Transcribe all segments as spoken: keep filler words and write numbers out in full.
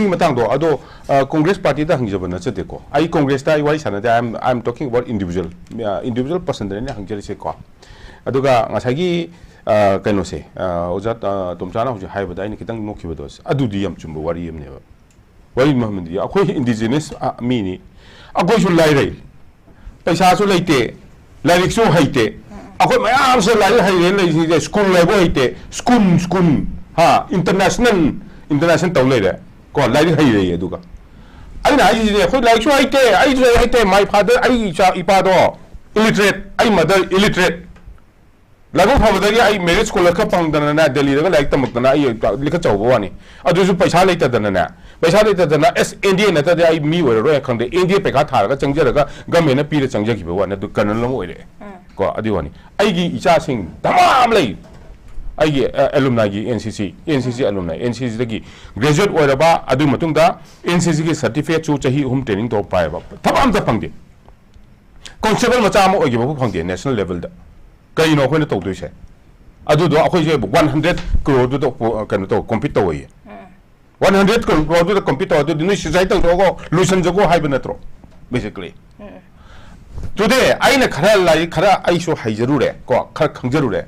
ꯃꯇꯥꯡꯗꯣ ꯑꯗꯣ, ꯑ, ꯀꯣꯡꯒ꯭ꯔꯦꯁ ꯄꯥꯔꯇꯤꯗ ꯍꯪꯖꯕ ꯅꯠꯆꯗꯦꯀꯣ꯫ ꯑꯩ ꯀꯣꯡꯒ꯭ꯔꯦꯁꯇ ꯑꯩ ꯋꯥꯔꯤ ꯁꯥꯟꯅꯗꯦ꯫ I am, I am talking about individual, ꯑ, individual personꯗꯅꯦ ꯍꯪꯖꯔꯤꯁꯦꯀꯣ꯫ ꯑꯗꯨꯒ ꯉꯁꯥꯏꯒꯤ, ꯑ, ꯀꯩꯅꯣꯁꯦ, ꯑ, ꯑꯣꯖꯥ, ꯑ, ꯇꯣꯝꯆꯥꯅ ꯍꯧꯖꯤꯛ ꯍꯥꯏꯕꯗ ꯑꯩꯅ ꯈꯤꯇꯪ ꯅꯣꯛꯈꯤꯕꯗꯣ, ꯑꯗꯨꯗꯤ ꯌꯥꯝ ꯆꯨꯝꯕ ꯋꯥꯔꯤ ꯑꯃꯅꯦꯕ꯫ ꯋꯥꯔꯤ ꯑꯃꯗꯤ ꯑꯩꯈꯣꯏ indigenous, ꯑ, ꯃꯤꯅꯤ, ꯑꯩꯈꯣꯏꯁꯨ ꯂꯥꯏꯔꯩ, ꯄꯩꯁꯥꯁꯨ ꯂꯩꯇꯦ, ꯂꯥꯏꯔꯤꯛꯁꯨ ꯍꯩꯇꯦ꯫ ꯑꯩꯈꯣꯏ ꯃꯌꯥꯝꯁꯦ ꯂꯥꯏꯔꯤꯛ ꯍꯩꯔꯦꯅ ꯂꯩꯔꯤꯁꯤꯡꯁꯦ ꯁ꯭ꯀꯨꯜ ꯍꯥꯏꯕ ꯍꯩꯇꯦ, ꯁ꯭ꯀꯨꯜ, ꯁ꯭ꯀꯨꯜ, ꯍꯥ, international, international ꯇꯧ ꯂꯩꯔꯦ꯫ ꯀꯣ, ꯂꯥꯏꯔꯤꯛ ꯍꯩꯔꯦꯌꯦ꯫ ꯑꯗꯨꯒ ꯑꯩꯅ ꯍꯥꯏꯁꯤꯗꯤ, ꯑꯩꯈꯣꯏ ꯂꯥꯏꯔꯤꯛꯁꯨ ꯍꯩꯇꯦ, ꯑꯩꯁꯨ ꯂꯥꯏꯔꯤꯛ ꯍꯩꯇꯦ, my father, ꯑꯩꯒꯤ ꯏꯆꯥ, ꯏꯄꯥꯗꯣ illiterate, ꯑꯩ mother illiterate, ꯂꯥꯏꯕꯛ ꯐꯕꯗꯒꯤ ꯑꯩ merit scholar ꯈꯔ ꯐꯪꯗꯅꯅꯦ, ꯗꯦꯜꯂꯤꯗꯒ ꯂꯥꯏꯔꯤꯛ ꯇꯝꯃꯛꯇꯅ ꯑꯩ ꯂꯤꯈꯠꯆꯍꯧꯕ ꯋꯥꯅꯤ꯫ ꯑꯗꯨꯁꯨ ꯄꯩꯁꯥ ꯂꯩꯇꯗꯅꯅꯦ, ꯄꯩꯁꯥ ꯂꯩꯇꯗꯅ, ꯑꯁ, N D A ꯅꯠꯇ꯭ꯔꯗꯤ ꯑꯩ ꯃꯤ ꯑꯣꯏꯔꯔꯣꯏ ꯈꯪꯗꯦ, N D A ꯄꯩꯈꯥ ꯊꯥꯔꯒ ꯆꯪꯖꯔꯒ governmentꯅ ꯄꯤꯔ ꯆꯪꯖꯈꯤꯕ ꯋꯥꯅꯤ꯫ ꯑꯗꯨ colonel ꯑꯃ ꯑꯣꯏꯔꯛꯑꯦ꯫ ꯀꯣ, ꯑꯗꯨꯒꯤ ꯋꯥꯅꯤ꯫ ꯑꯩꯒꯤ ꯏꯆꯥꯁꯤꯡ ꯙꯃꯥ ꯑꯃ ꯂꯩ, ꯑꯩꯒꯤ, ꯑ, alumniꯒꯤ, N C C, N C C alumni, N C Cꯗꯒꯤ graduate ꯑꯣꯏꯔꯕ, ꯑꯗꯨꯒꯤ ꯃꯇꯨꯡꯗ N C Cꯒꯤ certificateꯁꯨ ꯆꯍꯤ ꯑꯍꯨꯝ training ꯇꯧꯔ ꯄꯥꯏꯕ, ꯊꯕꯛ ꯑꯝꯇ ꯐꯪꯗꯦ꯫ Constable ꯃꯆꯥ ꯑꯃ ꯑꯣꯏꯈꯤꯕꯐꯥꯎ ꯐꯪꯗꯦ national levelꯗ꯫ ꯀꯩꯅꯣ ꯑꯩꯈꯣꯏꯅ ꯇꯧꯗꯣꯏꯁꯦ? ꯑꯗꯨꯗꯣ ꯑꯩꯈꯣꯏꯁꯦ one hundred crore ꯗꯨꯗ ꯀꯩꯅꯣ ꯇꯧ, compete ꯇꯧꯋꯦꯌꯦ꯫ One hundred crore ꯗꯨꯗ compete ꯇꯧ, ꯑꯗꯨꯗꯤ ꯅꯣꯏ suicide ꯇꯧꯊꯣꯛꯑꯣ, ꯂꯣꯏꯁꯟꯖꯒꯣ ꯍꯥꯏꯕ ꯅꯠꯇ꯭ꯔꯣ? Basically꯫ Today ꯑꯩꯅ ꯈꯔ ꯂꯥꯏꯔꯤꯛ ꯈꯔ ꯑꯩꯁꯨ ꯍꯩꯖꯔꯨꯔꯦ, ꯀꯣ, ꯈꯔ ꯈꯪꯖꯔꯨꯔꯦ꯫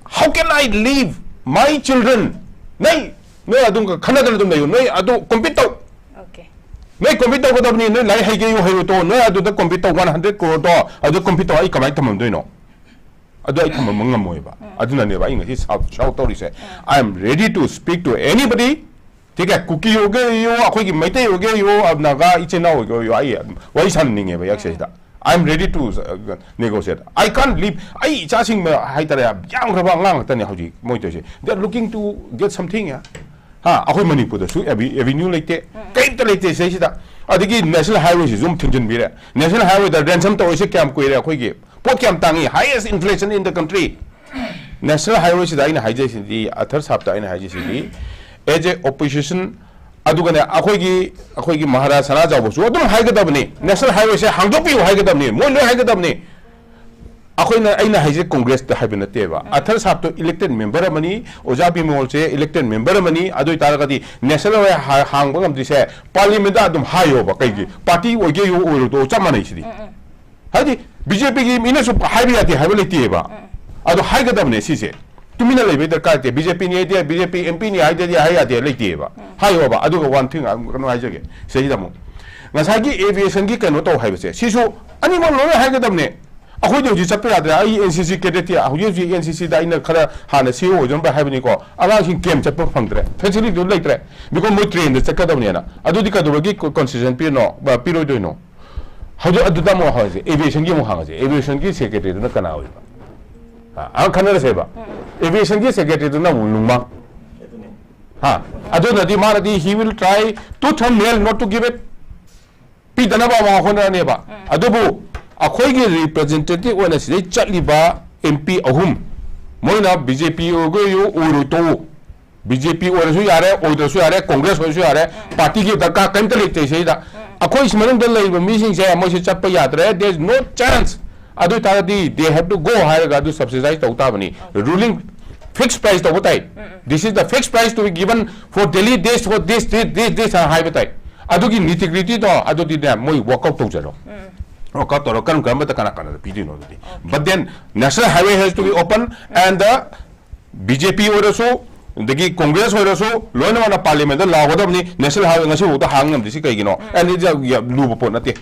How can I leave my children? ꯅꯣꯏ, ꯅꯣꯏ ꯑꯗꯨꯝ ꯈꯟꯅꯗꯅ ꯑꯗꯨꯝ ꯂꯩꯌꯨ꯫ ꯅꯣꯏ ꯑꯗꯨ compete ꯇꯧ꯫ Okay. ꯅꯣꯏ compete ꯇꯧꯒꯗꯕꯅꯤ꯫ ꯅꯣꯏ ꯂꯥꯏꯔꯤꯛ ꯍꯩꯒꯦꯌꯨ ꯍꯩꯔꯣꯏ ꯇꯣꯛꯑꯣ꯫ ꯅꯣꯏ ꯑꯗꯨꯗ compete ꯇꯧ, one hundred crore ꯗꯣ ꯑꯗꯨ compete ꯇꯧ꯫ ꯑꯩ ꯀꯃꯥꯏꯅ ꯊꯝꯃꯝꯗꯣꯏꯅꯣ? ꯑꯗꯨ ꯑꯩ ꯊꯝꯃꯝꯕ ꯉꯝꯃꯣꯏꯕ꯫ ꯑꯗꯨꯅꯅꯦꯕ ꯑꯩ ꯉꯁꯤ shout, shout ꯇꯧꯔꯤꯁꯦ꯫ I am ready to speak to anybody. ꯊꯤꯛ ꯍꯦ, ꯀꯨꯀꯤ ꯑꯣꯏꯒꯦ ꯑꯣꯏꯌꯣ, ꯑꯩꯈꯣꯏꯒꯤ ꯃꯩꯇꯩ ꯑꯣꯏꯒꯦ ꯑꯣꯏꯌꯣ, ꯅꯥꯒꯥ ꯏꯆꯤꯟ ꯏꯅꯥꯎ ꯑꯣꯏꯒꯦ ꯑꯣꯏꯌꯣ, ꯑꯩ ꯋꯥꯔꯤ ꯁꯥꯟꯅꯅꯤꯡꯉꯦꯕ ꯌꯥꯛꯁꯦ ꯁꯤꯗ꯫ I am ready to, uh, negotiate. I can't leave. ꯑꯩ ꯏꯆꯥꯁꯤꯡ ꯍꯥꯏꯇꯥꯔꯦ, ꯌꯥꯝꯈ꯭ꯔꯕ ꯑꯉꯥꯡ ꯉꯥꯛꯇꯅꯦ ꯍꯧꯖꯤꯛ ꯃꯣꯏ ꯇꯧꯔꯤꯁꯦ꯫ They are looking to get something. ꯍꯥ, ꯑꯩꯈꯣꯏ ꯃꯅꯤꯄꯨꯔꯗꯁꯨ avenue ꯂꯩꯇꯦ, ꯀꯔꯤꯝꯇ ꯂꯩꯇꯦ ꯁꯤꯗꯩꯁꯤꯗ꯫ ꯑꯗꯒꯤ national highwayꯁꯤꯁꯨ ꯑꯃꯨꯛ ꯊꯤꯡꯖꯤꯟꯕꯤꯔꯦ꯫ National highwayꯗ ransom ꯇꯧꯔꯤꯁꯦ ꯀꯌꯥꯝ ꯀꯨꯏꯔꯦ? ꯑꯩꯈꯣꯏꯒꯤ ꯄꯣꯠ ꯀꯌꯥꯝ ꯇꯥꯡꯉꯤ? Highest inflation in the country. National highwayꯁꯤꯗ ꯑꯩꯅ ꯍꯥꯏꯖꯩꯁꯤꯗꯤ, ꯑꯊꯔ ꯁꯥꯞꯇ ꯑꯩꯅ ꯍꯥꯏꯖꯩꯁꯤꯗꯤ, as a opposition, ꯑꯗꯨꯒꯅꯦ, ꯑꯩꯈꯣꯏꯒꯤ, ꯑꯩꯈꯣꯏꯒꯤ ꯃꯍꯥꯔꯥꯖ ꯁꯅꯥꯖꯥꯎꯕꯁꯨ ꯑꯗꯨꯝ ꯍꯥꯏꯒꯗꯕꯅꯤ, national highwayꯁꯦ ꯍꯥꯡꯗꯣꯛꯄꯤꯌꯨ ꯍꯥꯏꯒꯗꯕꯅꯤ, ꯃꯣꯏ ꯂꯣꯏ ꯍꯥꯏꯒꯗꯕꯅꯤ꯫ ꯑꯩꯈꯣꯏꯅ, ꯑꯩꯅ ꯍꯥꯏꯁꯦ ꯀꯣꯡꯒ꯭ꯔꯦꯁꯇ ꯍꯥꯏꯕ ꯅꯠꯇꯦꯕ꯫ ꯑꯊꯔ ꯁꯥꯍꯕꯇꯣ elected member ꯑꯃꯅꯤ, ꯑꯣꯖꯥ ꯕꯤꯃꯣꯜꯁꯦ elected member ꯑꯃꯅꯤ꯫ ꯑꯗꯨ ꯑꯣꯏꯇꯥꯔꯒꯗꯤ national highway ꯍꯥ-, ꯍꯥꯡꯕ ꯉꯝꯗ꯭ꯔꯤꯁꯦ parliamentꯇ ꯑꯗꯨꯝ ꯍꯥꯏꯌꯣꯕ꯫ ꯀꯩꯒꯤ? Party ꯑꯣꯏꯒꯦ ꯑꯣꯏꯔꯣꯏꯗꯣ ꯆꯞ ꯃꯥꯟꯅꯩ ꯁꯤꯗꯤ꯫ ꯍꯥꯏꯗꯤ BJPꯒꯤ ꯃꯤꯅꯁꯨ ꯍꯥꯏꯕ ꯌꯥꯗꯦ ꯍꯥꯏꯕ ꯂꯩꯇꯦꯕ꯫ ꯑꯗꯣ ꯍꯥꯏꯒꯗꯕꯅꯦ ꯁꯤꯁꯦ꯫ ꯇꯨꯃꯤꯟꯅ ꯂꯩꯕꯩ ꯗꯔꯀꯥꯔ ꯂꯩꯇꯦ꯫ BJPꯅꯤ ꯍꯥꯏꯗꯦ, BJP MPꯅꯤ ꯍꯥꯏꯗꯦꯗꯤ ꯍꯥꯏ ꯌꯥꯗꯦ ꯂꯩꯇꯦꯕ꯫ ꯍꯥꯏꯌꯣꯕ꯫ ꯑꯗꯨꯒ one thing ꯀꯩꯅꯣ ꯍꯥꯏꯖꯒꯦ꯫ ꯁꯤꯗꯩꯁꯤꯗ ꯑꯃꯨꯛ ꯉꯁꯥꯏꯒꯤ aviationꯒꯤ ꯀꯩꯅꯣ ꯇꯧ ꯍꯥꯏꯕꯁꯦ, ꯁꯤꯁꯨ ꯑꯅꯤꯃꯛ ꯂꯣꯏꯅ ꯍꯥꯏꯒꯗꯕꯅꯦ꯫ ꯑꯩꯈꯣꯏꯗꯤ ꯍꯧꯖꯤꯛ ꯆꯠꯄ ꯌꯥꯗ꯭ꯔꯦ꯫ ꯑꯩ NCC cadetꯇꯤ ꯍꯧꯖꯤꯛ ꯍꯧꯖꯤꯛ NCCꯗ ꯑꯩꯅ ꯈꯔ ꯍꯥꯟꯅ CO ꯑꯣꯏꯖꯔꯝꯕ ꯍꯥꯏꯕꯅꯤꯀꯣ, ꯑꯉꯥꯡꯁꯤꯡ camp ꯆꯠꯄ ꯐꯪꯗ꯭ꯔꯦ, facilityꯗꯨ ꯂꯩꯇ꯭ꯔꯦ, because ꯃꯣꯏ trainꯗ ꯆꯠꯀꯗꯕꯅꯦꯅ꯫ ꯑꯗꯨꯗꯤ ꯀꯩꯗꯧꯕꯒꯤ concession ꯄꯤꯔꯤꯅꯣ, ꯄꯤꯔꯣꯏꯗꯣꯏꯅꯣ? ꯍꯧꯖꯤꯛ ꯑꯗꯨꯗ ꯑꯃꯨꯛ ꯍꯪꯉꯁꯦ, aviationꯒꯤ ꯑꯃꯨꯛ ꯍꯪꯉꯁꯦ, aviationꯒꯤ secretaryꯗꯨꯅ ꯀꯅꯥ ꯑꯣꯏꯕ? ꯑ, ꯑ, ꯈꯟꯅꯔꯁꯦꯕ꯫ Aviationꯒꯤ secretaryꯗꯨꯅ ꯑꯃꯨꯛ ꯅꯨꯡꯃꯥꯡ꯫ ꯍꯥ? ꯑꯗꯨꯅꯗꯤ ꯃꯥꯅꯗꯤ he will try tooth and nail not to give it꯫ ꯄꯤꯗꯅꯕ ꯑꯃ ꯍꯣꯠꯅꯔꯅꯦꯕ꯫ ꯑꯗꯨꯕꯨ ꯑꯩꯈꯣꯏꯒꯤ representative ꯑꯣꯏꯅ ꯁꯤꯗꯩ ꯆꯠꯂꯤꯕ MP ꯑꯍꯨꯝ, ꯃꯣꯏꯅ BJP ꯑꯣꯏꯒꯦꯌꯨ, ꯑꯣꯏꯔꯣꯏ ꯇꯣꯛꯎ꯫ BJP ꯑꯣꯏꯔꯁꯨ ꯌꯥꯔꯦ, ꯑꯣꯏꯗ꯭ꯔꯁꯨ ꯌꯥꯔꯦ, Congress ꯑꯣꯏꯔꯁꯨ ꯌꯥꯔꯦ, partyꯒꯤ ꯗꯔꯀꯥꯔ ꯀꯔꯤꯝꯇ ꯂꯩꯇꯦ ꯁꯤꯗ꯫ ꯑꯩꯈꯣꯏ ꯁꯤ ꯃꯅꯨꯡꯗ ꯂꯩꯔꯤꯕ ꯃꯤꯁꯤꯡꯁꯦ ꯃꯣꯏꯁꯦ ꯆꯠꯄ ꯌꯥꯗ꯭ꯔꯦ, there is no chance꯫ ꯑꯗꯨ ꯑꯣꯏꯇꯥꯔꯗꯤ they have to go ꯍꯥꯏꯔꯒ ꯑꯗꯨ subsidize ꯇꯧ ꯇꯥꯕꯅꯤ꯫ Ruling fixed price ꯇꯧꯕ ꯇꯥꯏ꯫ This is the fixed price to be given for Delhi, this, for this, this, this, this ꯍꯥꯏꯕ ꯇꯥꯏ꯫ ꯑꯗꯨꯒꯤ nitty grittyꯗꯣ ꯑꯗꯨꯗꯤꯅꯦ ꯃꯣꯏ workout ꯇꯧꯖꯔꯣ꯫ Workout ꯇꯧꯔꯣ, ꯀꯔꯝ ꯀꯔꯝꯕꯗ ꯀꯅꯥ ꯀꯅꯥꯗ ꯄꯤꯗꯣꯏꯅꯣ ꯑꯗꯨꯗꯤ꯫ But then national highway has to be open and the BJP ꯑꯣꯏꯔꯁꯨ, ꯑꯗꯒꯤ Congress ꯑꯣꯏꯔꯁꯨ, ꯂꯣꯏꯅꯃꯛꯅ parliamentꯗ ꯂꯥꯎꯒꯗꯕꯅꯤ, national highway ꯉꯁꯤꯐꯥꯎꯗ ꯍꯥꯡ ꯉꯝꯗ꯭ꯔꯤꯁꯤ ꯀꯩꯒꯤꯅꯣ? And it's a, ꯌꯥꯝ ꯂꯨꯕ ꯄꯣꯠ ꯅꯠꯇꯦ꯫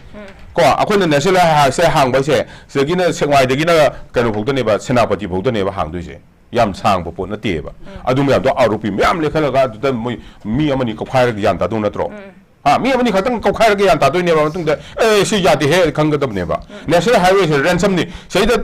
ꯀꯣ, ꯑꯩꯈꯣꯏꯅ national highwayꯁꯦ ꯍꯥꯡꯕ ꯍꯥꯏꯁꯦ, ꯁꯤꯗꯒꯤꯅ ꯁꯦꯛꯃꯥꯏꯗꯒꯤꯅ ꯀꯩꯅꯣ ꯐꯥꯎꯗꯅꯦꯕ, ꯁꯦꯅꯥꯄꯇꯤ ꯐꯥꯎꯗꯅꯦꯕ ꯍꯥꯡꯗꯣꯏꯁꯦ꯫ ꯌꯥꯝ ꯁꯥꯡꯕ ꯄꯣꯠ ꯅꯠꯇꯦꯕ꯫ ꯑꯗꯨ ꯃꯌꯥꯝꯗꯣ ꯑꯥꯔꯣꯄꯤ ꯃꯌꯥꯝ ꯂꯦꯈꯠꯂꯒ ꯑꯗꯨꯗ ꯃꯣꯏ ꯃꯤ ꯑꯃꯅꯤ ꯀꯧꯈꯥꯏꯔꯒ ꯒ꯭ꯌꯥꯟ ꯇꯥꯗꯧ ꯅꯠꯇ꯭ꯔꯣ? ꯍꯥ, ꯃꯤ ꯑꯃꯅꯤ ꯈꯛꯇꯪ ꯀꯧꯈꯥꯏꯔꯒ ꯒ꯭ꯌꯥꯟ ꯇꯥꯗꯣꯏꯅꯦꯕ꯫ ꯃꯇꯨꯡꯗ, "ꯑꯦ, ꯁꯤ ꯌꯥꯗꯦꯍꯦ" ꯈꯪꯒꯗꯕꯅꯦꯕ꯫ National highwayꯁꯦ ransomꯅꯤ꯫ ꯁꯤꯗ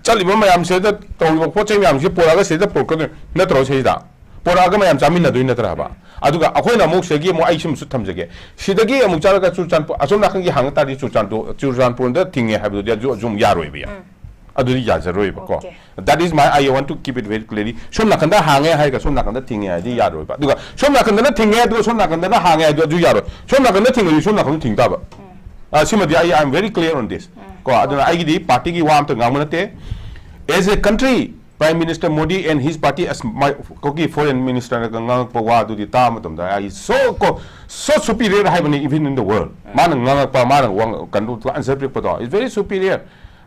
ꯆꯠꯂꯤꯕ ꯃꯌꯥꯝꯁꯤꯗ ꯇꯧꯔꯤꯕ ꯄꯣꯠ ꯆꯩ ꯃꯌꯥꯝꯁꯤ ꯄꯣꯔꯛꯑꯒ ꯁꯤꯗ ꯄꯨꯔꯛꯀꯗꯣꯏ ꯅꯠꯇ꯭ꯔꯣ? ꯁꯤꯗ ꯄꯣꯔꯛꯑꯒ ꯃꯌꯥꯝ ꯆꯥꯃꯤꯟꯅꯗꯣꯏ ꯅꯠꯇ꯭ꯔꯕ? ꯑꯗꯨꯒ ꯑꯩꯈꯣꯏꯅ ꯑꯃꯨꯛ ꯁꯤꯗꯒꯤ ꯑꯃꯨꯛ ꯑꯩ ꯁꯤꯃꯁꯨ ꯊꯝꯖꯒꯦ꯫ ꯁꯤꯗꯒꯤ ꯑꯃꯨꯛ ꯆꯠꯂꯒ ꯆꯨꯔꯆꯥꯟꯄꯨꯔ, ꯑꯁꯣꯝ ꯅꯥꯀꯟꯒꯤ ꯍꯥꯡꯉ ꯇꯥꯔꯗꯤ ꯆꯨꯔꯆꯥꯟꯄꯨꯔ, ꯆꯨꯔꯆꯥꯟꯄꯨꯔꯗ ꯊꯤꯡꯉꯦ ꯍꯥꯏꯕꯗꯨꯗꯤ ꯑꯗꯨ ꯑꯗꯨꯝ ꯌꯥꯔꯣꯏꯕ꯫ ꯑꯗꯨꯗꯤ ꯌꯥꯖꯔꯣꯏꯕꯀꯣ꯫ Okay꯫ That is my, I want to keep it very clearly. ꯁꯣꯝ ꯅꯥꯀꯟꯗ ꯍꯥꯡꯉꯦ ꯍꯥꯏꯔꯒ ꯁꯣꯝ ꯅꯥꯀꯟꯗ ꯊꯤꯡꯉꯦ ꯍꯥꯏꯗꯤ ꯌꯥꯔꯣꯏꯕ꯫ ꯑꯗꯨꯒ ꯁꯣꯝ ꯅꯥꯀꯟꯗꯅ ꯊꯤꯡꯉꯦ, ꯑꯗꯨꯒ ꯁꯣꯝ ꯅꯥꯀꯟꯗꯅ ꯍꯥꯡꯉꯦ ꯍꯥꯏꯗꯣ ꯑꯗꯨ ꯌꯥꯔꯣꯏ꯫ ꯁꯣꯝ ꯅꯥꯀꯟꯗ ꯊꯤꯡꯉꯗꯤ ꯁꯣꯝ ꯅꯥꯀꯟꯗ ꯊꯤꯡ ꯇꯥꯕ꯫ ꯑ, ꯁꯤꯃꯗꯤ ꯑꯩ, I am very clear on this. ꯀꯣ, ꯑꯗꯨꯅ ꯑꯩꯒꯤꯗꯤ party ꯒꯤ ꯋꯥ ꯑꯝꯇ ꯉꯥꯡꯕ ꯅꯠꯇꯦ. As a country, Prime Minister Modi and his party, as my, ꯑꯩꯈꯣꯏꯒꯤ foreign minister ꯅꯒ ꯉꯥꯡꯉꯛꯄ ꯋꯥꯗꯨꯗꯤ ꯇꯥꯕ ꯃꯇꯝꯗ, I so, ꯀꯣ, so superior ꯍꯥꯏꯕꯅꯤ, even in the world. ꯃꯥꯅ ꯉꯥꯡꯉꯛꯄ, ꯃꯥꯅ ꯋꯥ-, ꯀꯩꯅꯣ, answer ꯄꯤꯔꯛꯄꯗꯣ, it's very superior.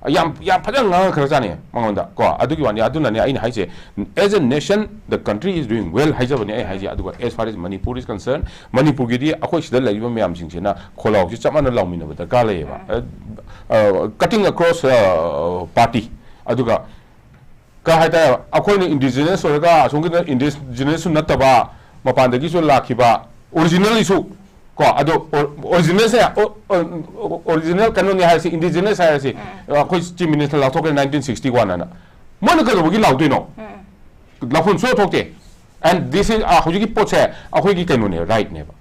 ꯌꯥꯝ, ꯌꯥꯝ ꯐꯖꯅ ꯉꯥꯡꯉꯛꯈ꯭ꯔꯖꯥꯠꯅꯤ ꯃꯉꯣꯟꯗ, ꯀꯣ, ꯑꯗꯨꯒꯤ ꯋꯥꯅꯤ꯫ ꯑꯗꯨꯅꯅꯦ ꯑꯩꯅ ꯍꯥꯏꯁꯦ, as a nation, the country is doing well ꯍꯥꯏꯖꯕꯅꯦ ꯑꯩ ꯍꯥꯏꯁꯦ꯫ ꯑꯗꯨꯒ as far as Manipur is concerned, ꯃꯅꯤꯄꯨꯔꯒꯤꯗꯤ ꯑꯩꯈꯣꯏ ꯁꯤꯗ ꯂꯩꯔꯤꯕ ꯃꯌꯥꯝꯁꯤꯡꯁꯤꯅ ꯈꯣꯜꯂꯥꯎꯁꯤ ꯆꯞ ꯃꯥꯟꯅ ꯂꯥꯎꯃꯤꯟꯅꯕ ꯗꯔꯀꯥꯔ ꯂꯩꯌꯦꯕ꯫ ꯑ, ꯑ, cutting across, ꯑ, party꯫ ꯑꯗꯨꯒ ꯀꯩ ꯍꯥꯏꯇꯥꯔꯦ, ꯑꯩꯈꯣꯏꯅ indigenous ꯑꯣꯏꯔꯒ ꯑꯁꯣꯝꯒꯤꯗ indigenous ꯁꯨ ꯅꯠꯇꯕ, ꯃꯄꯥꯟꯗꯒꯤꯁꯨ ꯂꯥꯛꯈꯤꯕ, originally ꯁꯨ, ꯀꯣ, ꯑꯗꯣ ꯑꯣ-, original ꯁꯦ, ꯑꯣ-, ꯑꯣ-, original ꯀꯩꯅꯣꯅꯤ ꯍꯥꯏꯔꯁꯤ, indigenous ꯍꯥꯏꯔꯁꯤ, ꯑꯩꯈꯣꯏ Chief Minister ꯂꯥꯎꯊꯣꯛꯈ꯭ꯔꯦ nineteen sixty one ꯑꯅ꯫ ꯃꯣꯏꯅ ꯀꯩꯗꯧꯕꯒꯤ ꯂꯥꯎꯗꯣꯏꯅꯣ? ꯂꯥꯎꯐꯝ ꯁꯨꯡꯊꯣꯛ ꯊꯣꯛꯇꯦ꯫ And this is, ꯑ, ꯍꯧꯖꯤꯛꯀꯤ ꯄꯣꯠꯁꯦ ꯑꯩꯈꯣꯏꯒꯤ ꯀꯩꯅꯣꯅꯦ, right ꯅꯦꯕ꯫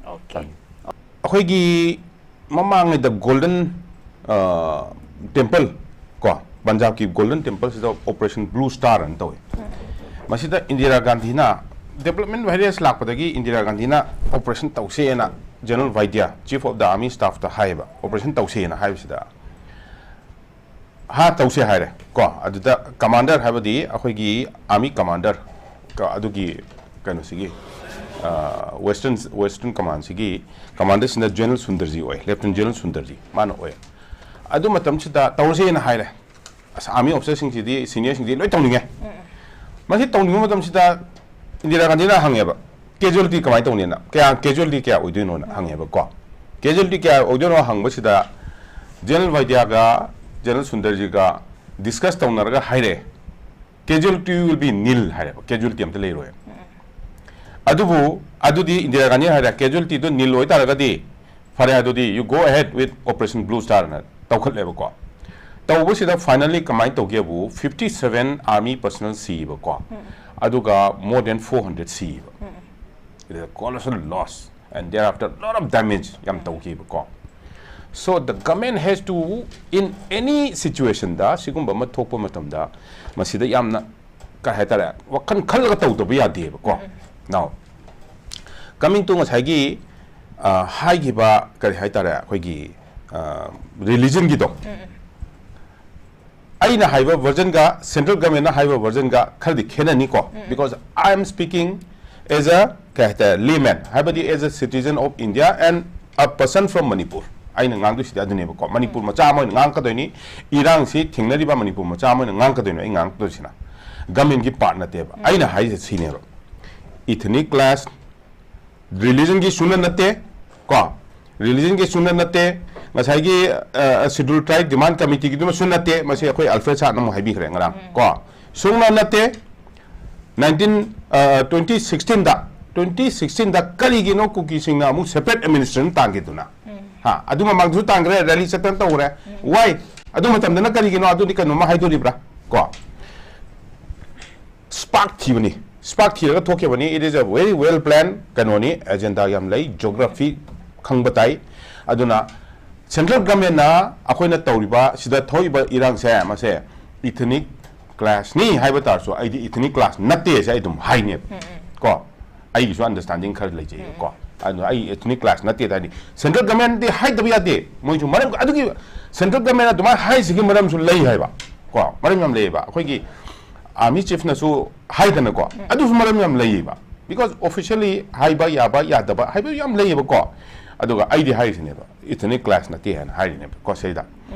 Okay. ꯑꯩꯈꯣꯏꯒꯤ ꯃꯃꯥꯡꯉꯩꯗ Golden, ꯑ, Temple, ꯀꯣ, ꯄꯟꯖꯥꯕꯀꯤ Golden Temple ꯁꯤꯗ Operation Blue Star ꯑꯅ ꯇꯧꯋꯤ꯫ ꯃꯁꯤꯗ ꯏꯟꯗꯤꯔꯥ ꯒꯥꯟꯙꯤꯅ, development virus ꯂꯥꯛꯄꯗꯒꯤ ꯏꯟꯗꯤꯔꯥ ꯒꯥꯟꯙꯤꯅ operation ꯇꯧꯁꯦꯅ General Vaidya, Chief of the Army Staff ꯇ ꯍꯥꯏꯌꯦꯕ, operation ꯇꯧꯁꯦꯅ ꯍꯥꯏꯕꯁꯤꯗ, ꯍꯥ, ꯇꯧꯁꯦ ꯍꯥꯏꯔꯦ, ꯀꯣ꯫ ꯑꯗꯨꯗ commander ꯍꯥꯏꯕꯗꯤ ꯑꯩꯈꯣꯏꯒꯤ army commander, ꯀꯣ, ꯑꯗꯨꯒꯤ ꯀꯩꯅꯣꯁꯤꯒꯤ, ꯑ, Western, Western Command ꯁꯤꯒꯤ commander ꯁꯤꯅ General ꯁꯨꯟꯗꯔꯖꯤ ꯑꯣꯏ, Lieutenant General ꯁꯨꯟꯗꯔꯖꯤ ꯃꯥꯅ ꯑꯣꯏ꯫ ꯑꯗꯨ ꯃꯇꯝꯁꯤꯗ ꯇꯧꯔꯁꯦꯅ ꯍꯥꯏꯔꯦ꯫ ꯑꯁ, army officer ꯁꯤꯡꯁꯤꯗꯤ, senior ꯁꯤꯡꯁꯤꯗꯤ ꯂꯣꯏ ꯇꯧꯅꯤꯡꯉꯦ꯫ ꯃꯁꯤ ꯇꯧꯅꯤꯡꯕ ꯃꯇꯝꯁꯤꯗ ꯏꯟꯗꯤꯔꯥ ꯒꯥꯟꯙꯤꯅ ꯍꯪꯉꯦꯕ, casualty ꯀꯃꯥꯏꯅ ꯇꯧꯅꯤꯅ, ꯀꯌꯥ, casualty ꯀꯌꯥ ꯑꯣꯏꯗꯣꯏꯅꯣꯅ ꯍꯪꯉꯦꯕꯀꯣ꯫ Casualty ꯀꯌꯥ ꯑꯣꯏꯗꯣꯏꯅꯣ ꯍꯪꯕꯁꯤꯗ General ꯚꯥꯏꯗ꯭ꯌꯥꯒ General ꯁꯨꯟꯗꯔꯖꯤꯒ discuss ꯇꯧꯅꯔꯒ ꯍꯥꯏꯔꯛꯑꯦ, casualty will be nil ꯍꯥꯏꯔꯦꯕ, casualty ꯑꯝꯇ ꯂꯩꯔꯣꯏ꯫ ꯑꯗꯨꯕꯨ ꯑꯗꯨꯗꯤ ꯏꯟꯗꯤꯔꯥ ꯒꯥꯟꯙꯤꯅ ꯍꯥꯏꯔꯦ, casualty ꯗꯣ nil ꯑꯣꯏꯇꯥꯔꯒꯗꯤ ꯐꯔꯦ, ꯑꯗꯨꯗꯤ you go ahead with Operation Blue Star ꯅ ꯇꯧꯈꯠꯂꯦꯕꯀꯣ꯫ ꯇꯧꯕꯁꯤꯗ finally ꯀꯃꯥꯏꯅ ꯇꯧꯒꯦꯕꯨ, fifty seven army personnel ꯁꯤꯕꯀꯣ, ꯑꯗꯨꯒ more than four hundred ꯁꯤꯕ꯫ It is a colossal loss and thereafter lot of damage ꯌꯥꯝ ꯇꯧꯈꯤꯕꯀꯣ꯫ So the government has to, in any situation ꯗ, ꯁꯤꯒꯨꯝꯕ ꯑꯃ ꯊꯣꯛꯄ ꯃꯇꯝꯗ, ꯃꯁꯤꯗ ꯌꯥꯝꯅ, ꯀꯩ ꯍꯥꯏꯇꯥꯔꯦ, ꯋꯥꯈꯜ ꯈꯜꯂꯒ ꯇꯧꯗꯕ ꯌꯥꯗꯦꯕꯀꯣ꯫ Now, coming to ꯉꯁꯥꯏꯒꯤ ꯑ, ꯍꯥꯏꯈꯤꯕ ꯀꯔꯤ ꯍꯥꯏꯇꯥꯔꯦ, ꯑꯩꯈꯣꯏꯒꯤ ꯔꯤꯂꯤꯖꯟꯒꯤꯗꯣ, ꯑꯩꯅ ꯍꯥꯏꯕ ꯚꯔꯖꯟꯒ ꯁꯦꯟꯇ꯭ꯔꯦꯜ ꯒꯚꯔꯟꯃꯦꯟꯅ ꯍꯥꯏꯕ ꯚꯔꯖꯟꯒ ꯈꯔꯗꯤ ꯈꯦꯠꯅꯅꯤꯀꯣ, because I am speaking as a, ꯀꯩ ꯍꯥꯏꯇꯥꯔꯦ, layman, ꯍꯥꯏꯕꯗꯤ as a citizen of India and a person from Manipur. ꯑꯩꯅ ꯉꯥꯡꯗꯣꯏꯁꯤꯗꯤ ꯑꯗꯨꯅꯦꯕꯀꯣ, ꯃꯅꯤꯄꯨꯔ ꯃꯆꯥ ꯑꯃ ꯑꯣꯏꯅ ꯉꯥꯡꯉꯛꯀꯗꯣꯏꯅꯤ꯫ ꯏꯔꯥꯡꯁꯤ ꯊꯦꯡꯅꯔꯤꯕ ꯃꯅꯤꯄꯨꯔ ꯃꯆꯥ ꯑꯃ ꯑꯣꯏꯅ ꯉꯥꯡꯉꯛꯀꯗꯣꯏꯅꯤ ꯑꯩ ꯉꯥꯡꯉꯛꯇꯣꯏꯁꯤꯅ꯫ ꯒꯚꯔꯟꯃꯦꯟꯒꯤ ꯄꯥꯔꯠ ꯅꯠꯇꯦꯕ꯫ ꯑꯩꯅ ꯍꯥꯏꯔꯤꯁꯦ ꯁꯤꯅꯦꯕ: ethnic clash, ꯔꯤꯂꯤꯖꯟꯒꯤ ꯁꯨꯡꯅ ꯅꯠꯇꯦ ꯀꯣ, ꯔꯤꯂꯤꯖꯟꯒꯤ ꯁꯨꯡꯅ ꯅꯠꯇꯦ, ꯉꯁꯥꯏꯒꯤ ꯁꯦꯗ꯭ꯌꯨꯜ ꯇ꯭ꯔꯥꯏꯕ ꯗꯤꯃꯥꯟ ꯀꯃꯤꯇꯤꯒꯤꯗꯨꯃꯁꯨ ꯅꯠꯇꯦ꯫ ꯃꯁꯤ ꯑꯩꯈꯣꯏ ꯑꯜꯐ꯭ꯔꯦꯗ ꯁꯥꯔꯅ ꯑꯃꯨꯛ ꯍꯥꯏꯕꯤꯈ꯭ꯔꯦ ꯉꯔꯥꯡ ꯀꯣ, ꯁꯨꯡꯅ ꯅꯠꯇꯦ꯫ ꯅꯥꯏꯟꯇꯤꯟ, ꯇ꯭ꯋꯦꯟꯇꯤ ꯁꯤꯛꯁꯇꯤꯟꯗ, ꯇ꯭ꯋꯦꯟꯇꯤ ꯁꯤꯛꯁꯇꯤꯟꯗ ꯀꯔꯤꯒꯤꯅꯣ ꯀꯨꯀꯤꯁꯤꯡꯅ ꯑꯃꯨꯛ ꯁꯦꯄꯔꯦꯠ ꯑꯦꯗꯃꯤꯅꯤꯁꯇ꯭ꯔꯦꯁꯟ ꯇꯥꯟꯈꯤꯗꯨꯅ? ꯍꯥ, ꯑꯗꯨ ꯃꯃꯥꯡꯗꯁꯨ ꯇꯥꯟꯈ꯭ꯔꯦ, ꯔꯦꯂꯤ ꯆꯠꯇꯅ ꯇꯧꯈ꯭ꯔꯦ꯫ ꯋꯥꯏ? ꯑꯗꯨ ꯃꯇꯝꯗꯅ ꯀꯔꯤꯒꯤꯅꯣ? ꯑꯗꯨꯗꯤ ꯀꯩꯅꯣꯝꯃ ꯍꯥꯏꯗꯣꯔꯤꯕ꯭ꯔꯥ ꯀꯣ? ꯁ꯭ꯄꯥꯔꯛ ꯊꯤꯕꯅꯤ, ꯁ꯭ꯄꯥꯔꯛ ꯊꯤꯔꯒ ꯊꯣꯛꯈꯤꯕꯅꯤ꯫ It is a very well plan, ꯀꯩꯅꯣꯅꯤ, ꯑꯦꯖꯦꯟꯗꯥ ꯌꯥꯝ ꯂꯩ, ꯖꯣꯒ꯭ꯔꯥꯐꯤ ꯈꯪꯕ ꯇꯥꯏ꯫ ꯑꯗꯨꯅ ꯁꯦꯟꯇ꯭ꯔꯦꯜ ꯒꯚꯔꯟꯃꯦꯟꯅ ꯑꯩꯈꯣꯏꯅ ꯇꯧꯔꯤꯕ ꯁꯤꯗ ꯊꯣꯛꯏꯕ ꯏꯔꯥꯡꯁꯦ, ꯃꯁꯦ ꯏꯊꯅꯤꯛ ꯀ꯭ꯂꯥꯁꯅꯤ ꯍꯥꯏꯕ ꯇꯥꯔꯁꯨ, ꯑꯩꯗꯤ ꯏꯊꯅꯤꯛ ꯀ꯭ꯂꯥꯁ ꯅꯠꯇꯦꯁꯦ ꯑꯩ ꯑꯗꯨꯝ ꯍꯥꯏꯅꯦꯕ ꯀꯣ꯫ ꯑꯩꯒꯤꯁꯨ ꯑꯟꯗꯔꯁ꯭ꯇꯦꯟꯗꯤꯡ ꯈꯔ ꯂꯩꯖꯩꯌꯦꯕꯀꯣ꯫ ꯑꯗꯨꯅ ꯑꯩ ꯏꯊꯅꯤꯛ ꯀ꯭ꯂꯥꯁ ꯅꯠꯇꯦ ꯍꯥꯏꯗꯤ, ꯁꯦꯟꯇ꯭ꯔꯦꯜ ꯒꯚꯔꯟꯃꯦꯟꯠꯗꯤ ꯍꯥꯏꯗꯕ ꯌꯥꯗꯦ꯫ ꯃꯣꯏꯁꯨ ꯃꯔꯝ, ꯑꯗꯨꯒꯤ ꯁꯦꯟꯇ꯭ꯔꯦꯜ ꯒꯚꯔꯟꯃꯦꯟꯠꯅ ꯑꯗꯨꯃꯥꯏꯅ ꯍꯥꯏꯔꯤꯁꯤꯒꯤ ꯃꯔꯝꯁꯨ ꯂꯩ ꯍꯥꯏꯕ ꯀꯣ, ꯃꯔꯝ ꯌꯥꯝ ꯂꯩꯌꯦꯕ꯫ ꯑꯩꯈꯣꯏꯒꯤ ꯑꯥꯔꯃꯤ ꯆꯤꯐꯅꯁꯨ ꯍꯥꯏꯗꯅꯀꯣ, ꯑꯗꯨꯁꯨ ꯃꯔꯝ ꯌꯥꯝ ꯂꯩꯌꯦꯕ꯫ Because officially ꯍꯥꯏꯕ ꯌꯥꯕ ꯌꯥꯗꯕ ꯍꯥꯏꯕ ꯌꯥꯝ ꯂꯩꯌꯦꯕꯀꯣ꯫ ꯑꯗꯨꯒ ꯑꯩꯗꯤ ꯍꯥꯏꯔꯤꯁꯤꯅꯦꯕ, ꯏꯊꯅꯤꯛ ꯀ꯭ꯂꯥꯁ ꯅꯠꯇꯦ ꯍꯥꯏꯅ ꯍꯥꯏꯔꯤꯅꯦꯕꯀꯣ ꯁꯤꯗ꯫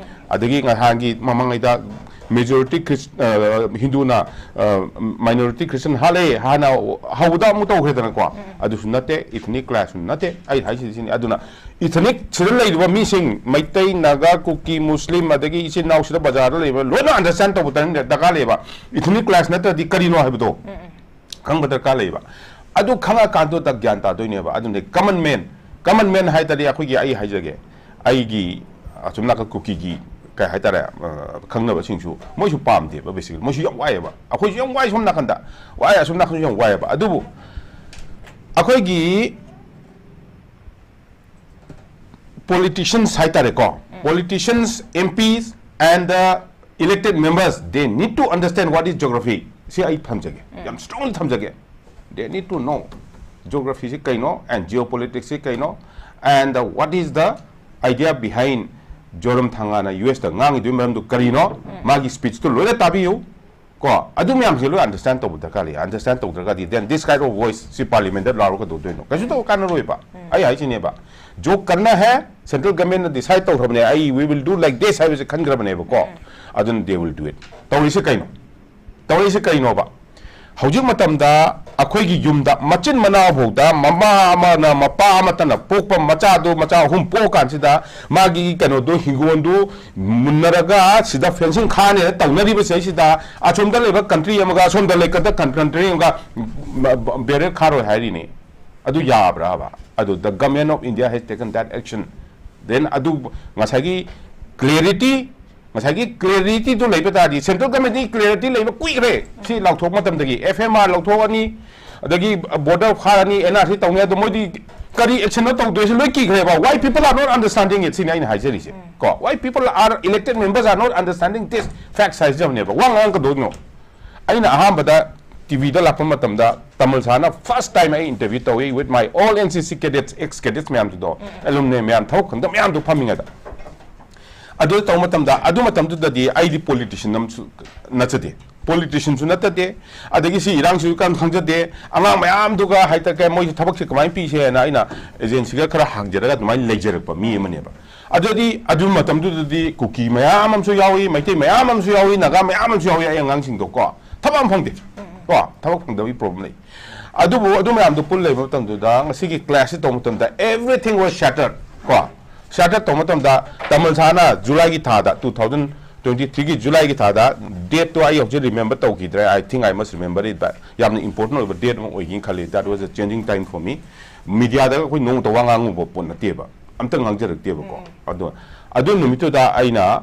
ꯑꯗꯒꯤ ꯉꯍꯥꯟꯒꯤ ꯃꯃꯥꯡꯉꯩꯗ ꯃꯦꯖꯣꯔꯤꯇꯤ ꯈ꯭ꯔꯤꯁ-, ꯑ, ꯍꯤꯟꯗꯨꯅ, ꯑ, ꯃꯥꯏꯅꯣꯔꯤꯇꯤ ꯈ꯭ꯔꯤꯁꯇꯤꯌꯟ ꯍꯥꯠꯂꯦ ꯍꯥꯏꯅ ꯍꯧꯕꯗ ꯑꯃꯨꯛ ꯇꯧꯈ꯭ꯔꯦꯗꯅꯀꯣ꯫ ꯑꯗꯨꯁꯨ ꯅꯠꯇꯦ, ꯏꯊꯅꯤꯛ ꯀ꯭ꯂꯥꯁꯁꯨ ꯅꯠꯇꯦ꯫ ꯑꯩ ꯍꯥꯏꯁꯤꯗꯤ ꯁꯤꯅꯤ꯫ ꯑꯗꯨꯅ ꯏꯊꯅꯤꯛ ꯁꯤꯗ ꯂꯩꯔꯤꯕ ꯃꯤꯁꯤꯡ, ꯃꯩꯇꯩ, ꯅꯥꯒꯥ, ꯀꯨꯀꯤ, ꯃꯨꯁꯂꯤꯝ, ꯑꯗꯒꯤ ꯏꯆꯤꯟ ꯏꯅꯥꯎ ꯁꯤꯗ ꯕꯖꯥꯔꯗ ꯂꯩꯕ ꯂꯣꯏꯅ ꯑꯟꯗꯔꯁ꯭ꯇꯦꯟ ꯇꯧꯕ ꯗꯔꯀꯥꯔ ꯂꯩꯌꯦꯕ꯫ ꯏꯊꯅꯤꯛ ꯀ꯭ꯂꯥꯁ ꯅꯠꯇ꯭ꯔꯗꯤ ꯀꯔꯤꯅꯣ ꯍꯥꯏꯕꯗꯣ ꯈꯪꯕ ꯗꯔꯀꯥꯔ ꯂꯩꯌꯦꯕ꯫ ꯑꯗꯨ ꯈꯪꯉꯀꯥꯟꯗꯨꯗ ꯒ꯭ꯌꯥꯟ ꯇꯥꯗꯣꯏꯅꯦꯕ꯫ ꯑꯗꯨꯅ ꯀꯃꯟ ꯃꯦꯟ, ꯀꯃꯟ ꯃꯦꯟ ꯍꯥꯏ ꯇꯥꯔꯗꯤ ꯑꯩꯈꯣꯏꯒꯤ, ꯑꯩ ꯍꯥꯏꯖꯒꯦ, ꯑꯩꯒꯤ ꯑꯁꯣꯝ ꯅꯥꯀꯟ ꯀꯨꯀꯤꯒꯤ ꯀꯩ ꯍꯥꯏꯇꯥꯔꯦ, ꯑ, ꯈꯪꯅꯕꯁꯤꯡꯁꯨ ꯃꯣꯏꯁꯨ ꯄꯥꯝꯗꯦꯕ꯫ Basically ꯃꯣꯏꯁꯨ ꯌꯥꯝ ꯋꯥꯏꯑꯦꯕ, ꯑꯩꯈꯣꯏꯁꯨ ꯌꯥꯝ ꯋꯥꯏ ꯁꯣꯝ ꯅꯥꯀꯟꯗ, ꯋꯥꯏ, ꯑꯁꯣꯝ ꯅꯥꯀꯟꯁꯨ ꯌꯥꯝ ꯋꯥꯏꯑꯦꯕ꯫ ꯑꯗꯨꯕꯨ ꯑꯩꯈꯣꯏꯒꯤ politicians ꯍꯥꯏꯇꯥꯔꯦꯀꯣ, politicians, M Ps and the elected members, they need to understand what is geography. ꯁꯤ ꯑꯩ ꯊꯝꯖꯒꯦ, ꯌꯥꯝ strongly ꯊꯝꯖꯒꯦ꯫ They need to know. Geography ꯁꯤ ꯀꯩꯅꯣ and geopolitics ꯁꯤ ꯀꯩꯅꯣ, and what is the idea behind ꯖꯣꯔꯝ ꯊꯪꯒꯥꯅ ꯌꯨ ꯑꯦꯁꯇ ꯉꯥꯡꯉꯤꯗꯨꯒꯤ ꯃꯔꯝꯗꯨ ꯀꯔꯤꯅꯣ? ꯃꯥꯒꯤ speech ꯇꯨ ꯂꯣꯏꯅ ꯇꯥꯕꯤꯌꯨ꯫ ꯀꯣ, ꯑꯗꯨ ꯃꯌꯥꯝꯁꯦ ꯂꯣꯏ understand ꯇꯧꯕ ꯗꯔꯀꯥꯔ ꯂꯩ꯫ Understand ꯇꯧꯗ꯭ꯔꯒꯗꯤ then this kind of voice ꯁꯤ parliament ꯗ ꯂꯥꯎꯔꯒ ꯀꯩꯗꯧꯗꯣꯏꯅꯣ? ꯀꯩꯁꯨ ꯇꯧ ꯀꯥꯟꯅꯔꯣꯏꯕ꯫ ꯑꯩ ꯍꯥꯏꯁꯤꯅꯦꯕ, जो करना है central government ꯅ decide ꯇꯧꯈ꯭ꯔꯕꯅꯦ, ꯑꯩ we will do like this ꯍꯥꯏꯕꯁꯦ ꯈꯟꯈ꯭ꯔꯕꯅꯦꯕꯀꯣ꯫ ꯑꯗꯨꯅ they will do it꯫ ꯇꯧꯔꯤꯁꯦ ꯀꯩꯅꯣ? ꯇꯧꯔꯛꯏꯁꯦ ꯀꯩꯅꯣꯕ? ꯍꯧꯖꯤꯛ ꯃꯇꯝꯗ ꯑꯩꯈꯣꯏꯒꯤ ꯌꯨꯝꯗ ꯃꯆꯤꯟ ꯃꯅꯥꯎ ꯐꯥꯎꯗ ꯃꯃꯥ ꯑꯃꯅ ꯃꯄꯥ ꯑꯃꯠꯇꯅ ꯄꯣꯛꯄ ꯃꯆꯥꯗꯨ, ꯃꯆꯥ ꯑꯍꯨꯝ ꯄꯣꯛꯑꯀꯥꯟꯁꯤꯗ ꯃꯥꯒꯤ ꯀꯩꯅꯣꯗꯨ, ꯍꯤꯡꯒꯣꯜꯗꯨ ꯃꯨꯟꯅꯔꯒ ꯁꯤꯗ fencing ꯈꯥꯅꯦꯅ ꯇꯧꯅꯔꯤꯕꯁꯤꯗꯩꯁꯤꯗ ꯑꯁꯣꯝꯗ ꯂꯩꯕ country ꯑꯃꯒ ꯑꯁꯣꯝꯗ ꯂꯩꯕ country ꯑꯃꯒ barrier ꯈꯥꯔꯣꯏ ꯍꯥꯏꯔꯤꯅꯤ꯫ ꯑꯗꯨ ꯌꯥꯕ꯭ꯔꯥꯕ? ꯑꯗꯨ the government of India has taken that action꯫ Then ꯑꯗꯨ ꯉꯁꯥꯏꯒꯤ clarity, ꯉꯁꯥꯏꯒꯤ clarity ꯗꯨ ꯂꯩꯕ ꯇꯥꯔꯗꯤ, central government ꯀꯤ clarity ꯂꯩꯕ ꯀꯨꯏꯈ꯭ꯔꯦ꯫ ꯁꯤ ꯂꯥꯎꯊꯣꯛ ꯃꯇꯝꯗꯒꯤ F M R ꯂꯧꯊꯣꯛꯑꯅꯤ, ꯑꯗꯒꯤ border ꯐꯥꯔꯅꯤ, N R C ꯇꯧꯅꯤ, ꯑꯗꯣ ꯃꯣꯏꯗꯤ ꯀꯔꯤ action ꯅꯣ ꯇꯧꯗꯣꯏꯁꯦ ꯂꯣꯏ ꯀꯤꯈ꯭ꯔꯦꯕ꯫ Why people are not understanding it? ꯁꯤꯅꯤ ꯑꯩꯅ ꯍꯥꯏꯖꯔꯤꯁꯦ꯫ ꯀꯣ, why people are elected members are not understanding this facts ꯍꯥꯏꯖꯕꯅꯦꯕ꯫ ꯋꯥ ꯉꯥꯡꯒꯗꯣꯏꯅꯣ꯫ ꯑꯩꯅ ꯑꯍꯥꯟꯕꯗ T V ꯗ ꯂꯥꯛꯄ ꯃꯇꯝꯗ ꯇꯥꯃꯜ ꯁꯥꯔꯅ first time ꯑꯩ interview ꯇꯧꯏ with my all N C C cadets, ex cadets ꯃꯌꯥꯝꯗꯨꯗꯣ, alumni ꯃꯌꯥꯝ, ꯊꯕꯛ ꯐꯪꯗꯕ ꯃꯌꯥꯝꯗꯣ ꯐꯝꯃꯤꯉꯩꯗ꯫ ꯑꯗꯨ ꯇꯧꯕ ꯃꯇꯝꯗ, ꯑꯗꯨ ꯃꯇꯝꯗꯨꯗꯗꯤ ꯑꯩꯗꯤ politician ꯑꯃꯁꯨ ꯅꯠꯆꯗꯦ, politician ꯁꯨ ꯅꯠꯆꯗꯦ, ꯑꯗꯒꯤ ꯁꯤ ꯏꯔꯥꯡꯁꯤꯁꯨ ꯀꯔꯝ ꯈꯪꯖꯗꯦ꯫ ꯑꯉꯥꯡ ꯃꯌꯥꯝꯗꯨꯒ ꯍꯥꯏꯇꯥꯔꯦ, ꯃꯣꯏꯁꯦ ꯊꯕꯛꯁꯦ ꯀꯃꯥꯏꯅ ꯄꯤꯁꯦꯅ ꯑꯩꯅ agency ꯒ ꯈꯔ ꯍꯥꯡꯖꯔꯒ ꯑꯗꯨꯃꯥꯏꯅ ꯂꯩꯖꯔꯛꯄ ꯃꯤ ꯑꯃꯅꯦꯕ꯫ ꯑꯗꯨꯗꯤ ꯑꯗꯨ ꯃꯇꯝꯗꯨꯗꯗꯤ ꯀꯨꯀꯤ ꯃꯌꯥꯝ ꯑꯃꯁꯨ ꯌꯥꯎꯏ, ꯃꯩꯇꯩ ꯃꯌꯥꯝ ꯑꯃꯁꯨ ꯌꯥꯎꯏ, ꯅꯥꯒꯥ ꯃꯌꯥꯝ ꯑꯃꯁꯨ ꯌꯥꯎꯏ꯫ ꯑꯩ ꯑꯉꯥꯡꯁꯤꯡꯗꯣ ꯀꯣ, ꯊꯕꯛ ꯑꯃ ꯐꯪꯗꯦ꯫ ꯀꯣ, ꯊꯕꯛ ꯐꯪꯗꯕꯒꯤ problem ꯂꯩ꯫ ꯑꯗꯨꯕꯨ ꯑꯗꯨ ꯃꯌꯥꯝꯗꯣ ꯄꯨꯜ ꯂꯩꯕ ꯃꯇꯝꯗꯨꯗ ꯉꯁꯤꯒꯤ clash ꯁꯤ ꯇꯧꯕ ꯃꯇꯝꯗ everything was shattered꯫ ꯀꯣ, shattered ꯇꯧꯕ ꯃꯇꯝꯗ ꯇꯥꯃꯜ ꯁꯥꯔꯅ July ꯒꯤ ꯊꯥꯗ, two thousand twenty three ꯒꯤ July ꯒꯤ ꯊꯥꯗ, date ꯇꯣ ꯑꯩ ꯍꯧꯖꯤꯛ remember ꯇꯧꯈꯤꯗ꯭ꯔꯦ, I think I must remember it, but ꯌꯥꯝꯅ important ꯑꯣꯏꯕ date ꯑꯃ ꯑꯣꯏꯒꯦꯅ ꯈꯜꯂꯤ꯫ That was a changing time for me꯫ Media ꯗ ꯑꯩꯈꯣꯏ ꯅꯣꯡꯃꯇ ꯋꯥ ꯉꯥꯡꯉꯨꯕ ꯄꯣꯠ ꯅꯠꯇꯦꯕ, ꯑꯝꯇ ꯉꯥꯡꯖꯔꯛꯇꯦꯕꯀꯣ꯫ ꯑꯗꯣ ꯑꯗꯨ ꯅꯨꯃꯤꯠꯇꯨꯗ ꯑꯩꯅ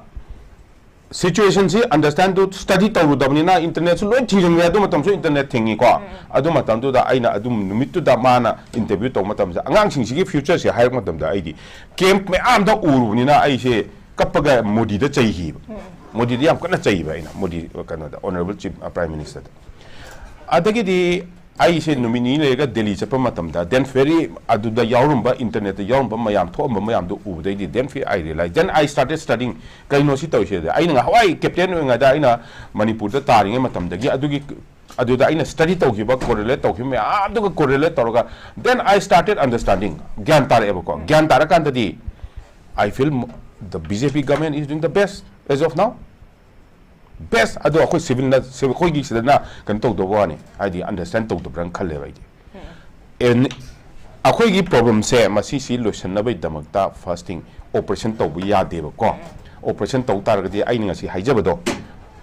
situation ꯁꯤ understand ꯇꯨ study ꯇꯧꯔꯨꯗꯕꯅꯤꯅ, internet ꯁꯨ ꯂꯣꯏ ꯊꯤꯡꯖꯤꯟꯈ꯭ꯔꯦ꯫ ꯑꯗꯨ ꯃꯇꯝꯁꯨ internet ꯊꯤꯡꯉꯤꯀꯣ꯫ ꯑꯗꯨ ꯃꯇꯝꯗꯨꯗ ꯑꯩꯅ ꯑꯗꯨ ꯅꯨꯃꯤꯠꯇꯨꯗ ꯃꯥꯅ interview ꯇꯧꯕ ꯃꯇꯝꯗ, ꯑꯉꯥꯡꯁꯤꯡꯁꯤꯒꯤ future ꯁꯦ ꯍꯥꯏꯔꯛꯄ ꯃꯇꯝꯗ, ꯑꯩꯗꯤ camp ꯃꯌꯥꯝꯗ ꯎꯔꯨꯕꯅꯤꯅ ꯑꯩꯁꯦ ꯀꯞꯄꯒ ꯃꯣꯗꯤꯗ ꯆꯩꯈꯤꯕ꯫ ꯃꯣꯗꯤꯗ ꯌꯥꯝ ꯀꯟꯅ ꯆꯩꯕ ꯑꯩꯅ, ꯃꯣꯗꯤ ꯀꯩꯅꯣꯗ, Honourable Chief, Prime Minister ꯗ꯫ ꯑꯗꯒꯤꯗꯤ ꯑꯩꯁꯦ ꯅꯨꯃꯤꯠ ꯅꯤꯅꯤ ꯂꯩꯔꯒ ꯗꯦꯜꯂꯤ ꯆꯠꯄ ꯃꯇꯝꯗ, then very ꯑꯗꯨꯗ ꯌꯥꯎꯔꯝꯕ, internet ꯇ ꯌꯥꯎꯔꯝꯕ ꯃꯌꯥꯝ, ꯊꯣꯛꯑꯝꯕ ꯃꯌꯥꯝꯗꯣ ꯎꯕꯗꯩꯗꯤ, then very I realize, then I started studying. ꯀꯩꯅꯣ ꯁꯤ ꯇꯧꯔꯤꯁꯦ? ꯑꯩꯅ ꯉꯍꯥꯟꯋꯥꯏ captain ꯑꯣꯏꯔꯤꯉꯩꯗ ꯑꯩꯅ ꯃꯅꯤꯄꯨꯔꯗ ꯇꯥꯔꯤꯉꯩ ꯃꯇꯝꯗꯒꯤ ꯑꯗꯨꯒꯤ, ꯑꯗꯨꯗ ꯑꯩꯅ study ꯇꯧꯈꯤꯕ, correlate ꯇꯧꯈꯤꯕ ꯃꯌꯥꯝꯗꯨꯒ correlate ꯇꯧꯔꯒ, then I started understanding. ꯒ꯭ꯌꯥꯟ ꯇꯥꯔꯛꯑꯦꯕꯀꯣ꯫ ꯒ꯭ꯌꯥꯟ ꯇꯥꯔꯀꯥꯟꯗꯗꯤ, I feel the B J P government is doing the best as of now. Best ꯑꯗꯣ ꯑꯩꯈꯣꯏ civil ꯅ, civil ꯑꯩꯈꯣꯏꯒꯤ ꯁꯤꯗꯅ ꯀꯩꯅꯣ ꯇꯧꯗꯕ ꯋꯥꯅꯤ, ꯍꯥꯏꯗꯤ understand ꯇꯧꯗꯕ꯭ꯔꯅ ꯈꯜꯂꯦꯕ ꯑꯩꯗꯤ꯫ ꯑꯦꯟ-, ꯑꯩꯈꯣꯏꯒꯤ problem ꯁꯦ ꯃꯁꯤꯁꯤ ꯂꯣꯏꯁꯤꯟꯅꯕꯒꯤꯗꯃꯛꯇ first thing operation ꯇꯧꯕ ꯌꯥꯗꯦꯕꯀꯣ꯫ Operation ꯇꯧ ꯇꯥꯔꯒꯗꯤ ꯑꯩꯅ ꯉꯁꯤ ꯍꯥꯏꯖꯕꯗꯣ,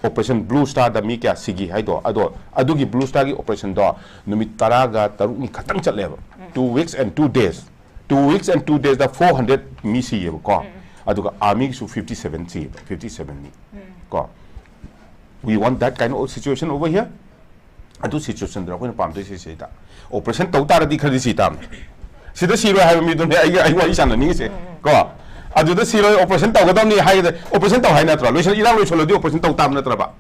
Operation Blue Star ꯗ ꯃꯤ ꯀꯌꯥ ꯁꯤꯈꯤ ꯍꯥꯏꯗꯣ, ꯑꯗꯣ ꯑꯗꯨꯒꯤ Blue Star ꯒꯤ operation ꯗꯣ ꯅꯨꯃꯤꯠ ꯇꯔꯥꯒ ꯇꯔꯨꯛꯅꯤ ꯈꯛꯇꯪ ꯆꯠꯂꯦꯕ꯫ Two weeks and two days, two weeks and two days the four hundred ꯃꯤ ꯁꯤꯌꯦꯕꯀꯣ꯫ ꯑꯗꯨꯒ army ꯒꯤꯁꯨ fifty seven ꯁꯤꯌꯦꯕ, fifty seven ꯃꯤ꯫ ꯀꯣ, we want that kind of situation over here. ꯑꯗꯨ situation ꯗꯨꯅ ꯑꯩꯈꯣꯏꯅ ꯄꯥꯝꯗꯣꯏꯁꯦ ꯁꯤꯗ꯫ Operation ꯇꯧ ꯇꯥꯔꯗꯤ ꯈꯔꯗꯤ ꯁꯤ ꯇꯥꯕꯅꯤ꯫ ꯁꯤꯗ ꯁꯤꯔꯣꯏ ꯍꯥꯏꯕ ꯃꯤꯗꯨꯅꯦ ꯑꯩꯒ, ꯑꯩ ꯋꯥꯔꯤ ꯁꯥꯟꯅꯅꯤꯡꯉꯤꯁꯦ꯫ ꯀꯣ, ꯑꯗꯨꯗ ꯁꯤꯔꯣꯏ, operation ꯇꯧꯒꯗꯕꯅꯤ ꯍꯥꯏꯒꯗ, operation ꯇꯧ ꯍꯥꯏ ꯅꯠꯇ꯭ꯔꯣ? ꯂꯣꯏꯁꯤꯜ-, ꯏꯔꯥꯡ ꯂꯣꯏꯁꯤꯜꯂꯗꯤ operation ꯇꯧ ꯇꯥꯕ ꯅꯠꯇ꯭ꯔꯕ?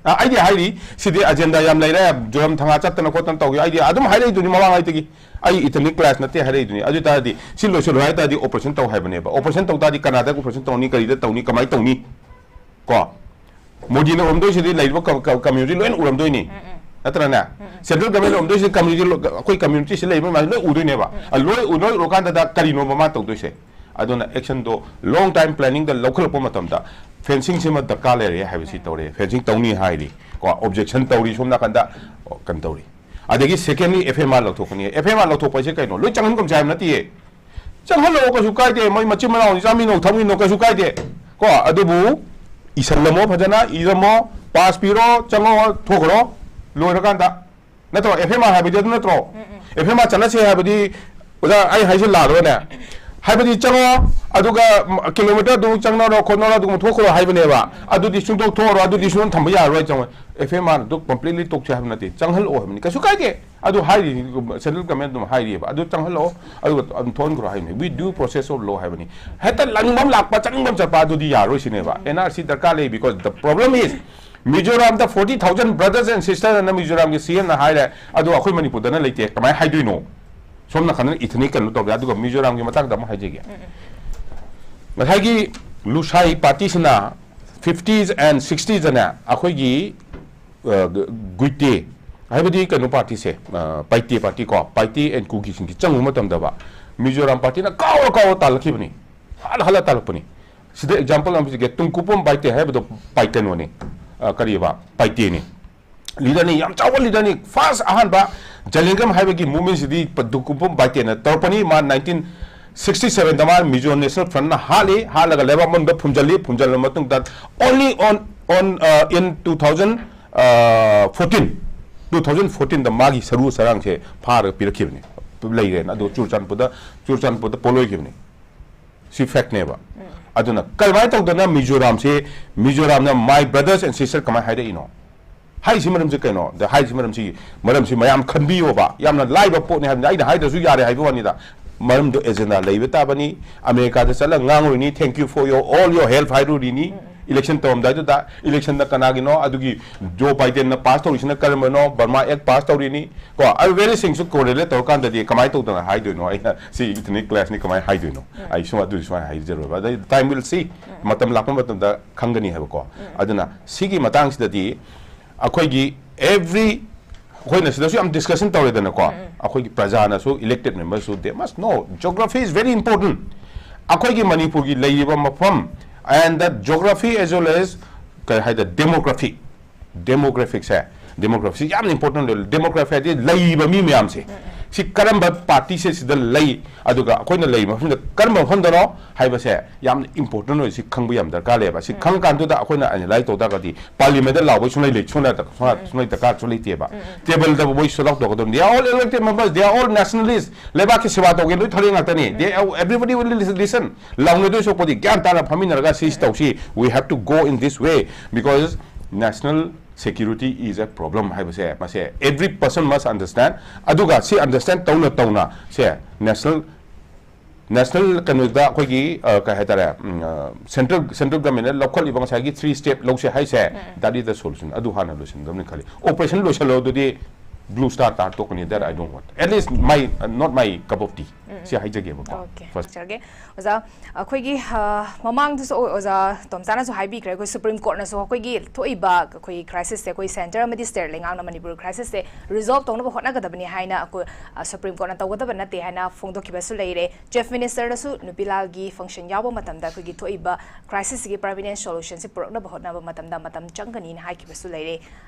ꯑ, ꯑꯩꯗꯤ ꯍꯥꯏꯔꯤ, ꯁꯤꯗꯤ agenda ꯌꯥꯝ ꯂꯩꯔꯦ, ꯖꯣꯔꯝ ꯊꯪꯒꯥ ꯆꯠꯇꯅ ꯈꯣꯠꯇꯅ ꯇꯧꯈꯤ꯫ ꯑꯩꯗꯤ ꯑꯗꯨꯝ ꯍꯥꯏꯔꯛꯏꯗꯨꯅꯤ ꯃꯃꯥꯡꯉꯩꯗꯒꯤ꯫ ꯑꯩ ethnic clash ꯅꯠꯇꯦ ꯍꯥꯏꯔꯛꯏꯗꯨꯅꯤ꯫ ꯑꯗꯨ ꯑꯣꯏ ꯇꯥꯔꯗꯤ ꯁꯤ ꯂꯣꯏꯁꯤꯜꯂꯨ ꯍꯥꯏ ꯇꯥꯔꯗꯤ operation ꯇꯧ ꯍꯥꯏꯕꯅꯦꯕ꯫ Operation ꯇꯧ ꯇꯥꯔꯗꯤ ꯀꯅꯥꯗ operation ꯇꯧꯅꯤ, ꯀꯔꯤꯗ ꯇꯧꯅꯤ, ꯀꯃꯥꯏꯅ ꯇꯧꯅꯤ? ꯀꯣ? ꯃꯣꯗꯤꯅ ꯎꯔꯝꯗꯣꯏꯁꯤꯗꯤ ꯂꯩꯔꯤꯕ ꯀꯝ-, ꯀꯝ-, community ꯂꯣꯏꯅ ꯎꯔꯝꯗꯣꯏꯅꯤ꯫ ꯅꯠꯇ꯭ꯔꯅꯦ? Central government ꯎꯔꯝꯗꯣꯏꯁꯤꯗꯤ community ꯂꯣ-, ꯑꯩꯈꯣꯏ community ꯁꯤ ꯂꯩꯔꯤꯕ ꯃꯌꯥꯝ ꯂꯣꯏ ꯎꯗꯣꯏꯅꯦꯕ꯫ ꯑ, ꯂꯣꯏ ꯎ-, ꯂꯣꯏ ꯎꯔꯀꯥꯟꯗꯗ ꯀꯔꯤꯅꯣꯕ ꯃꯥ ꯇꯧꯗꯣꯏꯁꯦ? ꯑꯗꯨꯅ action ꯗꯣ long time planning ꯗ ꯂꯧꯈꯠꯂꯛꯄ ꯃꯇꯝꯗ fencing ꯁꯤꯃ ꯗꯔꯀꯥꯔ ꯂꯩꯔꯦ ꯍꯥꯏꯕꯁꯤ ꯇꯧꯔꯦ꯫ Fencing ꯇꯧꯅꯤ ꯍꯥꯏꯔꯤ꯫ ꯀꯣ, objection ꯇꯧꯔꯤ ꯁꯣꯝ ꯅꯥꯀꯟꯗ, ꯑꯣ, ꯀꯩꯅꯣ ꯇꯧꯔꯤ꯫ ꯑꯗꯒꯤ secondly, F M R ꯂꯧꯊꯣꯛꯀꯅꯤ꯫ F M R ꯂꯧꯊꯣꯛꯄ ꯍꯥꯏꯁꯦ ꯀꯩꯅꯣ? ꯂꯣꯏ ꯆꯪꯍꯟꯒꯨꯝꯁꯦ ꯍꯥꯏꯕ ꯅꯠꯇꯤꯌꯦ꯫ ꯆꯪꯍꯜꯂꯛꯑꯣ, ꯀꯩꯁꯨ ꯀꯥꯏꯗꯦ꯫ ꯃꯣꯏ ꯃꯆꯤꯟ ꯃꯅꯥꯎꯅꯤ, ꯆꯥꯃꯤꯟꯅꯧ ꯊꯛꯃꯤꯟꯅꯧ, ꯀꯩꯁꯨ ꯀꯥꯏꯗꯦ꯫ ꯀꯣ, ꯑꯗꯨꯕꯨ ꯏꯁꯜꯂꯝꯃꯣ ꯐꯖꯅ, ꯏꯔꯝꯃꯣ, pass ꯄꯤꯔꯣ, ꯆꯪꯉꯛꯑꯣ, ꯊꯣꯛꯈ꯭ꯔꯣ꯫ ꯂꯣꯏꯔꯀꯥꯟꯗ꯫ ꯅꯠꯇ꯭ꯔꯣ? F M R ꯍꯥꯏꯕꯗꯤ ꯑꯗꯨ ꯅꯠꯇ꯭ꯔꯣ? F M R ꯆꯠꯅꯁꯦ ꯍꯥꯏꯕꯗꯤ, ꯑꯣꯖꯥ, ꯑꯩ ꯍꯥꯏꯁꯦ ꯂꯥꯜꯂꯣꯅꯦ? ꯍꯥꯏꯕꯗꯤ ꯆꯪꯉꯣ, ꯑꯗꯨꯒ, ꯎꯝ, kilometre ꯑꯗꯨ ꯆꯪꯅꯔꯣ, ꯈꯣꯠꯅꯔꯣ, ꯑꯗꯨꯒꯨꯝꯕ ꯊꯣꯛꯈ꯭ꯔꯣ ꯍꯥꯏꯕꯅꯦꯕ꯫ ꯑꯗꯨꯗꯤ ꯁꯨꯡꯊꯣꯛ ꯊꯣꯛꯑꯔꯣꯏ, ꯑꯗꯨꯗꯤ ꯁꯨꯡꯊꯝ ꯊꯝꯕ ꯌꯥꯔꯔꯣꯏ, ꯆꯪꯉꯣ꯫ F M R ꯗꯨ completely ꯇꯣꯛꯁꯦ ꯍꯥꯏꯕ ꯅꯠꯇꯦ, ꯆꯪꯍꯜꯂꯛꯑꯣ ꯍꯥꯏꯕꯅꯤ, ꯀꯩꯁꯨ ꯀꯥꯏꯗꯦ꯫ ꯑꯗꯨ ꯍꯥꯏꯔꯤ, central government ꯑꯗꯨꯝ ꯍꯥꯏꯔꯤꯑꯕ, "ꯑꯗꯨ ꯆꯪꯍꯜꯂꯛꯑꯣ, ꯑꯗꯨꯒ ꯑꯗꯨꯝ ꯊꯣꯛꯍꯟꯈ꯭ꯔꯣ" ꯍꯥꯏꯕꯅꯤ꯫ We due process of law ꯍꯥꯏꯕꯅꯤ꯫ ꯍꯦꯛꯇ ꯂꯥꯛꯅꯤꯡꯕ ꯑꯃ ꯂꯥꯛꯄ, ꯆꯠꯅꯤꯡꯕ ꯑꯃ ꯆꯠꯄ, ꯑꯗꯨꯗꯤ ꯌꯥꯔꯣꯏ ꯁꯤꯅꯦꯕ꯫ N R C ꯗꯔꯀꯥꯔ ꯂꯩ, because the problem is, ꯃꯤꯖꯣꯔꯥꯝꯗ forty thousand brothers and sisters ꯑꯅ ꯃꯤꯖꯣꯔꯥꯝꯒꯤ C M ꯅ ꯍꯥꯏꯔꯦ, ꯑꯗꯣ ꯑꯩꯈꯣꯏ ꯃꯅꯤꯄꯨꯔꯗꯅ ꯂꯩꯇꯦ, ꯀꯃꯥꯏꯅ ꯍꯥꯏꯗꯣꯏꯅꯣ? ꯁꯣꯝ ꯅꯥꯀꯟꯗꯅ ethnic ꯀꯩꯅꯣ ꯇꯧꯔꯦ, ꯑꯗꯨꯒ ꯃꯤꯖꯣꯔꯥꯝꯒꯤ ꯃꯇꯥꯡꯗ ꯑꯃꯨꯛ ꯍꯥꯏꯖꯒꯦ꯫ ꯉꯁꯥꯏꯒꯤ ꯂꯨꯁꯥꯏ party ꯁꯤꯅ fifties and sixties ꯑꯅ ꯑꯩꯈꯣꯏꯒꯤ, ꯑ, ꯒꯨꯏꯇꯦ ꯍꯥꯏꯕꯗꯤ ꯀꯩꯅꯣ party ꯁꯦ, ꯑ, ꯄꯥꯏꯇꯦ party ꯀꯣ, ꯄꯥꯏꯇꯦ and ꯀꯨꯀꯤꯁꯤꯡꯒꯤ ꯆꯪꯉꯨꯕ ꯃꯇꯝꯗꯕ ꯃꯤꯖꯣꯔꯥꯝ party ꯅ ꯀꯥꯎꯔ ꯀꯥꯎꯔ ꯇꯥꯜꯂꯛꯈꯤꯕꯅꯤ, ꯍꯜꯂ ꯍꯜꯂ ꯇꯥꯜꯂꯛꯄꯅꯤ꯫ ꯁꯤꯗ example ꯑꯃ ꯄꯤꯖꯒꯦ, ꯇꯨꯡꯀꯨꯄꯝ ꯕꯥꯏꯇꯦ ꯍꯥꯏꯕꯗꯣ ꯄꯥꯏ ꯀꯩꯅꯣꯅꯤ, ꯑ, ꯀꯔꯤꯕ, ꯄꯥꯏꯇꯦꯅꯤ꯫ Leader ꯅꯤ, ꯌꯥꯝ ꯆꯥꯎꯕ leader ꯅꯤ꯫ First ꯑꯍꯥꯟꯕ ꯖꯂꯤꯡꯒꯝ ꯍꯥꯏꯕꯒꯤ movement ꯁꯤꯗꯤ ꯄ-, ꯇꯨꯡꯀꯨꯄꯝ ꯕꯥꯏꯇꯦꯅ ꯇꯧꯔꯛꯄꯅꯤ꯫ ꯃꯥ nineteen sixty seven ꯗ ꯃꯥ Mizo National Front ꯅ ꯍꯥꯠꯂꯤ, ꯍꯥꯠꯂꯒ ꯂꯩꯕꯥꯛ ꯃꯅꯨꯡꯗ ꯐꯨꯝꯖꯤꯜꯂꯤ, ꯐꯨꯝꯖꯤꯜꯂꯕ ꯃꯇꯨꯡꯗ only on, on, uh, in two thousand fourteen, two thousand fourteen ꯗ ꯃꯥꯒꯤ ꯁꯔꯨ ꯁꯔꯥꯡꯁꯦ ꯐꯥꯔꯒ ꯄꯤꯔꯛꯈꯤꯕꯅꯤ, ꯂꯩꯔꯦꯅ꯫ ꯑꯗꯨ ꯆꯨꯔꯆꯥꯟꯄꯨꯔꯗ, ꯆꯨꯔꯆꯥꯟꯄꯨꯔꯗ ꯄꯣꯂꯣꯏꯈꯤꯕꯅꯤ꯫ ꯁꯤ fact ꯅꯦꯕ꯫ ꯑꯗꯨꯅ ꯀꯃꯥꯏꯅ ꯇꯧꯗꯅ ꯃꯤꯖꯣꯔꯥꯝꯁꯦ, ꯃꯤꯖꯣꯔꯥꯝꯅ my brothers and sisters ꯀꯃꯥꯏꯅ ꯍꯥꯏꯔꯛꯏꯅꯣ? ꯍꯥꯏꯔꯤꯁꯤ ꯃꯔꯝꯁꯤ ꯀꯩꯅꯣ? ꯗ ꯍꯥꯏꯔꯤꯁꯤ ꯃꯔꯝꯁꯤ, ꯃꯔꯝꯁꯤ ꯃꯌꯥꯝ ꯈꯟꯕꯤꯌꯣꯕ꯫ ꯌꯥꯝꯅ ꯂꯥꯏꯕ ꯄꯣꯠꯅꯤ ꯍꯥꯏꯕꯅꯤ, ꯑꯩꯅ ꯍꯥꯏꯗ꯭ꯔꯁꯨ ꯌꯥꯔꯦ ꯍꯥꯏꯕ ꯋꯥꯅꯤꯗ꯫ ꯃꯔꯝꯗꯣ agenda ꯂꯩꯕ ꯇꯥꯕꯅꯤ꯫ ꯑꯃꯦꯔꯤꯀꯥꯗ ꯆꯠꯂꯒ ꯉꯥꯡꯉꯨꯔꯤꯅꯤ, "Thank you for your, all your help" ꯍꯥꯏꯔꯨꯔꯤꯅꯤ꯫ Election ꯇꯧꯔꯝꯗꯥꯏꯗꯨꯗ, election ꯗ ꯀꯅꯥꯒꯤꯅꯣ? ꯑꯗꯨꯒꯤ ꯖꯣ ꯕꯥꯏꯗꯦꯟꯅ pass ꯇꯧꯔꯤꯁꯤꯅ ꯀꯔꯝꯕꯅꯣ? Burma Act pass ꯇꯧꯔꯤꯅꯤ꯫ ꯀꯣ, ꯑꯗꯨ ꯚꯦꯔꯤ ꯁꯤꯡꯁꯨ correlate ꯇꯧꯔꯀꯥꯟꯗꯗꯤ ꯀꯃꯥꯏꯅ ꯇꯧꯗꯅ ꯍꯥꯏꯗꯣꯏꯅꯣ? ꯑꯩꯅ ꯁꯤ ethnic clash ꯅꯤ ꯀꯃꯥꯏꯅ ꯍꯥꯏꯗꯣꯏꯅꯣ? ꯑꯩ ꯁꯨꯝ ꯑꯗꯨ ꯁꯨꯃꯥꯏꯅ ꯍꯥꯏꯖꯔꯣꯏꯕ꯫ ꯑꯗꯩ time will see, ꯃꯇꯝ ꯂꯥꯛꯄ ꯃꯇꯝꯗ ꯈꯪꯒꯅꯤ ꯍꯥꯏꯕꯀꯣ꯫ ꯑꯗꯨꯅ ꯁꯤꯒꯤ ꯃꯇꯥꯡꯁꯤꯗꯗꯤ ꯑꯩꯈꯣꯏꯒꯤ every, ꯑꯩꯈꯣꯏꯅ ꯁꯤꯗꯁꯨ ꯌꯥꯝ discussion ꯇꯧꯔꯦꯗꯅꯀꯣ꯫ ꯑꯩꯈꯣꯏꯒꯤ ꯄ꯭ꯔꯖꯥꯅꯁꯨ, elected member ꯁꯨ, they must know geography is very important. ꯑꯩꯈꯣꯏꯒꯤ ꯃꯅꯤꯄꯨꯔꯒꯤ ꯂꯩꯔꯤꯕ ꯃꯐꯝ and the geography as well as ꯀꯩ ꯍꯥꯏꯗ demography, demographic ꯁꯦ, demography ꯁꯤ ꯌꯥꯝꯅ important ꯑꯣꯏ꯫ Demography ꯍꯥꯏꯗꯤ ꯂꯩꯔꯤꯕ ꯃꯤ ꯃꯌꯥꯝꯁꯦ, ꯁꯤ ꯀꯔꯝꯕ party ꯁꯦ ꯁꯤꯗ ꯂꯩ, ꯑꯗꯨꯒ ꯑꯩꯈꯣꯏꯅ ꯂꯩꯔꯤꯕ ꯃꯐꯝꯗ ꯀꯔꯝꯕ ꯃꯐꯝꯗꯅꯣ ꯍꯥꯏꯕꯁꯦ ꯌꯥꯝꯅ important ꯑꯣꯏ꯫ ꯁꯤ ꯈꯪꯕ ꯌꯥꯝ ꯗꯔꯀꯥꯔ ꯂꯩꯌꯦꯕ꯫ ꯁꯤ ꯈꯪꯀꯥꯟꯗꯨꯗ ꯑꯩꯈꯣꯏꯅ analyse ꯇꯧ ꯇꯥꯔꯒꯗꯤ parliament ꯗ ꯂꯥꯎꯕꯩ ꯁꯨꯡꯂꯩ ꯂꯩ-, ꯁꯨꯡꯂꯩ ꯗꯔꯀꯥꯔꯁꯨ ꯂꯩꯇꯦꯕ꯫ Table ꯗ ꯃꯣꯏ ꯁꯣꯜ ꯑꯥꯎꯠ ꯇꯧꯒꯗꯕꯅꯤ꯫ They are all elected members, they are all nationalists. ꯂꯩꯕꯥꯛꯀꯤ ꯁꯦꯕꯥ ꯇꯧꯒꯦ ꯂꯣꯏ ꯊꯧꯔꯤ ꯉꯥꯛꯇꯅꯤ꯫ They are, everybody will listen. ꯂꯥꯎꯅꯗꯣꯏ ꯁꯔꯨꯛꯄꯨꯗꯤ ꯒ꯭ꯌꯥꯟ ꯇꯥꯅ ꯐꯝꯃꯤꯟꯅꯔꯒ ꯁꯤ ꯇꯧꯁꯤ, we have to go in this way because national security is a problem ꯍꯥꯏꯕꯁꯦ ꯃꯁꯦ every person must understand꯫ ꯑꯗꯨꯒ ꯁꯤ understand ꯇꯧꯅ ꯇꯧꯅ ꯁꯦ national ꯅꯦꯁꯅꯦꯜ ꯀꯩꯅꯣꯗ ꯑꯩꯈꯣꯏꯒꯤ ꯑ, ꯀꯩ ꯍꯥꯏꯇꯥꯔꯦ, ꯎꯝ, ꯑ, ꯁꯦꯟꯇ꯭ꯔꯦꯜ ꯁꯦꯟꯇ꯭ꯔꯦꯜ ꯒꯚꯔꯟꯃꯦꯟꯅ ꯂꯧꯈꯠꯂꯤꯕ ꯉꯁꯥꯏꯒꯤ ꯊ꯭ꯔꯤ ꯁ꯭ꯇꯦꯞ ꯂꯧꯁꯦ ꯍꯥꯏꯁꯦ, ꯗꯥꯗꯤꯗ ꯁꯣꯂꯨꯁꯟ ꯑꯗꯨ ꯍꯥꯟꯅ ꯂꯣꯏꯁꯤꯟꯒꯗꯕꯅꯤ ꯈꯜꯂꯤ꯫ ꯑꯣꯄꯔꯦꯁꯟ ꯂꯣꯏꯁꯤꯜꯂꯣ ꯑꯗꯨꯗꯤ ꯕ꯭ꯂꯨ ꯁ꯭ꯇꯥꯔ ꯇꯥꯔ ꯇꯣꯛꯀꯅꯤ꯫ That I don't want, at least my, not my cup of tea꯫ ꯁꯤ ꯍꯥꯏꯖꯒꯦꯕꯀꯣ꯫ Okay, ꯐꯖꯔꯒꯦ꯫ ꯑꯣꯖꯥ, ꯑꯩꯈꯣꯏꯒꯤ ꯑ, ꯃꯃꯥꯡꯗꯁꯨ ꯑꯣ- ꯑꯣꯖꯥ ꯇꯣꯝꯆꯥꯅꯁꯨ ꯍꯥꯏꯕꯤꯈ꯭ꯔꯦ, ꯑꯩꯈꯣꯏ ꯁꯨꯄ꯭ꯔꯤꯝ ꯀꯣꯔꯠꯅꯁꯨ ꯑꯩꯈꯣꯏꯒꯤ ꯊꯣꯛꯏꯕ ꯑꯩꯈꯣꯏꯒꯤ ꯀ꯭ꯔꯥꯏꯁꯤꯁꯁꯦ ꯑꯩꯈꯣꯏ ꯁꯦꯟꯇꯔ ꯑꯃꯗꯤ ꯁ꯭ꯇꯦꯠ ꯂꯩꯉꯥꯛꯅ ꯃꯅꯤꯄꯨꯔ ꯀ꯭ꯔꯥꯏꯁꯤꯁꯁꯦ ꯔꯤꯖꯣꯜꯕ ꯇꯧꯅꯕ ꯍꯣꯠꯅꯒꯗꯕꯅꯤ ꯍꯥꯏꯅ ꯑꯩꯈꯣꯏ ꯑ, ꯁꯨꯄ꯭ꯔꯤꯝ ꯀꯣꯔꯠꯅ ꯇꯧꯒꯗꯕ ꯅꯠꯇꯦ ꯍꯥꯏꯅ ꯐꯣꯡꯗꯣꯛꯈꯤꯕꯁꯨ ꯂꯩꯔꯦ꯫ ꯆꯤꯐ ꯃꯤꯅꯤꯁꯇꯔꯅꯁꯨ ꯅꯨꯄꯤꯂꯥꯜꯒꯤ ꯐꯪꯁꯟ ꯌꯥꯎꯕ ꯃꯇꯝꯗ ꯑꯩꯈꯣꯏꯒꯤ ꯊꯣꯛꯏꯕ ꯀ꯭ꯔꯥꯏꯁꯤꯁꯁꯤꯒꯤ ꯄꯔꯃꯤꯅꯦꯟ ꯁꯣꯂꯨꯁꯟꯁꯤ ꯄꯨꯔꯛꯅꯕ ꯍꯣꯠꯅꯕ ꯃꯇꯝꯗ ꯃꯇꯝ ꯆꯪꯒꯅꯤꯅ ꯍꯥꯏꯈꯤꯕꯁꯨ ꯂꯩꯔꯦ꯫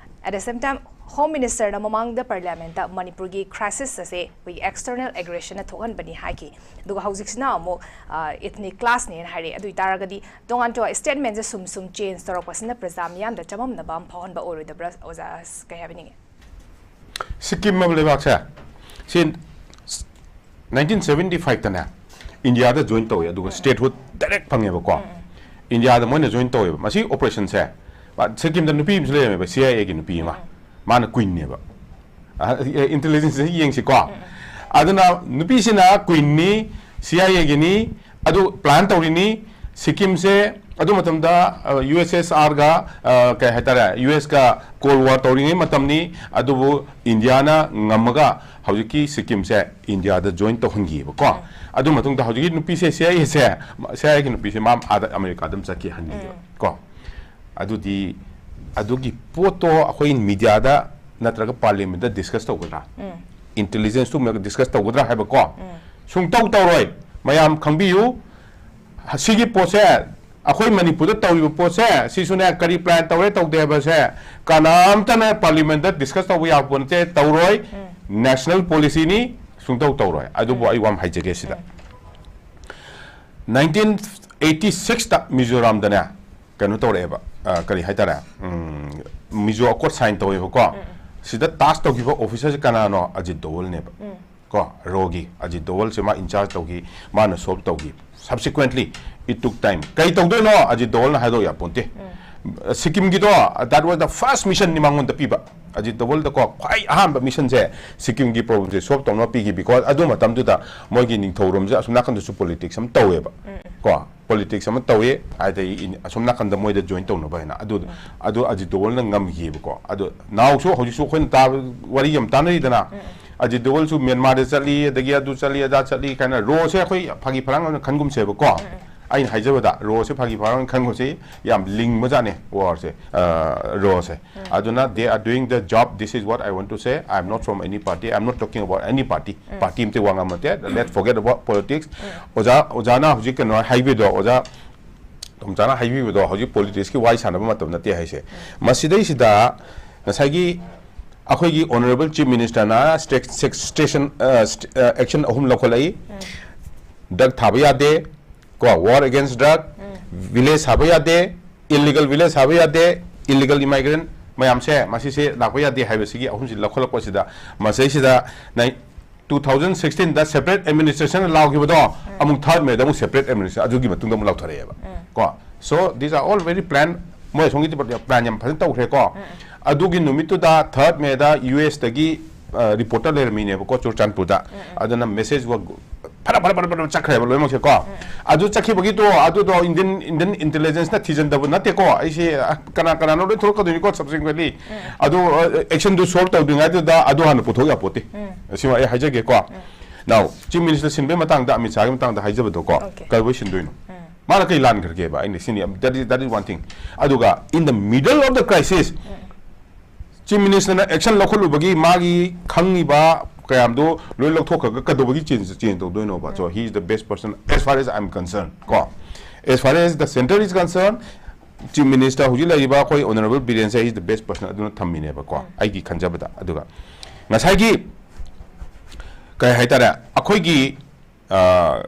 At the same time, home ꯃꯤꯅꯤꯁꯇꯔꯅ ꯃꯃꯥꯡꯗ ꯄꯥꯔꯂꯤꯌꯥꯃꯦꯟꯠꯇ ꯃꯅꯤꯄꯨꯔꯒꯤ ꯀ꯭ꯔꯥꯏꯁꯤꯁ ꯑꯁꯦ ꯑꯩꯈꯣꯏꯒꯤ ꯑꯦꯛꯁꯇꯔꯅꯦꯜ ꯑꯦꯒ꯭ꯔꯦꯁꯟꯅ ꯊꯣꯛꯍꯟꯕꯅꯤ ꯍꯥꯏꯈꯤ꯫ ꯑꯗꯨꯒ ꯍꯧꯖꯤꯛꯁꯤꯅ ꯑꯃꯨꯛ ꯏꯊꯅꯤꯛ ꯀ꯭ꯂꯥꯁꯅꯦꯅ ꯍꯥꯏꯔꯛꯑꯦ꯫ ꯑꯗꯨ ꯑꯣꯏꯇꯥꯔꯒꯗꯤ ꯇꯣꯉꯥꯟ ꯇꯣꯉꯥꯟ ꯁ꯭ꯇꯦꯠꯃꯦꯟꯠꯁꯦ ꯁꯨꯝ ꯁꯨꯝ ꯆꯦꯟꯖ ꯇꯧꯔꯛꯄꯁꯤꯅ ꯄ꯭ꯔꯖꯥ ꯃꯤꯌꯥꯝꯗ ꯆꯃꯝꯅꯕ ꯑꯃ ꯐꯥꯎꯍꯟꯕ ꯑꯣꯏꯔꯣꯏꯗꯕ꯭ꯔꯥ ꯑꯣꯖꯥ? ꯀꯩ ꯍꯥꯏꯕꯤꯅꯤꯡꯉꯤ? ꯁꯤꯛꯀꯤꯝ ꯍꯥꯏꯕ ꯂꯩꯕꯥꯛꯁꯦ, ꯁꯤ ꯅꯥꯏꯟꯇꯤꯟ ꯁꯚꯦꯟꯇꯤ ꯐꯥꯏꯚꯇꯅꯦ ꯏꯟꯗꯤꯌꯥꯗ ꯖꯣꯏꯟ ꯇꯧꯋꯦ, ꯑꯗꯨꯒ ꯁ꯭ꯇꯦꯠꯍꯨꯗ ꯗꯥꯏꯔꯦꯛ ꯐꯪꯉꯦꯕꯀꯣ꯫ ꯏꯟꯗꯤꯌꯥꯗ ꯃꯣꯏꯅ ꯖꯣꯏꯟ ꯇꯧꯋꯦꯕ꯫ ꯃꯁꯤ ꯑꯣꯄꯔꯦꯁꯟꯁꯦ, ꯁꯤꯛꯀꯤꯝꯗ ꯅꯨꯄꯤ ꯑꯃꯁꯨ ꯂꯩꯔꯝꯃꯦꯕ, ꯁꯤ ꯑꯥꯏ ꯑꯦꯒꯤ ꯅꯨꯄꯤ ꯑꯃ, ꯃꯥꯅ ꯀ꯭ꯋꯤꯟꯅꯦꯕ꯫ ꯏꯟꯇꯦꯂꯤꯖꯦꯟꯁꯁꯦ ꯌꯦꯡꯁꯤꯀꯣ꯫ ꯑꯗꯨꯅ ꯅꯨꯄꯤꯁꯤꯅ ꯀ꯭ꯋꯤꯟꯅꯤ, ꯁꯤ ꯑꯥꯏ ꯑꯦꯒꯤꯅꯤ, ꯑꯗꯨ ꯄ꯭ꯂꯥꯟ ꯇꯧꯔꯤꯅꯤ꯫ ꯁꯤꯛꯀꯤꯝꯁꯦ ꯑꯗꯨ ꯃꯇꯝꯗ ꯌꯨ ꯑꯦꯁ ꯑꯦꯁ ꯑꯥꯔꯒ, ꯀꯩ ꯍꯥꯏꯇꯥꯔꯦ, ꯌꯨ ꯑꯦꯁꯀ ꯀꯣꯜ ꯋꯥꯔ ꯇꯧꯔꯤꯉꯩ ꯃꯇꯝꯅꯤ꯫ ꯑꯗꯨꯕꯨ ꯏꯟꯗꯤꯌꯥꯅ ꯉꯝꯃꯒ ꯍꯧꯖꯤꯛꯀꯤ ꯁꯤꯛꯀꯤꯝꯁꯦ ꯏꯟꯗꯤꯌꯥꯗ ꯖꯣꯏꯟ ꯇꯧꯍꯟꯈꯤꯕꯀꯣ꯫ ꯑꯗꯨ ꯃꯇꯨꯡꯗ ꯍꯧꯖꯤꯛꯀꯤ ꯅꯨꯄꯤꯁꯦ, ꯁꯤ ꯑꯥꯏ ꯑꯦꯁꯦ, ꯁꯤ ꯑꯥꯏ ꯑꯦꯒꯤ ꯅꯨꯄꯤꯁꯦ ꯃꯥ ꯑꯥꯗ ꯑꯃꯦꯔꯤꯀꯥꯗ ꯑꯗꯨꯝ ꯆꯠꯈꯤ ꯍꯟꯈꯤꯕ ꯀꯣ꯫ ꯑꯗꯨꯗꯤ ꯑꯗꯨꯒꯤ ꯄꯣꯠꯇꯣ ꯑꯩꯈꯣꯏ ꯃꯤꯗꯤꯌꯥꯗ ꯅꯠꯇ꯭ꯔꯒ ꯄꯥꯔꯂꯤꯌꯥꯃꯦꯟꯠꯇ ꯗꯤꯁꯀꯁ ꯇꯧꯒꯗ꯭ꯔꯥ? ꯏꯟꯇꯦꯂꯤꯖꯦꯟꯁꯇꯨ ꯗꯤꯁꯀꯁ ꯇꯧꯒꯗ꯭ꯔꯥ ꯍꯥꯏꯕꯀꯣ꯫ ꯁꯨꯡꯇꯧ ꯇꯧꯔꯣꯏ꯫ ꯃꯌꯥꯝ ꯈꯪꯕꯤꯌꯨ, ꯁꯤꯒꯤ ꯄꯣꯠꯁꯦ, ꯑꯩꯈꯣꯏ ꯃꯅꯤꯄꯨꯔꯗ ꯇꯧꯔꯤꯕ ꯄꯣꯠꯁꯦ, ꯁꯤꯁꯨꯅꯦ, ꯀꯔꯤ ꯄ꯭ꯂꯥꯟ ꯇꯧꯔꯦ ꯇꯧꯗꯦ ꯍꯥꯏꯕꯁꯦ ꯀꯅꯥꯝꯇꯅ ꯄꯥꯔꯂꯤꯌꯥꯃꯦꯟꯠꯇ ꯗꯤꯁꯀꯁ ꯇꯧꯕ ꯌꯥꯕ ꯄꯣꯠ ꯅꯠꯇꯦ, ꯇꯧꯔꯣꯏ꯫ ꯅꯦꯁꯅꯦꯜ ꯄꯣꯂꯤꯁꯤꯅꯤ, ꯁꯨꯡꯇꯧ ꯇꯧꯔꯣꯏ꯫ ꯑꯗꯨꯕꯨ ꯑꯩ ꯋꯥ ꯑꯃ ꯍꯥꯏꯖꯒꯦ ꯁꯤꯗ꯫ ꯅꯥꯏꯟꯇꯤꯟ ꯑꯩꯠꯇꯤ ꯁꯤꯛꯁꯇ ꯃꯤꯖꯣꯔꯥꯝꯗꯅꯦ ꯀꯩꯅꯣ ꯇꯧꯔꯛꯑꯦꯕ, ꯑ, ꯀꯔꯤ ꯍꯥꯏꯇꯥꯔꯦ, ꯎꯝ, ꯃꯤꯖꯣ ꯑꯦꯀꯣꯔꯗ ꯁꯥꯏꯟ ꯇꯧꯋꯦꯕꯀꯣ꯫ ꯁꯤꯗ ꯇꯥꯁ ꯇꯧꯈꯤꯕ ꯑꯣꯐꯤꯁꯔꯁꯦ ꯀꯅꯥꯅꯣ? ꯑꯖꯤꯠ ꯗꯣꯋꯜꯅꯦꯕ꯫ ꯀꯣ, ꯔꯣꯒꯤ ꯑꯖꯤꯠ ꯗꯣꯋꯜꯁꯦ ꯃꯥ ꯏꯟꯆꯥꯔꯖ ꯇꯧꯈꯤ, ꯃꯥꯅ ꯁꯣꯜꯕ ꯇꯧꯈꯤ꯫ Subsequently, it took time꯫ ꯀꯩ ꯇꯧꯗꯣꯏꯅꯣ? Ajit ꯗꯣꯋꯜꯅ ꯍꯥꯏꯗꯣꯛ ꯌꯥꯄꯣꯟꯇꯦ꯫ ꯁꯤꯛꯀꯤꯝꯒꯤꯗꯣ, that was the first missionꯅꯤ ꯃꯉꯣꯟꯗ ꯄꯤꯕ꯫ ꯑꯖꯤꯠ ꯗꯣꯚꯜꯗꯀꯣ ꯈ꯭ꯋꯥꯏ ꯑꯍꯥꯟꯕ ꯃꯤꯁꯟꯁꯦ ꯁꯤꯛꯀꯤꯝꯒꯤ ꯄ꯭ꯔꯣꯕ꯭ꯂꯦꯝꯁꯦ ꯁꯣꯜꯕ ꯇꯧꯅꯕ ꯄꯤꯈꯤ, ꯕꯤꯀꯣꯖ ꯑꯗꯨ ꯃꯇꯝꯗꯨꯗ ꯃꯣꯏꯒꯤ ꯅꯤꯡꯊꯧꯔꯣꯝꯁꯦ ꯑꯁꯣꯝ ꯅꯥꯀꯟꯗꯁꯨ ꯄꯣꯂꯤꯇꯤꯛꯁ ꯑꯃ ꯇꯧꯋꯦꯕ ꯀꯣ, ꯄꯣꯂꯤꯇꯤꯛꯁ ꯑꯃ ꯇꯧꯋꯤ꯫ ꯑꯗꯩ ꯑꯁꯣꯝ ꯅꯥꯀꯟꯗ ꯃꯣꯏꯗ ꯖꯣꯏꯟ ꯇꯧꯅꯕ ꯍꯥꯏꯅ ꯑꯗꯨ ꯑꯗꯨ ꯑꯖꯤꯠ ꯗꯣꯚꯜꯅ ꯉꯝꯈꯤꯕꯀꯣ꯫ ꯑꯗꯨ ꯅꯥꯎꯁꯨ ꯍꯧꯖꯤꯛꯁꯨ ꯑꯩꯈꯣꯏꯅ ꯇꯥꯕ ꯋꯥꯔꯤ ꯌꯥꯝ ꯇꯥꯅꯔꯤꯗꯅ, ꯑꯖꯤꯠ ꯗꯣꯚꯜꯁꯨ ꯃ꯭ꯌꯥꯟꯃꯥꯔꯗ ꯆꯠꯂꯤ, ꯑꯗꯒꯤ ꯑꯗꯨ ꯆꯠꯂꯤ, ꯑꯗꯥ ꯆꯠꯂꯤ ꯀꯥꯏꯅ ꯔꯣꯁꯦ ꯑꯩꯈꯣꯏ ꯐꯥꯒꯤ ꯐꯔꯥꯡ ꯑꯣꯏꯅ ꯈꯟꯒꯨꯝꯁꯦꯕꯀꯣ꯫ ꯑꯩꯅ ꯍꯥꯏꯖꯕꯗ ꯔꯣꯁꯦ ꯐꯥꯒꯤ ꯐꯔꯥꯡ ꯈꯟꯒꯨꯝꯁꯦ, ꯌꯥꯝ ꯂꯤꯡꯕꯖꯥꯠꯅꯦ ꯋꯥꯔꯁꯦ, ꯔꯣꯁꯦ꯫ ꯑꯗꯨꯅ they are doing the job, this is what I want to say, I am not from any party, I am not talking about any party, party ꯑꯝꯇ ꯋꯥ ꯉꯥꯡꯕ ꯅꯠꯇꯦ, let's forget about politics꯫ ꯑꯣꯖꯥ ꯑꯣꯖꯥꯅ ꯍꯧꯖꯤꯛ ꯀꯩꯅꯣ ꯍꯥꯏꯕꯤꯗꯣ, ꯑꯣꯖꯥ ꯇꯣꯝꯆꯥꯅ ꯍꯥꯏꯕꯤꯕꯗꯣ ꯍꯧꯖꯤꯛ ꯄꯣꯂꯤꯇꯤꯛꯁꯀꯤ ꯋꯥꯔꯤ ꯁꯥꯟꯅꯕ ꯃꯇꯝ ꯅꯠꯇꯦ ꯍꯥꯏꯁꯦ꯫ ꯃꯁꯤꯗꯩꯁꯤꯗ ꯉꯁꯥꯏꯒꯤ ꯑꯩꯈꯣꯏꯒꯤ ꯑꯣꯅꯔꯦꯕꯜ ꯆꯤꯐ ꯃꯤꯅꯤꯁꯇꯔꯅ ꯁ꯭ꯇꯦꯁꯟ ꯑꯦꯛꯁꯟ ꯑꯍꯨꯝ ꯂꯧꯈꯠꯂꯛꯏ꯫ ꯗ꯭ꯔꯒ ꯊꯥꯕ ꯌꯥꯗꯦ, ꯀꯣ, ꯋꯥꯔ ꯑꯦꯒꯦꯟꯁ ꯗ꯭ꯔꯒ, ꯚꯤꯂꯦꯖ ꯁꯥꯕ ꯌꯥꯗꯦ, ꯏꯂꯤꯒꯦꯜ ꯚꯤꯂꯦꯖ ꯁꯥꯕ ꯌꯥꯗꯦ, ꯏꯂꯤꯒꯦꯜ ꯏꯃꯥꯏꯒ꯭ꯔꯦꯟ ꯃꯌꯥꯝꯁꯦ ꯃꯁꯤꯁꯦ ꯂꯥꯛꯄ ꯌꯥꯗꯦ ꯍꯥꯏꯕꯁꯤꯒꯤ ꯑꯍꯨꯝꯁꯤ ꯂꯧꯈꯠꯂꯛꯄꯁꯤꯗ ꯃꯁꯤꯁꯤꯗ ꯅꯥꯏ-, ꯇꯨ ꯊꯥꯎꯖꯟ ꯁꯤꯛꯁꯇꯤꯟꯗ ꯁꯦꯄꯔꯦꯠ ꯑꯦꯗꯃꯤꯅꯤꯁꯇ꯭ꯔꯦꯁꯟ ꯂꯥꯎꯈꯤꯕꯗꯣ ꯑꯃꯨꯛ ꯊꯥꯔꯠ ꯃꯦꯗ ꯑꯃꯨꯛ ꯁꯦꯄꯔꯦꯠ ꯑꯦꯗꯃꯤꯅꯤꯁꯇ꯭ꯔꯦꯁꯟ ꯑꯗꯨꯒꯤ ꯃꯇꯨꯡꯗ ꯑꯃꯨꯛ ꯂꯥꯎꯊꯣꯔꯛꯑꯦꯕ ꯀꯣ꯫ So these are all very plan, ꯃꯣꯏ ꯑꯁꯣꯝꯒꯤ ꯄ꯭ꯂꯥꯟ ꯌꯥꯝ ꯐꯖꯅ ꯇꯧꯈ꯭ꯔꯦꯀꯣ꯫ ꯑꯗꯨꯒꯤ ꯅꯨꯃꯤꯠꯇꯨꯗ ꯊꯥꯔꯠ ꯃꯦꯗ ꯌꯨ ꯑꯦꯁꯇꯒꯤ ꯔꯤꯄꯣꯔꯇꯔ ꯂꯩꯔꯝꯃꯤꯅꯦꯕꯀꯣ ꯆꯨꯔꯆꯥꯟꯄꯨꯔꯗ꯫ ꯑꯗꯨꯅ ꯃꯦꯁꯦꯖ ꯋꯥ ꯐꯔ ꯐꯔ ꯐꯔ ꯐꯔ ꯆꯠꯈ꯭ꯔꯦꯕ ꯂꯣꯏꯅꯃꯛꯁꯦ ꯀꯣ꯫ ꯑꯗꯨ ꯆꯠꯈꯤꯕꯒꯤꯗꯣ ꯑꯗꯨꯗꯣ ꯏꯟꯗꯤꯌꯟ ꯏꯟꯗꯤꯌꯟ ꯏꯟꯇꯦꯂꯤꯖꯦꯟꯁꯅ ꯊꯤꯖꯤꯟꯗꯕ ꯅꯠꯇꯦꯀꯣ꯫ ꯑꯩꯁꯦ ꯑ, ꯀꯅꯥ ꯀꯅꯥꯅꯣ ꯂꯣꯏ ꯊꯣꯛꯂꯛꯀꯗꯣꯏꯅꯤꯀꯣ ꯁꯕꯁꯤꯀ꯭ꯋꯦꯟꯂꯤ꯫ ꯑꯗꯨ ꯑꯦꯛꯁꯟꯗꯨ ꯁꯣꯜꯕ ꯇꯧꯗ꯭ꯔꯤꯉꯩꯗꯨꯗ ꯑꯗꯨ ꯍꯥꯟꯅ ꯄꯨꯊꯣꯛ ꯌꯥꯄꯣꯠꯇꯦ꯫ ꯁꯤꯃ ꯑꯩ ꯍꯥꯏꯖꯒꯦꯀꯣ꯫ ꯅꯥꯎ ꯆꯤꯐ ꯃꯤꯅꯤꯁꯇꯔ ꯁꯤꯟꯕꯒꯤ ꯃꯇꯥꯡꯗ, ꯑꯃꯤꯠ ꯁꯥꯍꯒꯤ ꯃꯇꯥꯡꯗ ꯍꯥꯏꯖꯕꯗꯣꯀꯣ꯫ Okay. ꯀꯔꯝꯕꯩ ꯁꯤꯟꯗꯣꯏꯅꯣ? ꯃꯥꯅ ꯀꯩ ꯂꯥꯟꯈ꯭ꯔꯒꯦꯕ? ꯑꯩꯅ ꯁꯤꯅꯤ, that is, that is one thing. ꯑꯗꯨꯒ in the middle of the crisis chief ꯃꯤꯅꯤꯁꯇꯔꯅ ꯑꯦꯛꯁꯟ ꯂꯧꯈꯠꯂꯨꯕꯒꯤ ꯃꯥꯒꯤ ꯈꯪꯉꯤꯕ ꯀꯌꯥꯝꯗꯣ ꯂꯣꯏ ꯂꯧꯊꯣꯛꯈ꯭ꯔꯒ ꯀꯩꯗꯧꯕꯒꯤ ꯆꯦꯟꯖ ꯆꯦꯟꯖ ꯇꯧꯗꯣꯏꯅꯣꯕ? So he is the best person as far as I am concerned ꯀꯣ꯫ As far as the center is concerned, chief minister ꯍꯧꯖꯤꯛ ꯂꯩꯔꯤꯕ ꯑꯩꯈꯣꯏ honourable ꯕꯤꯔꯦꯟꯁꯦ is the best person ꯑꯗꯨꯅ ꯊꯝꯃꯤꯅꯦꯕꯀꯣ ꯑꯩꯒꯤ ꯈꯟꯖꯕꯗ꯫ ꯑꯗꯨꯒ ꯉꯁꯥꯏꯒꯤ ꯀꯩ ꯍꯥꯏꯇꯥꯔꯦ, ꯑꯩꯈꯣꯏꯒꯤ ꯑ,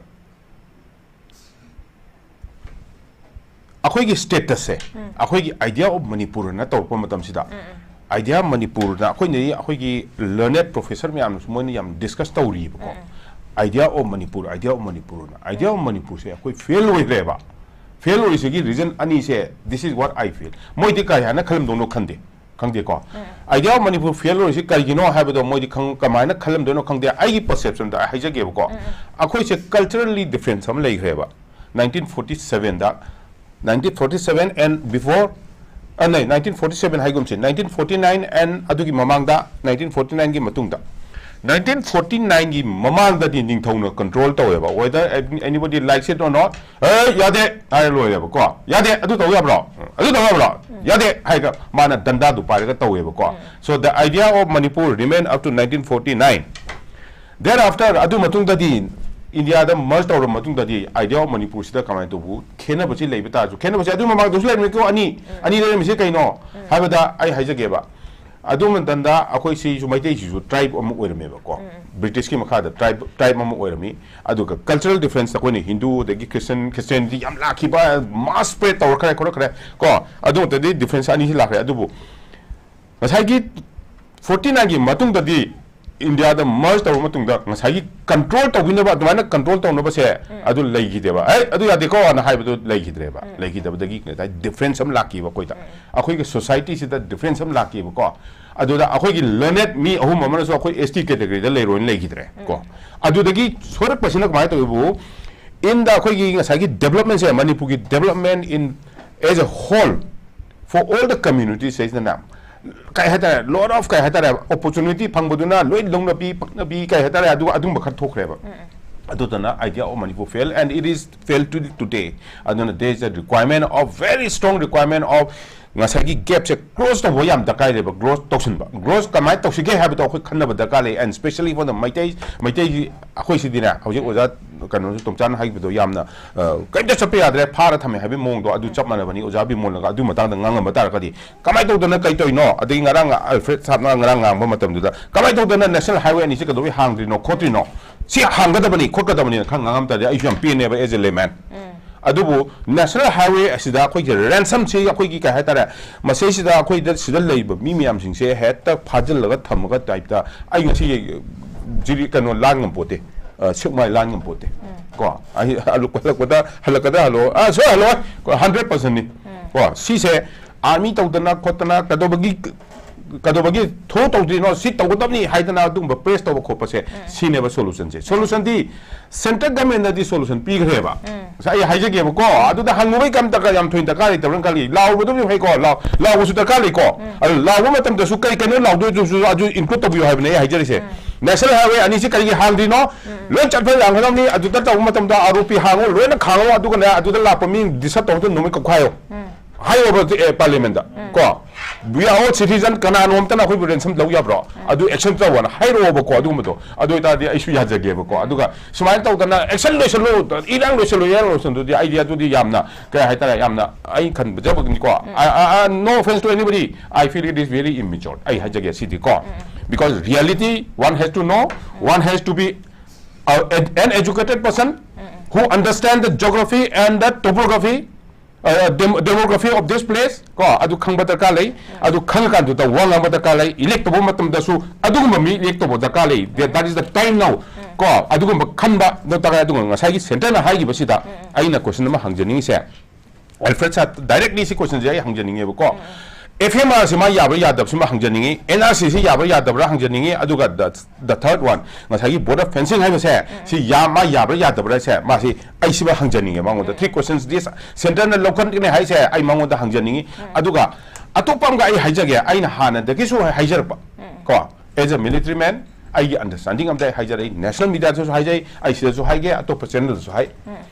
ꯑꯩꯈꯣꯏꯒꯤ ꯁ꯭ꯇꯦꯇꯁꯁꯦ ꯑꯩꯈꯣꯏꯒꯤ ꯑꯥꯏꯗꯤꯌꯥ ꯑꯣꯐ ꯃꯅꯤꯄꯨꯔꯅ ꯇꯧꯔꯛꯄ ꯃꯇꯝꯁꯤꯗ, ꯑꯥꯏꯗꯤꯌꯥ ꯃꯅꯤꯄꯨꯔꯅ ꯑꯩꯈꯣꯏꯅꯗꯤ ꯑꯩꯈꯣꯏꯒꯤ ꯂꯔꯅꯦꯠ ꯄ꯭ꯔꯣꯐꯦꯁꯔ ꯃꯌꯥꯝꯅꯁꯨ ꯃꯣꯏꯅ ꯌꯥꯝ ꯗꯤꯁꯀꯁ ꯇꯧꯔꯤꯕꯀꯣ꯫ Idea of Manipur, idea of ꯃꯅꯤꯄꯨꯔꯅ, ꯑꯥꯏꯗꯤꯌꯥ ꯑꯣꯐ ꯃꯅꯤꯄꯨꯔꯁꯦ ꯑꯩꯈꯣꯏ ꯐꯦꯜ ꯑꯣꯏꯈ꯭ꯔꯦꯕ꯫ ꯐꯦꯜ ꯑꯣꯏꯔꯤꯁꯤꯒꯤ ꯔꯤꯖꯟ ꯑꯅꯤꯁꯦ, this is what I feel, ꯃꯣꯏꯗꯤ ꯀꯥ ꯍꯦꯟꯅ ꯈꯜꯂꯝꯗꯧꯅꯣ ꯈꯟꯗꯦ꯫ ꯈꯪꯗꯦꯀꯣ꯫ Idea of Manipur fail ꯑꯣꯏꯔꯤꯁꯤ ꯀꯔꯤꯒꯤꯅꯣ ꯍꯥꯏꯕꯗꯣ ꯃꯣꯏꯗꯤ ꯈꯪ-, ꯀꯃꯥꯏꯅ ꯈꯜꯂꯝꯗꯣꯏꯅꯣ ꯈꯪꯗꯦ꯫ ꯑꯩꯒꯤ perception ꯗ ꯑꯩ ꯍꯥꯏꯖꯒꯦꯕꯀꯣ꯫ ꯑꯩꯈꯣꯏꯁꯦ culturally difference ꯑꯃ ꯂꯩꯈ꯭ꯔꯦꯕ꯫ Nineteen forty seven the, nineteen forty seven and before, ꯑ, ꯅꯩ, nineteen forty seven ꯍꯥꯏꯒꯨꯝꯁꯤ, nineteen forty nine and ꯑꯗꯨꯒꯤ ꯃꯃꯥꯡꯗ, nineteen forty nine ꯒꯤ ꯃꯇꯨꯡꯗ꯫ Nineteen forty nine ꯒꯤ ꯃꯃꯥꯡꯗꯗꯤ ꯅꯤꯡꯊꯧꯅ control ꯇꯧꯋꯦꯕ꯫ Whether anybody likes it or not, "ꯑꯦ, ꯌꯥꯗꯦ" ꯍꯥꯏꯔ ꯂꯣꯏꯔꯦꯕꯀꯣ꯫ "ꯌꯥꯗꯦ, ꯑꯗꯨ ꯇꯧ ꯌꯥꯕ꯭ꯔꯣ? ꯑꯗꯨ ꯇꯧ ꯌꯥꯕ꯭ꯔꯣ? ꯌꯥꯗꯦ" ꯍꯥꯏꯔꯒ ꯃꯥꯅ ꯗꯟꯗꯥꯗꯨ ꯄꯥꯏꯔꯒ ꯇꯧꯋꯦꯕꯀꯣ꯫ So the idea of Manipur remain up to nineteen forty nine. Thereafter, ꯑꯗꯨ ꯃꯇꯨꯡꯗꯗꯤ, ꯏꯟꯗꯤꯌꯥꯗ merge ꯇꯧꯔꯕ ꯃꯇꯨꯡꯗꯗꯤ, idea of ꯃꯅꯤꯄꯨꯔꯁꯤꯗ ꯀꯃꯥꯏꯅ ꯇꯧꯕ ꯈꯦꯠꯅꯕꯁꯤ ꯂꯩꯕ ꯇꯥꯔꯁꯨ, ꯈꯦꯠꯅꯕꯁꯤ ꯑꯗꯨ ꯃꯃꯥꯡꯗꯁꯨ ꯂꯩꯔꯝꯃꯤꯀꯣ, ꯑꯅꯤ, ꯑꯅꯤ ꯂꯩꯔꯝꯃꯤꯁꯦ ꯀꯩꯅꯣ ꯍꯥꯏꯕꯗ, ꯑꯩ ꯍꯥꯏꯖꯒꯦꯕ꯫ ꯑꯗꯨ ꯃꯇꯝꯗ ꯑꯩꯈꯣꯏ ꯁꯤꯁꯨ, ꯃꯩꯇꯩꯁꯤꯁꯨ tribe ꯑꯃ ꯑꯣꯏꯔꯝꯃꯦꯕꯀꯣ꯫ British ꯀꯤ ꯃꯈꯥꯗ tribe, tribe ꯑꯃ ꯑꯣꯏꯔꯝꯃꯤ꯫ ꯑꯗꯨꯒ cultural difference, ꯑꯩꯈꯣꯏꯅ ꯍꯤꯟꯗꯨ, ꯑꯗꯒꯤ Christian, Christianity ꯌꯥꯝ ꯂꯥꯛꯈꯤꯕ, mass spread ꯇꯧꯔꯛꯈ꯭ꯔꯦ, ꯈꯣꯠꯂꯛꯈ꯭ꯔꯦ ꯀꯣ꯫ ꯑꯗꯨ ꯃꯇꯝꯗꯗꯤ difference ꯑꯅꯤꯁꯤ ꯂꯥꯛꯈ꯭ꯔꯦ꯫ ꯑꯗꯨꯕꯨ ꯉꯁꯥꯏꯒꯤ forty nine ꯒꯤ ꯃꯇꯨꯡꯗꯗꯤ, ꯏꯟꯗꯤꯌꯥꯗ merge ꯇꯧꯔꯕ ꯃꯇꯨꯡꯗ, ꯉꯁꯥꯏꯒꯤ control ꯇꯧꯕꯤꯅꯕ, ꯑꯗꯨꯃꯥꯏꯅ control ꯇꯧꯅꯕꯁꯦ, ꯑꯗꯨ ꯂꯩꯈꯤꯗꯦꯕ꯫ "ꯑꯦ, ꯑꯗꯨ ꯌꯥꯗꯦꯀꯣ" ꯑꯅ ꯍꯥꯏꯕꯗꯨ ꯂꯩꯈꯤꯗ꯭ꯔꯦꯕ꯫ ꯂꯩꯈꯤꯗꯕꯗꯒꯤ ꯉꯁꯥꯏ difference ꯑꯃ ꯂꯥꯛꯈꯤꯕ ꯑꯩꯈꯣꯏꯗ꯫ ꯑꯩꯈꯣꯏꯒꯤ society ꯁꯤꯗ difference ꯑꯃ ꯂꯥꯛꯈꯤꯕꯀꯣ꯫ ꯑꯗꯨꯗ ꯑꯩꯈꯣꯏꯒꯤ learned ꯃꯤ ꯑꯍꯨꯝ ꯑꯃꯅꯁꯨ ꯑꯩꯈꯣꯏ S T category ꯗ ꯂꯩꯔꯣꯏꯅ ꯂꯩꯈꯤꯗ꯭ꯔꯦ ꯀꯣ꯫ ꯑꯗꯨꯗꯒꯤ ꯁꯣꯏꯔꯛꯄꯁꯤꯅ ꯀꯃꯥꯏꯅ ꯇꯧꯋꯤꯕꯨ, in the ꯑꯩꯈꯣꯏꯒꯤ ꯉꯁꯥꯏꯒꯤ development ꯁꯦ, ꯃꯅꯤꯄꯨꯔꯒꯤ development in as a whole for all the communities ꯍꯥꯏꯁꯤꯅꯅꯦ, ꯀꯩ ꯍꯥꯏꯇꯥꯔꯦ, lot of, ꯀꯩ ꯍꯥꯏꯇꯥꯔꯦ, opportunity ꯐꯪꯕꯗꯨꯅ ꯂꯣꯏ ꯂꯧꯅꯕꯤ, ꯄꯛꯅꯕꯤ, ꯀꯩ ꯍꯥꯏꯇꯥꯔꯦ, ꯑꯗꯨ, ꯑꯗꯨꯝꯕ ꯈꯔ ꯊꯣꯛꯈ꯭ꯔꯦꯕ꯫ ꯑꯗꯨꯗꯅ idea of Manipur fail and it is fail to today. ꯑꯗꯨꯅ there is a requirement of, very strong requirement of, ꯉꯁꯥꯏꯒꯤ gap ꯁꯦ close ꯇꯧꯕ ꯌꯥꯝ ꯗꯔꯀꯥꯔ ꯂꯩꯕ, close ꯇꯧꯁꯤꯟꯕ꯫ Close ꯀꯃꯥꯏꯅ ꯇꯧꯁꯤꯒꯦ ꯍꯥꯏꯕꯗꯣ ꯑꯩꯈꯣꯏ ꯈꯟꯅꯕ ꯗꯔꯀꯥꯔ ꯂꯩ, and specially for the Meitei, ꯃꯩꯇꯩꯒꯤ ꯑꯩꯈꯣꯏꯁꯤꯗꯤꯅꯦ, ꯍꯧꯖꯤꯛ ꯑꯣꯖꯥ ꯀꯩꯅꯣꯁꯨ ꯇꯣꯝꯆꯥꯅ ꯍꯥꯏꯈꯤꯕꯗꯣ ꯌꯥꯝꯅ, ꯑ, ꯀꯔꯤꯝꯇ ꯆꯠꯄ ꯌꯥꯗ꯭ꯔꯦ, ꯐꯥꯔ ꯊꯝꯃꯦ ꯍꯥꯏꯕꯒꯤ ꯃꯑꯣꯡꯗꯣ ꯑꯗꯨ ꯆꯞ ꯃꯥꯟꯅꯕꯅꯤ꯫ ꯑꯣꯖꯥ ꯕꯤꯃꯣꯜꯅꯒ ꯑꯗꯨ ꯃꯇꯥꯡꯗ ꯉꯥꯡꯉꯝꯕ ꯇꯥꯔꯒꯗꯤ, ꯀꯃꯥꯏꯅ ꯇꯧꯗꯅ ꯀꯩ ꯇꯧꯔꯤꯅꯣ? ꯑꯗꯒꯤ ꯉꯔꯥꯡ ꯑꯜꯐ꯭ꯔꯦꯗ ꯁꯥꯍꯕꯅ ꯉꯔꯥꯡ ꯉꯥꯡꯕ ꯃꯇꯝꯗꯨꯗ, ꯀꯃꯥꯏꯅ ꯇꯧꯗꯅ national highway ꯑꯅꯤꯁꯤ ꯀꯩꯗꯧꯕꯩ ꯍꯥꯡꯗ꯭ꯔꯤꯅꯣ ꯈꯣꯠꯇ꯭ꯔꯤꯅꯣ? ꯁꯤ ꯍꯥꯡꯒꯗꯕꯅꯤ, ꯈꯣꯠꯀꯗꯕꯅꯤꯅ ꯈꯔ ꯉꯥꯡꯉꯝ ꯇꯥꯔꯗꯤ ꯑꯩꯁꯨ ꯌꯥꯝ ꯄꯦꯟꯅꯦꯕ, as a layman꯫ ꯑꯗꯨꯕꯨ national highway ꯑꯁꯤꯗ ꯑꯩꯈꯣꯏꯒꯤ ransom ꯁꯤ, ꯑꯩꯈꯣꯏꯒꯤ ꯀꯩ ꯍꯥꯏꯇꯥꯔꯦ, ꯃꯁꯤꯁꯤꯗ ꯑꯩꯈꯣꯏꯗ, ꯁꯤꯗ ꯂꯩꯕ ꯃꯤ ꯃꯌꯥꯝꯁꯤꯡꯁꯦ ꯍꯦꯛꯇ ꯐꯥꯖꯤꯜꯂꯒ ꯊꯝꯃꯒ type ꯇ, ꯑꯩ ꯉꯁꯤ ꯖꯤꯔꯤ ꯀꯩꯅꯣ ꯂꯥꯟ ꯉꯝꯄꯣꯠꯇꯦ, ꯑ, ꯁꯦꯛꯃꯥꯏ ꯂꯥꯟ ꯉꯝꯄꯣꯠꯇꯦ꯫ ꯀꯣ, ꯑꯩ ꯍꯜꯂꯛꯄꯗ, ꯍꯜꯂꯛꯀꯗ꯭ꯔꯥ ꯍꯜꯂꯛꯑꯣ, ꯑ, ꯁꯣꯏ ꯍꯜꯂꯛꯑꯣꯏ, ꯀꯣ, hundred percent ꯅꯤ꯫ ꯀꯣ, ꯁꯤꯁꯦ ꯑꯥꯔꯃꯤ ꯇꯧꯗꯅ ꯈꯣꯠꯇꯅ ꯀꯩꯗꯧꯕꯒꯤ, ꯀꯩꯗꯧꯕꯒꯤ ꯊ꯭ꯔꯣ ꯇꯧꯗ꯭ꯔꯤꯅꯣ, ꯁꯤ ꯇꯧꯒꯗꯕꯅꯤ ꯍꯥꯏꯗꯅ ꯑꯗꯨꯒꯨꯝꯕ ꯄ꯭ꯔꯦꯁ ꯇꯧꯕ ꯈꯣꯠꯄꯁꯦ, ꯁꯤꯅꯦꯕ ꯁꯣꯂꯨꯁꯟꯁꯦ꯫ ꯁꯣꯂꯨꯁꯟꯗꯤ ꯁꯦꯟꯇ꯭ꯔꯦꯜ ꯒꯃꯦꯟꯅꯗꯤ ꯁꯣꯂꯨꯁꯟ ꯄꯤꯈ꯭ꯔꯦꯕ꯫ ꯉꯁꯥꯏ ꯑꯩ ꯍꯥꯏꯖꯒꯦꯕꯀꯣ, ꯑꯗꯨꯗ ꯍꯪꯉꯨꯕꯩ ꯀꯩꯝ ꯗꯔꯀꯥꯔ, ꯌꯥꯝ ꯊꯣꯏꯅ ꯗꯔꯀꯥꯔ ꯂꯩꯇꯕ꯭ꯔꯅ ꯈꯜꯂꯤ꯫ ꯂꯥꯎꯕꯗꯨꯕꯨꯗꯤ ꯐꯩꯀꯣ, ꯂꯥꯎ-, ꯂꯥꯎꯕꯁꯨ ꯗꯔꯀꯥꯔ ꯂꯩꯀꯣ꯫ ꯑꯗꯨ ꯂꯥꯎꯕ ꯃꯇꯝꯗꯁꯨ ꯀꯩ ꯀꯩꯅꯣ ꯂꯥꯎꯗꯣꯏꯗꯨꯁꯨ ꯑꯗꯨ ꯏꯟꯀ꯭ꯂꯨꯗ ꯇꯧꯕꯤꯌꯨ ꯍꯥꯏꯕꯅꯦ ꯑꯩ ꯍꯥꯏꯖꯔꯤꯁꯦ꯫ ꯅꯦꯁꯅꯦꯜ ꯍꯥꯏꯋꯦ ꯑꯅꯤꯁꯤ ꯀꯔꯤꯒꯤ ꯍꯥꯡꯗ꯭ꯔꯤꯅꯣ? ꯂꯣꯏ ꯆꯠꯄ ꯌꯥꯒꯗꯕꯅꯤ꯫ ꯑꯗꯨꯗ ꯇꯧꯕ ꯃꯇꯝꯗ ꯑꯥꯔ ꯑꯣ ꯄꯤ ꯍꯥꯡꯉꯣ, ꯂꯣꯏꯅ ꯈꯥꯡꯉꯣ, ꯑꯗꯨꯒꯅꯦ ꯑꯗꯨꯗ ꯂꯥꯛꯄ ꯃꯤ ꯗꯤꯁꯇꯔꯕ ꯇꯧꯕꯗ ꯅꯣꯡꯃꯩ ꯀꯥꯞꯈꯥꯏꯌꯣ꯫ ꯍꯥꯏꯌꯣꯕ, ꯑꯦ, ꯄꯥꯔꯂꯤꯌꯥꯃꯦꯟꯗ ꯀꯣ, "We are all citizen", ꯀꯅꯥꯅꯣꯝꯇꯅ ꯑꯩꯈꯣꯏꯕꯨ ꯔꯦꯟꯁꯝ ꯂꯧ ꯌꯥꯕ꯭ꯔꯣ? ꯑꯗꯨ ꯑꯦꯛꯁꯟ ꯇꯧꯋꯣꯅ ꯍꯥꯏꯔꯛꯑꯣꯕꯀꯣ꯫ ꯑꯗꯨꯒꯨꯝꯕꯗꯣ, ꯑꯗꯨ ꯑꯣꯏꯇꯥꯔꯗꯤ ꯑꯩꯁꯨ ꯌꯥꯖꯒꯦꯕꯀꯣ꯫ ꯑꯗꯨꯒ ꯁꯨꯃꯥꯏꯅ ꯇꯧꯗꯅ ꯑꯦꯛꯁꯟ ꯂꯣꯏꯁꯜꯂꯨ, ꯏꯔꯥꯡ ꯂꯣꯏꯁꯜꯂꯨ, ꯏꯔꯥꯡ ꯂꯣꯏꯁꯜꯂꯨꯗꯤ ꯑꯩꯗꯤ ꯑꯗꯨꯗꯤ ꯌꯥꯝꯅ, ꯀꯩ ꯍꯥꯏꯇꯥꯔꯦ, ꯌꯥꯝꯅ ꯑꯩ ꯈꯟꯕꯖꯕꯅꯤꯀꯣ꯫ I, I, I, no offense to anybody, I feel it is very immature, ꯑꯩ ꯍꯥꯏꯖꯒꯦ ꯁꯤꯗꯤꯀꯣ꯫ Because reality, one has to know, one has to be, uh, ed-, an educated person who understand the geography and the topography, uh, dem-, demography of this place, ꯀꯣ, ꯑꯗꯨ ꯈꯪꯕ ꯗꯔꯀꯥꯔ ꯂꯩ꯫ ꯑꯗꯨ ꯈꯪꯉꯀꯥꯟꯗꯨꯗ ꯋꯥ ꯉꯥꯡꯕ ꯗꯔꯀꯥꯔ ꯂꯩ꯫ ꯏꯂꯦꯛ ꯇꯧꯕ ꯃꯇꯝꯗꯁꯨ ꯑꯗꯨꯒꯨꯝꯕ ꯃꯤ ꯏꯂꯦꯛ ꯇꯧꯕ ꯗꯔꯀꯥꯔ ꯂꯩ꯫ That, that is the time now, ꯀꯣ, ꯑꯗꯨꯒꯨꯝꯕ ꯈꯟꯕ ꯗꯔꯀꯥꯔ ꯂꯩ꯫ ꯑꯗꯨꯒ ꯉꯁꯥꯏꯒꯤ ꯁꯦꯟꯇꯔꯅ ꯍꯥꯏꯈꯤꯕꯁꯤꯗ ꯑꯩꯅ ꯀꯣꯏꯁꯟ ꯑꯃ ꯍꯪꯖꯅꯤꯡꯉꯤꯁꯦ, ꯑꯦꯜꯐ꯭ꯔꯦꯗ ꯁꯥꯔ, ꯗꯥꯏꯔꯦꯛꯂꯤ ꯁꯤ ꯀꯣꯏꯁꯟꯁꯦ ꯑꯩ ꯍꯪꯖꯅꯤꯡꯉꯦꯕꯀꯣ꯫ ꯑꯦꯐ ꯑꯦꯝ ꯑꯥꯔ ꯁꯤ ꯃꯥ ꯌꯥꯕ꯭ꯔꯥ ꯌꯥꯗꯕꯁꯤꯃ ꯍꯪꯖꯅꯤꯡꯉꯤ, ꯑꯦꯟ ꯑꯥꯔ ꯁꯤ ꯁꯤ ꯌꯥꯕ꯭ꯔꯥ ꯌꯥꯗꯕ꯭ꯔꯥ ꯍꯪꯖꯅꯤꯡꯉꯤ꯫ ꯑꯗꯨꯒ the, the third one, ꯉꯁꯥꯏꯒꯤ border fencing ꯍꯥꯏꯕꯁꯦ, ꯁꯤ ꯌꯥ-, ꯃꯥ ꯌꯥꯕ꯭ꯔꯥ ꯌꯥꯗꯕ꯭ꯔꯥ ꯁꯦ, ꯃꯥꯁꯤ ꯑꯩ ꯁꯤꯃ ꯍꯪꯖꯅꯤꯡꯉꯦ ꯃꯉꯣꯟꯗ꯫ Three questions this ꯁꯦꯟꯇꯔꯅ ꯂꯧꯈꯠꯀꯅꯤ ꯍꯥꯏꯁꯦ ꯑꯩ ꯃꯉꯣꯟꯗ ꯍꯪꯖꯅꯤꯡꯉꯤ꯫ ꯑꯗꯨꯒ ꯑꯇꯣꯞꯄ ꯑꯃꯒ ꯑꯩ ꯍꯥꯏꯖꯒꯦ, ꯑꯩꯅ ꯍꯥꯟꯅꯗꯒꯤꯁꯨ ꯍꯥꯏꯖꯔꯛꯄ ꯀꯣ, as a military man, ꯑꯩꯒꯤ ꯑꯟꯗꯔꯁ꯭ꯇꯦꯟꯗꯤꯡ ꯑꯝꯗ ꯑꯩ ꯍꯥꯏꯖꯔꯛꯏ, ꯅꯦꯁꯅꯦꯜ ꯃꯤꯗꯤꯌꯥꯗꯁꯨ ꯍꯥꯏꯖꯩ, ꯑꯩ ꯁꯤꯗꯁꯨ ꯍꯥꯏꯒꯦ, ꯑꯇꯣꯞꯄ ꯆꯦꯅꯦꯜꯗꯁꯨ ꯍꯥꯏ꯫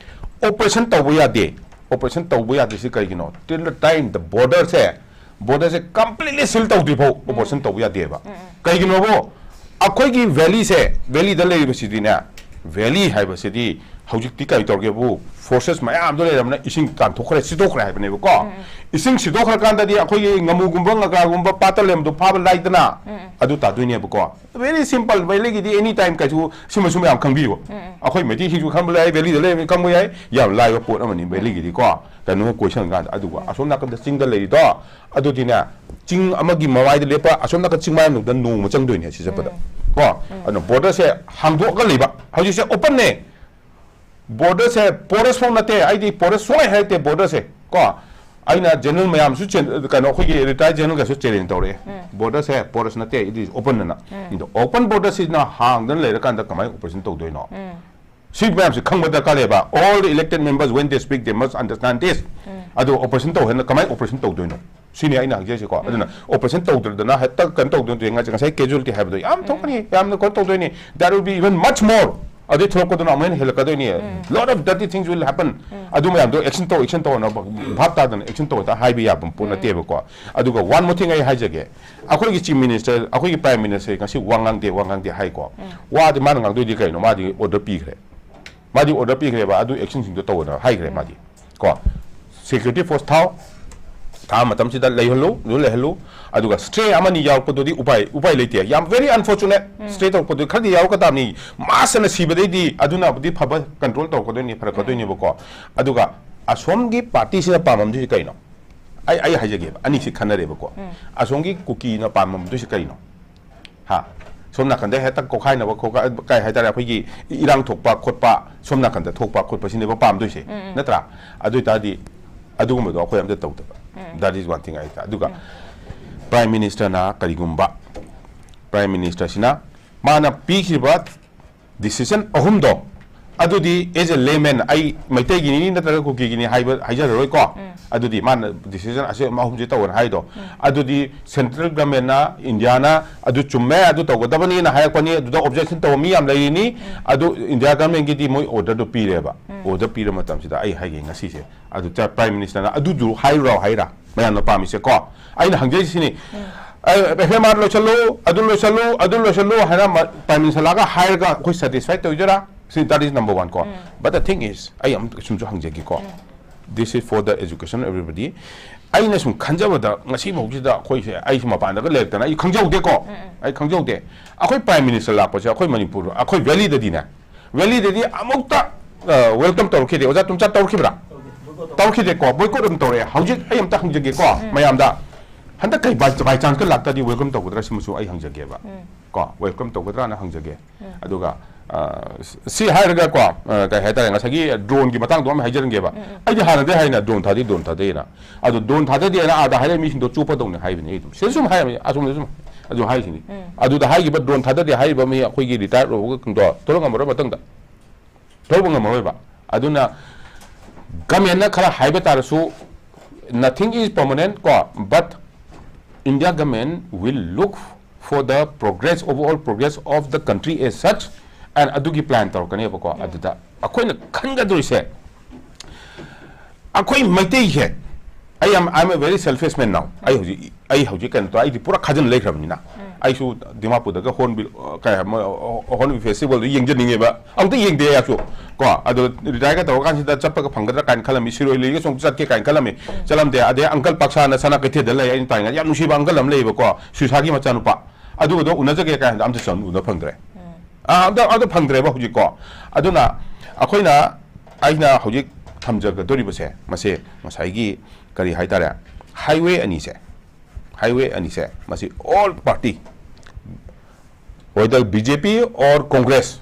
ꯑꯣꯄꯔꯦꯁꯟ ꯇꯧꯕ ꯌꯥꯗꯦ꯫ ꯑꯣꯄꯔꯦꯁꯟ ꯇꯧꯕ ꯌꯥꯗ꯭ꯔꯤꯁꯤ ꯀꯩꯒꯤꯅꯣ? Till the time the border say, border say completely seal ꯇꯧꯗ꯭ꯔꯤ ꯐꯥꯎ ꯑꯣꯄꯔꯦꯁꯟ ꯇꯧꯕ ꯌꯥꯗꯦꯕ꯫ ꯀꯩꯒꯤꯅꯣꯕꯨ? ꯑꯩꯈꯣꯏꯒꯤ valley ꯁꯦ, valley ꯗ ꯂꯩꯔꯤꯕꯁꯤꯗꯤꯅꯦ, valley ꯍꯥꯏꯕꯁꯤꯗꯤ ꯍꯧꯖꯤꯛꯇꯤ ꯀꯔꯤ ꯇꯧꯔꯒꯦꯕꯨ, forces ꯃꯌꯥꯝꯗꯣ ꯂꯩꯔꯕꯅꯤꯅ ꯏꯁꯤꯡ ꯇꯥꯟꯊꯣꯛꯈ꯭ꯔꯦ, ꯁꯤꯠꯇꯣꯛꯈ꯭ꯔꯦ ꯍꯥꯏꯕꯅꯦꯕꯀꯣ꯫ ꯏꯁꯤꯡ ꯁꯤꯠꯇꯣꯛꯈ꯭ꯔꯀꯥꯟꯗꯗꯤ ꯑꯩꯈꯣꯏꯒꯤ ꯉꯥꯃꯨꯒꯨꯝꯕ, ꯉꯀ꯭ꯔꯥꯒꯨꯝꯕ ꯄꯥꯠꯇ ꯂꯩꯔꯝꯕꯗꯣ ꯐꯥꯕ ꯂꯥꯏꯗꯅ, ꯑꯗꯨ ꯇꯥꯗꯣꯏꯅꯦꯕꯀꯣ꯫ Very simple, valley ꯒꯤꯗꯤ any time ꯀꯩꯁꯨ ꯁꯤꯃꯁꯨ ꯃꯌꯥꯝ ꯈꯪꯕꯤꯌꯨ꯫ ꯑꯩꯈꯣꯏ ꯃꯩꯇꯩꯁꯤꯡꯁꯨ ꯈꯪꯕ ꯌꯥꯏ, valley ꯗ ꯂꯩꯔꯝꯃꯤ ꯈꯪꯕ ꯌꯥꯏ, ꯌꯥꯝ ꯂꯥꯏꯕ ꯄꯣꯠ ꯑꯃꯅꯤ valley ꯒꯤꯗꯤꯀꯣ꯫ ꯀꯩꯅꯣ ꯀꯣꯏꯁꯟ ꯀꯥꯟꯗ, ꯑꯗꯨꯒ ꯑꯁꯣꯝ ꯅꯥꯀꯟꯗ ꯆꯤꯡꯗ ꯂꯩꯔꯤꯗꯣ, ꯑꯗꯨꯗꯤꯅꯦ, ꯆꯤꯡ ꯑꯃꯒꯤ ꯃꯃꯥꯏꯗ ꯂꯦꯞꯄ, ꯑꯁꯣꯝ ꯅꯥꯀꯟ ꯆꯤꯡ ꯃꯌꯥꯝꯗ ꯅꯣꯡꯃ ꯆꯪꯗꯣꯏꯅꯦ ꯁꯤ ꯆꯠꯄꯗ꯫ ꯀꯣ? ꯑꯗꯨꯅ border ꯁꯦ ꯍꯥꯡꯗꯣꯛꯑꯒ ꯂꯩꯕ, ꯍꯧꯖꯤꯛꯁꯦ open ꯅꯦ꯫ Border ꯁꯦ porous ꯐꯥꯎ ꯅꯠꯇꯦ, ꯑꯩꯗꯤ porous ꯁꯨꯡꯍꯥꯏ ꯍꯥꯏꯔꯛꯇꯦ border ꯁꯦ꯫ ꯀꯣ? ꯑꯩꯅ ꯖꯦꯅꯔꯦꯜ ꯃꯌꯥꯝꯁꯨ ꯆꯦꯟ-, ꯀꯩꯅꯣ, ꯑꯩꯈꯣꯏꯒꯤ ꯔꯤꯇꯥꯌꯔ ꯖꯦꯅꯔꯦꯜꯒꯁꯨ ꯆꯦꯂꯦꯟꯖ ꯇꯧꯔꯛꯑꯦ꯫ ꯕꯣꯔꯗꯔꯁꯦ ꯄꯣꯔꯁ ꯅꯠꯇꯦ, it is open ꯑꯅ꯫ ꯑꯗꯣ ꯑꯣꯄꯟ ꯕꯣꯔꯗꯔꯁꯤꯅ ꯍꯥꯡꯗꯅ ꯂꯩꯔꯀꯥꯟꯗ ꯀꯃꯥꯏꯅ ꯑꯣꯄꯔꯦꯁꯟ ꯇꯧꯗꯣꯏꯅꯣ? ꯁꯤ ꯃꯌꯥꯝꯁꯦ ꯈꯪꯕ ꯗꯔꯀꯥꯔ ꯂꯩꯌꯦꯕ꯫ All the elected members, when they speak, they must understand this. ꯑꯗꯣ ꯑꯣꯄꯔꯦꯁꯟ ꯇꯧ ꯍꯥꯏꯅ ꯀꯃꯥꯏꯅ ꯑꯣꯄꯔꯦꯁꯟ ꯇꯧꯗꯣꯏꯅꯣ? ꯁꯤꯅꯤ ꯑꯩꯅ ꯍꯪꯖꯔꯤꯁꯦꯀꯣ꯫ ꯑꯗꯨꯅ ꯑꯣꯄꯔꯦꯁꯟ ꯇꯧꯗ꯭ꯔꯗꯅ ꯍꯦꯛꯇ ꯀꯩꯅꯣ ꯇꯧꯗꯣꯏꯅ ꯉꯁꯥꯏ casualty ꯍꯥꯏꯕꯗꯣ ꯌꯥꯝ ꯊꯣꯛꯀꯅꯤ, ꯌꯥꯝꯅ ꯀꯩꯅꯣ ꯇꯧꯗꯣꯏꯅꯤ, that will be even much more꯫ ꯑꯗꯩ ꯊꯣꯛꯂꯛꯄꯗꯨꯅ ꯑꯃꯨꯛ ꯍꯦꯟꯅ ꯍꯦꯜꯂꯛꯀꯗꯣꯏꯅꯤ꯫ Lot of dirty things will happen꯫ ꯑꯗꯨ ꯃꯌꯥꯝꯗꯣ action ꯇꯧ, action ꯇꯧꯅ ꯚꯥꯞ ꯇꯥꯗꯅ action ꯇꯧ ꯍꯥꯏꯕ ꯌꯥꯕ ꯄꯣꯠ ꯅꯠꯇꯦꯕꯀꯣ꯫ ꯑꯗꯨꯒ one more thing ꯑꯩ ꯍꯥꯏꯖꯒꯦ, ꯑꯩꯈꯣꯏꯒꯤ chief minister, ꯑꯩꯈꯣꯏꯒꯤ prime minister ꯉꯁꯤ ꯋꯥ ꯉꯥꯡꯗꯦ, ꯋꯥ ꯉꯥꯡꯗꯦ ꯍꯥꯏꯀꯣ꯫ ꯋꯥꯗꯤ ꯃꯥꯅ ꯉꯥꯡꯗꯣꯏꯗꯤ ꯀꯩꯅꯣ? ꯃꯥꯗꯤ order ꯄꯤꯈ꯭ꯔꯦ꯫ ꯃꯥꯗꯤ order ꯄꯤꯈ꯭ꯔꯦꯕ, ꯑꯗꯨ actionꯁꯤꯡꯗꯣ ꯇꯧꯅ ꯍꯥꯏꯈ꯭ꯔꯦ ꯃꯥꯗꯤ꯫ ꯀꯣ, security force ꯊꯥꯎ, ꯊꯥ ꯃꯇꯝꯁꯤꯗ ꯂꯩꯍꯜꯂꯨ, ꯑꯗꯨ ꯂꯩꯍꯜꯂꯨ꯫ ꯑꯗꯨꯒ stray ꯑꯃꯅꯤ ꯌꯥꯎꯔꯛꯄꯗꯨꯗꯤ ꯎꯄꯥꯏ, ꯎꯄꯥꯏ ꯂꯩꯇꯦ꯫ ꯌꯥꯝ very unfortunate꯫ Stray ꯇꯧꯔꯛꯄꯗꯨ ꯈꯔꯗꯤ ꯌꯥꯎꯔꯛꯀ ꯇꯥꯕꯅꯤ꯫ Mass ꯑꯅ ꯁꯤꯕꯗꯩꯗꯤ ꯑꯗꯨꯅꯕꯨꯗꯤ ꯐꯕ, control ꯇꯧꯔꯛꯀꯗꯣꯏꯅꯤ, ꯐꯔꯛꯀꯗꯣꯏꯅꯦꯕꯀꯣ꯫ ꯑꯗꯨꯒ ꯑꯁꯣꯝꯒꯤ partyꯁꯤꯅ ꯄꯥꯝꯃꯝꯗꯣꯏꯁꯤ ꯀꯩꯅꯣ? ꯑꯩ, ꯑꯩ ꯍꯥꯏꯖꯒꯦꯕ, ꯑꯅꯤꯁꯤ ꯈꯟꯅꯔꯦꯕꯀꯣ꯫ ꯑꯁꯣꯝꯒꯤ ꯀꯨꯀꯤꯅ ꯄꯥꯝꯃꯝꯗꯣꯏꯁꯤ ꯀꯩꯅꯣ? ꯍꯥ? ꯁꯣꯝ ꯅꯥꯀꯟꯗ ꯍꯦꯛꯇ ꯀꯣꯛꯈꯥꯏꯅꯕ ꯈꯣꯠꯀ-, ꯀꯩ ꯍꯥꯏꯇꯥꯔꯦ, ꯑꯩꯈꯣꯏꯒꯤ ꯏꯔꯥꯡ ꯊꯣꯛꯄ ꯈꯣꯠꯄ, ꯁꯣꯝ ꯅꯥꯀꯟꯗ ꯊꯣꯛꯄ ꯈꯣꯠꯄꯁꯤꯅꯦꯕ ꯄꯥꯝꯗꯣꯏꯁꯦ, ꯅꯠꯇ꯭ꯔꯥ? ꯑꯗꯨ ꯑꯣꯏꯇꯥꯔꯗꯤ ꯑꯗꯨꯒꯨꯝꯕꯗꯣ ꯑꯩꯈꯣꯏ ꯑꯝꯇ ꯇꯧꯗꯕ꯫ That is one thing ꯑꯩ, ꯑꯗꯨꯒ prime ministerꯅ ꯀꯔꯤꯒꯨꯝꯕ, prime ministerꯁꯤꯅ ꯃꯥꯅ ꯄꯤꯈꯤꯕ decision ꯑꯍꯨꯝꯗꯣ, ꯑꯗꯨꯗꯤ as a layman ꯑꯩ ꯃꯩꯇꯩꯒꯤꯅꯤ ꯅꯠꯇ꯭ꯔꯒ ꯀꯨꯀꯤꯒꯤꯅꯤ ꯍꯥꯏꯕ, ꯍꯥꯏꯖꯔꯔꯣꯏꯀꯣ꯫ ꯑꯗꯨꯗꯤ ꯃꯥꯅ decision ꯑꯁꯤ ꯑꯍꯨꯝꯁꯤ ꯇꯧꯋꯦꯅ ꯍꯥꯏꯗꯣ, ꯑꯗꯨꯗꯤ central governmentꯅ, ꯏꯟꯗꯤꯌꯥꯅ ꯑꯗꯨ ꯆꯨꯝꯃꯦ, ꯑꯗꯨ ꯇꯧꯒꯗꯕꯅꯤꯅ ꯍꯥꯏꯔꯛꯄꯅꯤ, ꯑꯗꯨꯗ objection ꯇꯧꯕ ꯃꯤ ꯌꯥꯝ ꯂꯩꯔꯤꯅꯤ꯫ ꯑꯗꯨ ꯏꯟꯗꯤꯌꯥ governmentꯒꯤꯗꯤ ꯃꯣꯏ orderꯗꯨ ꯄꯤꯔꯦꯕ꯫ Order ꯄꯤꯔ ꯃꯇꯝꯁꯤꯗ ꯑꯩ ꯍꯥꯏꯒꯦ ꯉꯁꯤꯁꯦ, ꯑꯗꯨ prime ministerꯅ ꯑꯗꯨꯗꯨ ꯍꯥꯏꯔꯨꯔꯣ ꯍꯥꯏꯔ ꯃꯌꯥꯝꯅ ꯄꯥꯝꯃꯤꯁꯦꯀꯣ꯫ ꯑꯩꯅ ꯍꯪꯖꯔꯤꯁꯤꯅꯤ, ꯑꯦꯐ ꯑꯥꯏ ꯑꯥꯔ ꯂꯣꯏꯁꯜꯂꯨ, ꯑꯗꯨ ꯂꯣꯏꯁꯜꯂꯨ, ꯑꯗꯨ ꯂꯣꯏꯁꯜꯂꯨ ꯍꯥꯏꯅ prime minister ꯂꯥꯛꯑꯒ ꯍꯥꯏꯔꯒ ꯑꯩꯈꯣꯏ satisfied ꯇꯧꯖꯔꯥ? ꯁꯤ, that is number one ꯀꯣ꯫ But the thing is, ꯑꯩ ꯑꯃꯨꯛ ꯁꯨꯝꯁꯨ ꯍꯪꯖꯒꯦꯀꯣ꯫ This is for the education of everybody꯫ ꯑꯩꯅ ꯁꯨꯝ ꯈꯟꯖꯕꯗ ꯉꯁꯤ ꯐꯥꯎꯁꯤꯗ ꯑꯩꯈꯣꯏꯁꯦ, ꯑꯩꯁꯨ ꯃꯄꯥꯟꯗꯒ ꯂꯩꯔꯛꯇꯅ ꯑꯩ ꯈꯪꯖꯍꯧꯗꯦꯀꯣ꯫ ꯑꯩ ꯈꯪꯖꯍꯧꯗꯦ꯫ ꯑꯩꯈꯣꯏ prime minister ꯂꯥꯛꯄꯁꯦ ꯑꯩꯈꯣꯏ ꯃꯅꯤꯄꯨꯔ, ꯑꯩꯈꯣꯏ valleyꯗꯗꯤꯅꯦ, valleyꯗꯗꯤ ꯑꯃꯨꯛꯇ, ꯑ, welcome ꯇꯧꯔꯛꯈꯤꯗꯦ꯫ ꯑꯣꯖꯥ ꯇꯨꯝꯆꯥ ꯇꯧꯔꯛꯈꯤꯕ꯭ꯔꯥ? ꯇꯧꯈꯤꯗꯦꯀꯣ꯫ Boycott ꯑꯗꯨꯝ ꯇꯧꯔꯛꯑꯦ꯫ ꯍꯧꯖꯤꯛ ꯑꯩ ꯑꯝꯇ ꯍꯪꯖꯒꯦꯀꯣ, ꯃꯌꯥꯝꯗ꯫ ꯍꯟꯗꯛ ꯀꯩ by, by chanceꯀ ꯂꯥꯛꯇꯗꯤ welcome ꯇꯧꯒꯗ꯭ꯔꯥ? ꯁꯤꯃꯁꯨ ꯑꯩ ꯍꯪꯖꯒꯦꯕ꯫ ꯀꯣ, welcome ꯇꯧꯒꯗ꯭ꯔꯥꯅ ꯍꯪꯖꯒꯦ꯫ ꯑꯗꯨꯒ ꯑ, ꯁꯤ ꯍꯥꯏꯔꯒ ꯀꯣ, ꯑ, ꯀꯩ ꯍꯥꯏꯇꯥꯔꯦ, ꯉꯁꯥꯏꯒꯤ drone ꯒꯤ ꯃꯇꯥꯡꯗꯣ ꯑꯃ ꯍꯥꯏꯖꯔꯝꯒꯦꯕ꯫ ꯑꯩꯗꯤ ꯍꯥꯟꯅꯗꯤ ꯍꯥꯏꯅ drone ꯊꯥꯗꯩ, drone ꯊꯥꯗꯩꯅ꯫ ꯑꯗꯣ drone ꯊꯥꯗꯗꯦꯅ ꯑꯥꯗ ꯍꯥꯏꯔꯛꯏ ꯃꯤꯁꯤꯡꯗꯣ ꯆꯣꯞꯄꯗꯧꯅꯦ ꯍꯥꯏꯕꯅꯦ ꯑꯩ ꯑꯗꯨꯝ꯫ ꯁꯤꯗ ꯁꯨꯝ ꯍꯥꯏꯔꯝꯃꯤ, ꯑꯁꯣꯝꯗ ꯁꯨꯝ ꯑꯗꯨ ꯍꯥꯏꯁꯤꯅꯤ꯫ ꯑꯗꯨꯗ ꯍꯥꯏꯈꯤꯕ drone ꯊꯥꯗꯗꯦ ꯍꯥꯏꯔꯤꯕ ꯃꯤ ꯑꯩꯈꯣꯏꯒꯤ retired ꯑꯣꯏꯕꯁꯤꯡꯗꯣ ꯊꯣꯛꯂꯛ ꯉꯝꯃꯔꯣꯏ ꯃꯊꯪꯗ꯫ ꯊꯣꯛꯂꯛꯄ ꯉꯝꯃꯔꯣꯏꯕ꯫ ꯑꯗꯨꯅ government ꯅ ꯈꯔ ꯍꯥꯏꯕ ꯇꯥꯔꯁꯨ, nothing is permanent ꯀꯣ, but India government will look for the progress, overall progress of the country as such, and ꯑꯗꯨꯒꯤ plan ꯇꯧꯔꯛꯀꯅꯦꯕꯀꯣ꯫ ꯑꯗꯨꯗ ꯑꯩꯈꯣꯏꯅ ꯈꯟꯒꯗꯣꯏꯁꯦ, ꯑꯩꯈꯣꯏ ꯃꯩꯇꯩꯁꯦ, ꯑꯩ ꯌꯥꯝ, I'm a very selfish man now. ꯑꯩ ꯍꯧꯖꯤꯛ, ꯑꯩ ꯍꯧꯖꯤꯛ ꯀꯩꯅꯣ ꯇꯧ, ꯑꯩꯗꯤ ꯄꯨꯔꯥ ꯈꯥꯖꯤꯟ ꯂꯩꯈ꯭ꯔꯕꯅꯤꯅ꯫ ꯑꯩꯁꯨ ꯗꯤꯃꯥꯄꯨꯔꯗꯒ Hornbill, ꯑ, ꯀꯩ ꯍꯥꯏ, ꯃꯣꯏ, ꯑ, Hornbill festival ꯗꯨ ꯌꯦꯡꯖꯅꯤꯡꯉꯦꯕ꯫ ꯑꯃꯨꯛꯇ ꯌꯦꯡꯗꯦ ꯑꯩꯁꯨ꯫ ꯀꯣ, ꯑꯗꯣ retire ꯒ ꯇꯧꯔꯀꯥꯟꯁꯤꯗ ꯆꯠꯄꯒ ꯐꯪꯒꯗ꯭ꯔꯥ ꯀꯥꯏꯅ ꯈꯜꯂꯝꯃꯤ꯫ ꯁꯤꯔꯣꯏ ꯂꯤꯂꯤꯒꯁꯨ ꯑꯃꯨꯛ ꯆꯠꯀꯦ ꯀꯥꯏꯅ ꯈꯜꯂꯝꯃꯤ꯫ ꯆꯠꯂꯝꯗꯦ꯫ ꯑꯗꯩ uncle ꯄꯥꯛꯁꯥꯅ ꯁꯅꯥ ꯀꯩꯊꯦꯜꯗ ꯂꯩ, ꯑꯩꯅ ꯇꯥꯏꯉꯩꯗ ꯌꯥꯝ ꯅꯨꯡꯁꯤꯕ uncle ꯑꯃ ꯂꯩꯌꯦꯕꯀꯣ, ꯁꯨꯏꯁꯥꯒꯤ ꯃꯆꯥꯅꯨꯄꯥ꯫ ꯑꯗꯨꯒꯗꯣ ꯎꯅꯖꯒꯦ ꯀꯥꯏꯅ ꯑꯝꯇ ꯆꯪ-, ꯎꯅ ꯐꯪꯗ꯭ꯔꯦ꯫ ꯑꯥ, ꯑꯝꯇ, ꯑꯝꯇ ꯐꯪꯗ꯭ꯔꯦꯕ ꯍꯧꯖꯤꯛꯀꯣ꯫ ꯑꯗꯨꯅ ꯑꯩꯈꯣꯏꯅ, ꯑꯩꯅ ꯍꯧꯖꯤꯛ ꯊꯝꯖꯒꯗꯧꯔꯤꯕꯁꯦ, ꯃꯁꯦ ꯉꯁꯥꯏꯒꯤ ꯀꯔꯤ ꯍꯥꯏꯇꯥꯔꯦ, highway ꯑꯅꯤꯁꯦ, highway ꯑꯅꯤꯁꯦ, ꯃꯁꯤ all party, whether B J P or Congress,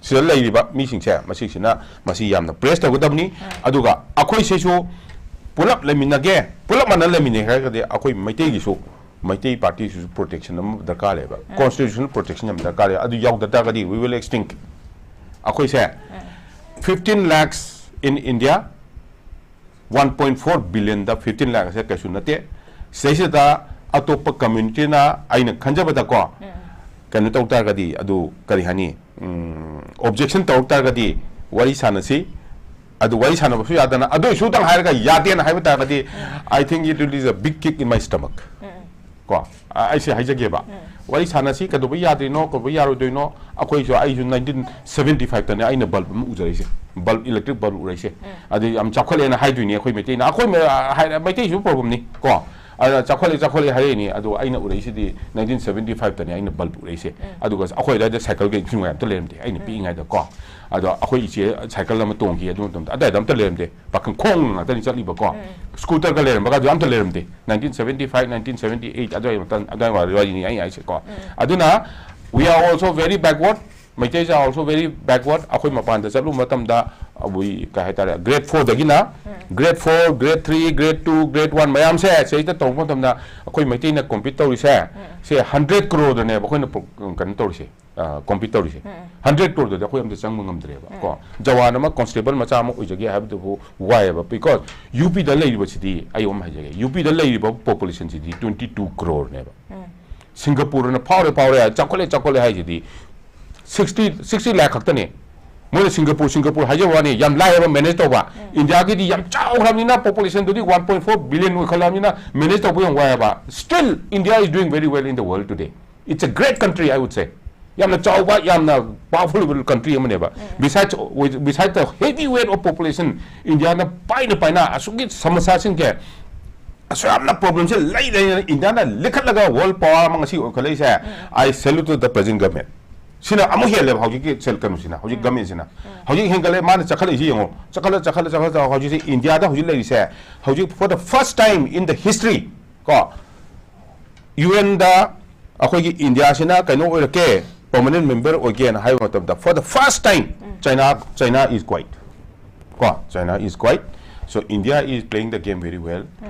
ꯁꯤꯗ ꯂꯩꯔꯤꯕ ꯃꯤꯁꯤꯡꯁꯦ, ꯃꯁꯤꯁꯤꯅ ꯃꯁꯤ ꯌꯥꯝꯅ press ꯇꯧꯒꯗꯕꯅꯤ꯫ ꯑꯗꯨꯒ ꯑꯩꯈꯣꯏ ꯁꯤꯁꯨ ꯄꯨꯂꯞ ꯂꯩꯃꯤꯟꯅꯒꯦ, ꯄꯨꯂꯞ ꯃꯥꯟꯅ ꯂꯩꯃꯤꯟꯅꯩ ꯍꯥꯏꯔꯒꯗꯤ ꯑꯩꯈꯣꯏ ꯃꯩꯇꯩꯒꯤꯁꯨ, ꯃꯩꯇꯩ party ꯁꯤꯁꯨ protection ꯑꯃ ꯗꯔꯀꯥꯔ ꯂꯩꯌꯦꯕ꯫ Constitutional protection ꯑꯃ ꯗꯔꯀꯥꯔ ꯂꯩ꯫ ꯑꯗꯨ ꯌꯥꯎꯗ ꯇꯥꯔꯒꯗꯤ we will extinct꯫ ꯑꯩꯈꯣꯏꯁꯦ fifteen lakhs in India, one point four billion the fifteen lakh ꯑꯁꯦ ꯀꯩꯁꯨ ꯅꯠꯇꯦ꯫ ꯁꯤꯗꯩꯁꯤꯗ ꯑꯇꯣꯞꯄ community ꯅ, ꯑꯩꯅ ꯈꯟꯖꯕꯗꯀꯣ, ꯀꯩꯅꯣ ꯇꯧ ꯇꯥꯔꯒꯗꯤ, ꯑꯗꯨ ꯀꯔꯤ ꯍꯥꯏꯅꯤ, ꯎꯝ, objection ꯇꯧꯔꯛ ꯇꯥꯔꯒꯗꯤ ꯋꯥꯔꯤ ꯁꯥꯟꯅꯁꯤ꯫ ꯑꯗꯨ ꯋꯥꯔꯤ ꯁꯥꯟꯅꯕꯁꯨ ꯌꯥꯗꯅ, ꯑꯗꯨ issue ꯗꯪ ꯍꯥꯏꯔꯒ ꯌꯥꯗꯦꯅ ꯍꯥꯏꯕ ꯇꯥꯔꯒꯗꯤ, I think it is a big kick in my stomach꯫ ꯀꯣ, ꯑ-, ꯑꯩꯁꯦ ꯍꯥꯏꯖꯒꯦꯕ꯫ ꯋꯥꯔꯤ ꯁꯥꯟꯅꯁꯤ, ꯀꯩꯗꯧꯕꯩ ꯌꯥꯗ꯭ꯔꯤꯅꯣ, ꯀꯩꯗꯧꯕꯩ ꯌꯥꯔꯣꯏꯗꯣꯏꯅꯣ? ꯑꯩꯈꯣꯏꯁꯨ, ꯑꯩꯁꯨ nineteen seventy five ꯇꯅꯦ ꯑꯩꯅ bulb ꯑꯃ ꯎꯖꯔꯛꯏꯁꯦ, bulb, electric bulb ꯎꯔꯛꯏꯁꯦ꯫ ꯑꯗꯩ ꯌꯥꯝ ꯆꯥꯎꯈꯠꯂꯦꯅ ꯍꯥꯏꯗꯣꯏꯅꯤ ꯑꯩꯈꯣꯏ ꯃꯩꯇꯩꯅ, ꯑꯩꯈꯣꯏ ꯃ-, ꯍꯥꯏ-, ꯃꯩꯇꯩꯁꯨ problem ꯅꯤ ꯀꯣ꯫ ꯑꯗ ꯆꯥꯎꯈꯠꯂꯦ, ꯆꯥꯎꯈꯠꯂꯦ ꯍꯥꯏꯔꯛꯏꯅꯤ, ꯑꯗꯣ ꯑꯩꯅ ꯎꯔꯛꯏꯁꯤꯗꯤ nineteen seventy five ꯇꯅꯦ ꯑꯩꯅ bulb ꯎꯔꯛꯏꯁꯦ꯫ ꯑꯗꯨꯒ ꯑꯩꯈꯣꯏ ꯑꯗꯥꯏꯗ cycle ꯒ ꯏꯟꯊꯤ ꯅꯨꯡꯉꯥꯏ ꯑꯝꯇ ꯂꯩꯔꯝꯗꯦ ꯑꯩꯅ ꯄꯤꯛꯏꯉꯩꯗ ꯀꯣ꯫ ꯑꯗꯣ ꯑꯩꯈꯣꯏ ꯏꯆꯦ cycle ꯑꯃ ꯇꯣꯡꯈꯤ ꯑꯗꯨ ꯃꯇꯝꯗ, ꯑꯗꯥꯏꯗ ꯑꯝꯇ ꯂꯩꯔꯝꯗꯦ꯫ ꯄꯥꯈꯪ ꯈꯣꯡꯅ ꯉꯥꯛꯇꯅꯤ ꯆꯠꯂꯤꯕꯀꯣ꯫ Scooter ꯒ ꯂꯩꯔꯝꯕꯒ ꯑꯗꯨ ꯑꯝꯇ ꯂꯩꯔꯝꯗꯦ꯫ Nineteen seventy five, nineteen seventy eight ꯑꯗꯨꯋꯥꯏ ꯃꯇꯝ, ꯑꯗꯨꯋꯥꯏ ꯋꯥꯔꯤꯅꯤ ꯑꯩꯅ ꯍꯥꯏꯁꯦꯀꯣ꯫ ꯑꯗꯨꯅ we are also very backward, Meiteis are also very backward. ꯑꯩꯈꯣꯏ ꯃꯄꯥꯟꯗ ꯆꯠꯂꯨꯕ ꯃꯇꯝꯗ ꯑꯩꯈꯣꯏ ꯀꯩ ꯍꯥꯏꯇꯥꯔꯦ, grade four ꯗꯒꯤꯅ grade four, grade three, grade two, grade one ꯃꯌꯥꯝꯁꯦ ꯁꯤꯗꯩꯗ ꯇꯧꯕ ꯃꯇꯝꯗ ꯑꯩꯈꯣꯏ ꯃꯩꯇꯩꯅ compete ꯇꯧꯔꯤꯁꯦ, ꯁꯦ hundred crore ꯗꯅꯦꯕ ꯑꯩꯈꯣꯏꯅ ꯄ꯭ꯔꯣ-, ꯀꯩꯅꯣ ꯇꯧꯔꯤꯁꯦ, compete ꯇꯧꯔꯤꯁꯦ꯫ Hundred crore ꯗꯗꯤ ꯑꯩꯈꯣꯏ ꯑꯝꯇ ꯆꯪꯕ ꯉꯝꯗ꯭ꯔꯦꯕ ꯀꯣ꯫ ꯖꯋꯥꯟ ꯑꯃ, constable ꯃꯆꯥ ꯑꯃ ꯑꯣꯏꯖꯒꯦ ꯍꯥꯏꯕꯗꯨꯕꯨ ꯋꯥꯏꯑꯦꯕ, because UP ꯗ ꯂꯩꯔꯤꯕꯁꯤꯗꯤ, ꯑꯩ ꯑꯃ ꯍꯥꯏꯖꯒꯦ, UP ꯗ ꯂꯩꯔꯤꯕ population ꯁꯤꯗꯤ twenty two crore ꯅꯦꯕ꯫ ꯁꯤꯡꯒꯥꯄꯨꯔꯅ ꯐꯥꯎꯔꯦ, ꯐꯥꯎꯔꯦ, ꯆꯥꯎꯈꯠꯂꯦ, ꯆꯥꯎꯈꯠꯂꯦ ꯍꯥꯏꯁꯤꯗꯤ sixty, sixty lakh ꯈꯛꯇꯅꯦ꯫ ꯃꯣꯏꯅ ꯁꯤꯡꯒꯥꯄꯨꯔ, ꯁꯤꯡꯒꯥꯄꯨꯔ ꯍꯥꯏꯖꯕ ꯋꯥꯅꯤ, ꯌꯥꯝ ꯂꯥꯏꯌꯦꯕ manage ꯇꯧꯕ꯫ ꯏꯟꯗꯤꯌꯥꯒꯤꯗꯤ ꯌꯥꯝ ꯆꯥꯎꯈ꯭ꯔꯕꯅꯤꯅ, population ꯗꯨꯗꯤ one point four billion ꯑꯣꯏꯈꯠꯂꯕꯅꯤꯅ manage ꯇꯧꯕ ꯌꯥꯝ ꯋꯥꯏꯑꯦꯕ꯫ Still, India is doing very well in the world today. It's a great country, I would say. ꯌꯥꯝꯅ ꯆꯥꯎꯕ, ꯌꯥꯝꯅ powerful ꯑꯣꯏꯕ country ꯑꯃꯅꯦꯕ꯫ Besides, beside the heavy weight of population, ꯏꯟꯗꯤꯌꯥꯅ ꯄꯥꯏꯅ ꯄꯥꯏꯅ ꯑꯁꯨꯛꯀꯤ ꯁꯃꯁ꯭ꯌꯥꯁꯤꯡꯁꯦ, ꯑꯁꯨꯛ ꯌꯥꯝꯅ problem ꯁꯦ ꯂꯩ ꯂꯩꯅ ꯏꯟꯗꯤꯌꯥꯅ ꯂꯤꯈꯠꯂꯒ world power ꯑꯃ ꯉꯁꯤ ꯑꯣꯏꯈꯠꯂꯛꯏꯁꯦ, I salute to the present government. ꯁꯤꯅ ꯑꯃꯨꯛ ꯍꯦꯜꯂꯦꯕ ꯍꯧꯖꯤꯛꯀꯤ ꯁꯦꯜ ꯀꯩꯅꯣꯁꯤꯅ, ꯍꯧꯖꯤꯛ government ꯁꯤꯅ꯫ ꯍꯧꯖꯤꯛ ꯍꯦꯟꯒꯠꯂꯦ, ꯃꯥꯅ ꯆꯈꯠꯂꯛꯏꯁꯤ ꯌꯦꯡꯉꯣ, ꯆꯈꯠꯂ, ꯆꯈꯠꯂ, ꯆꯈꯠꯂ, ꯆꯈꯠꯂ, ꯍꯧꯖꯤꯛꯁꯦ ꯏꯟꯗꯤꯌꯥꯗ ꯍꯧꯖꯤꯛ ꯂꯩꯔꯤꯁꯦ, ꯍꯧꯖꯤꯛ for the first time in the history ꯀꯣ, UN ꯗ ꯑꯩꯈꯣꯏꯒꯤ ꯏꯟꯗꯤꯌꯥꯁꯤꯅ ꯀꯩꯅꯣ ꯑꯣꯏꯔꯛꯀꯦ, permanent member ꯑꯣꯏꯒꯦꯅ ꯍꯥꯏꯕ ꯃꯇꯝꯗ, for the first time, China, China is quiet. ꯀꯣ, China is quiet. So India is playing the game very well.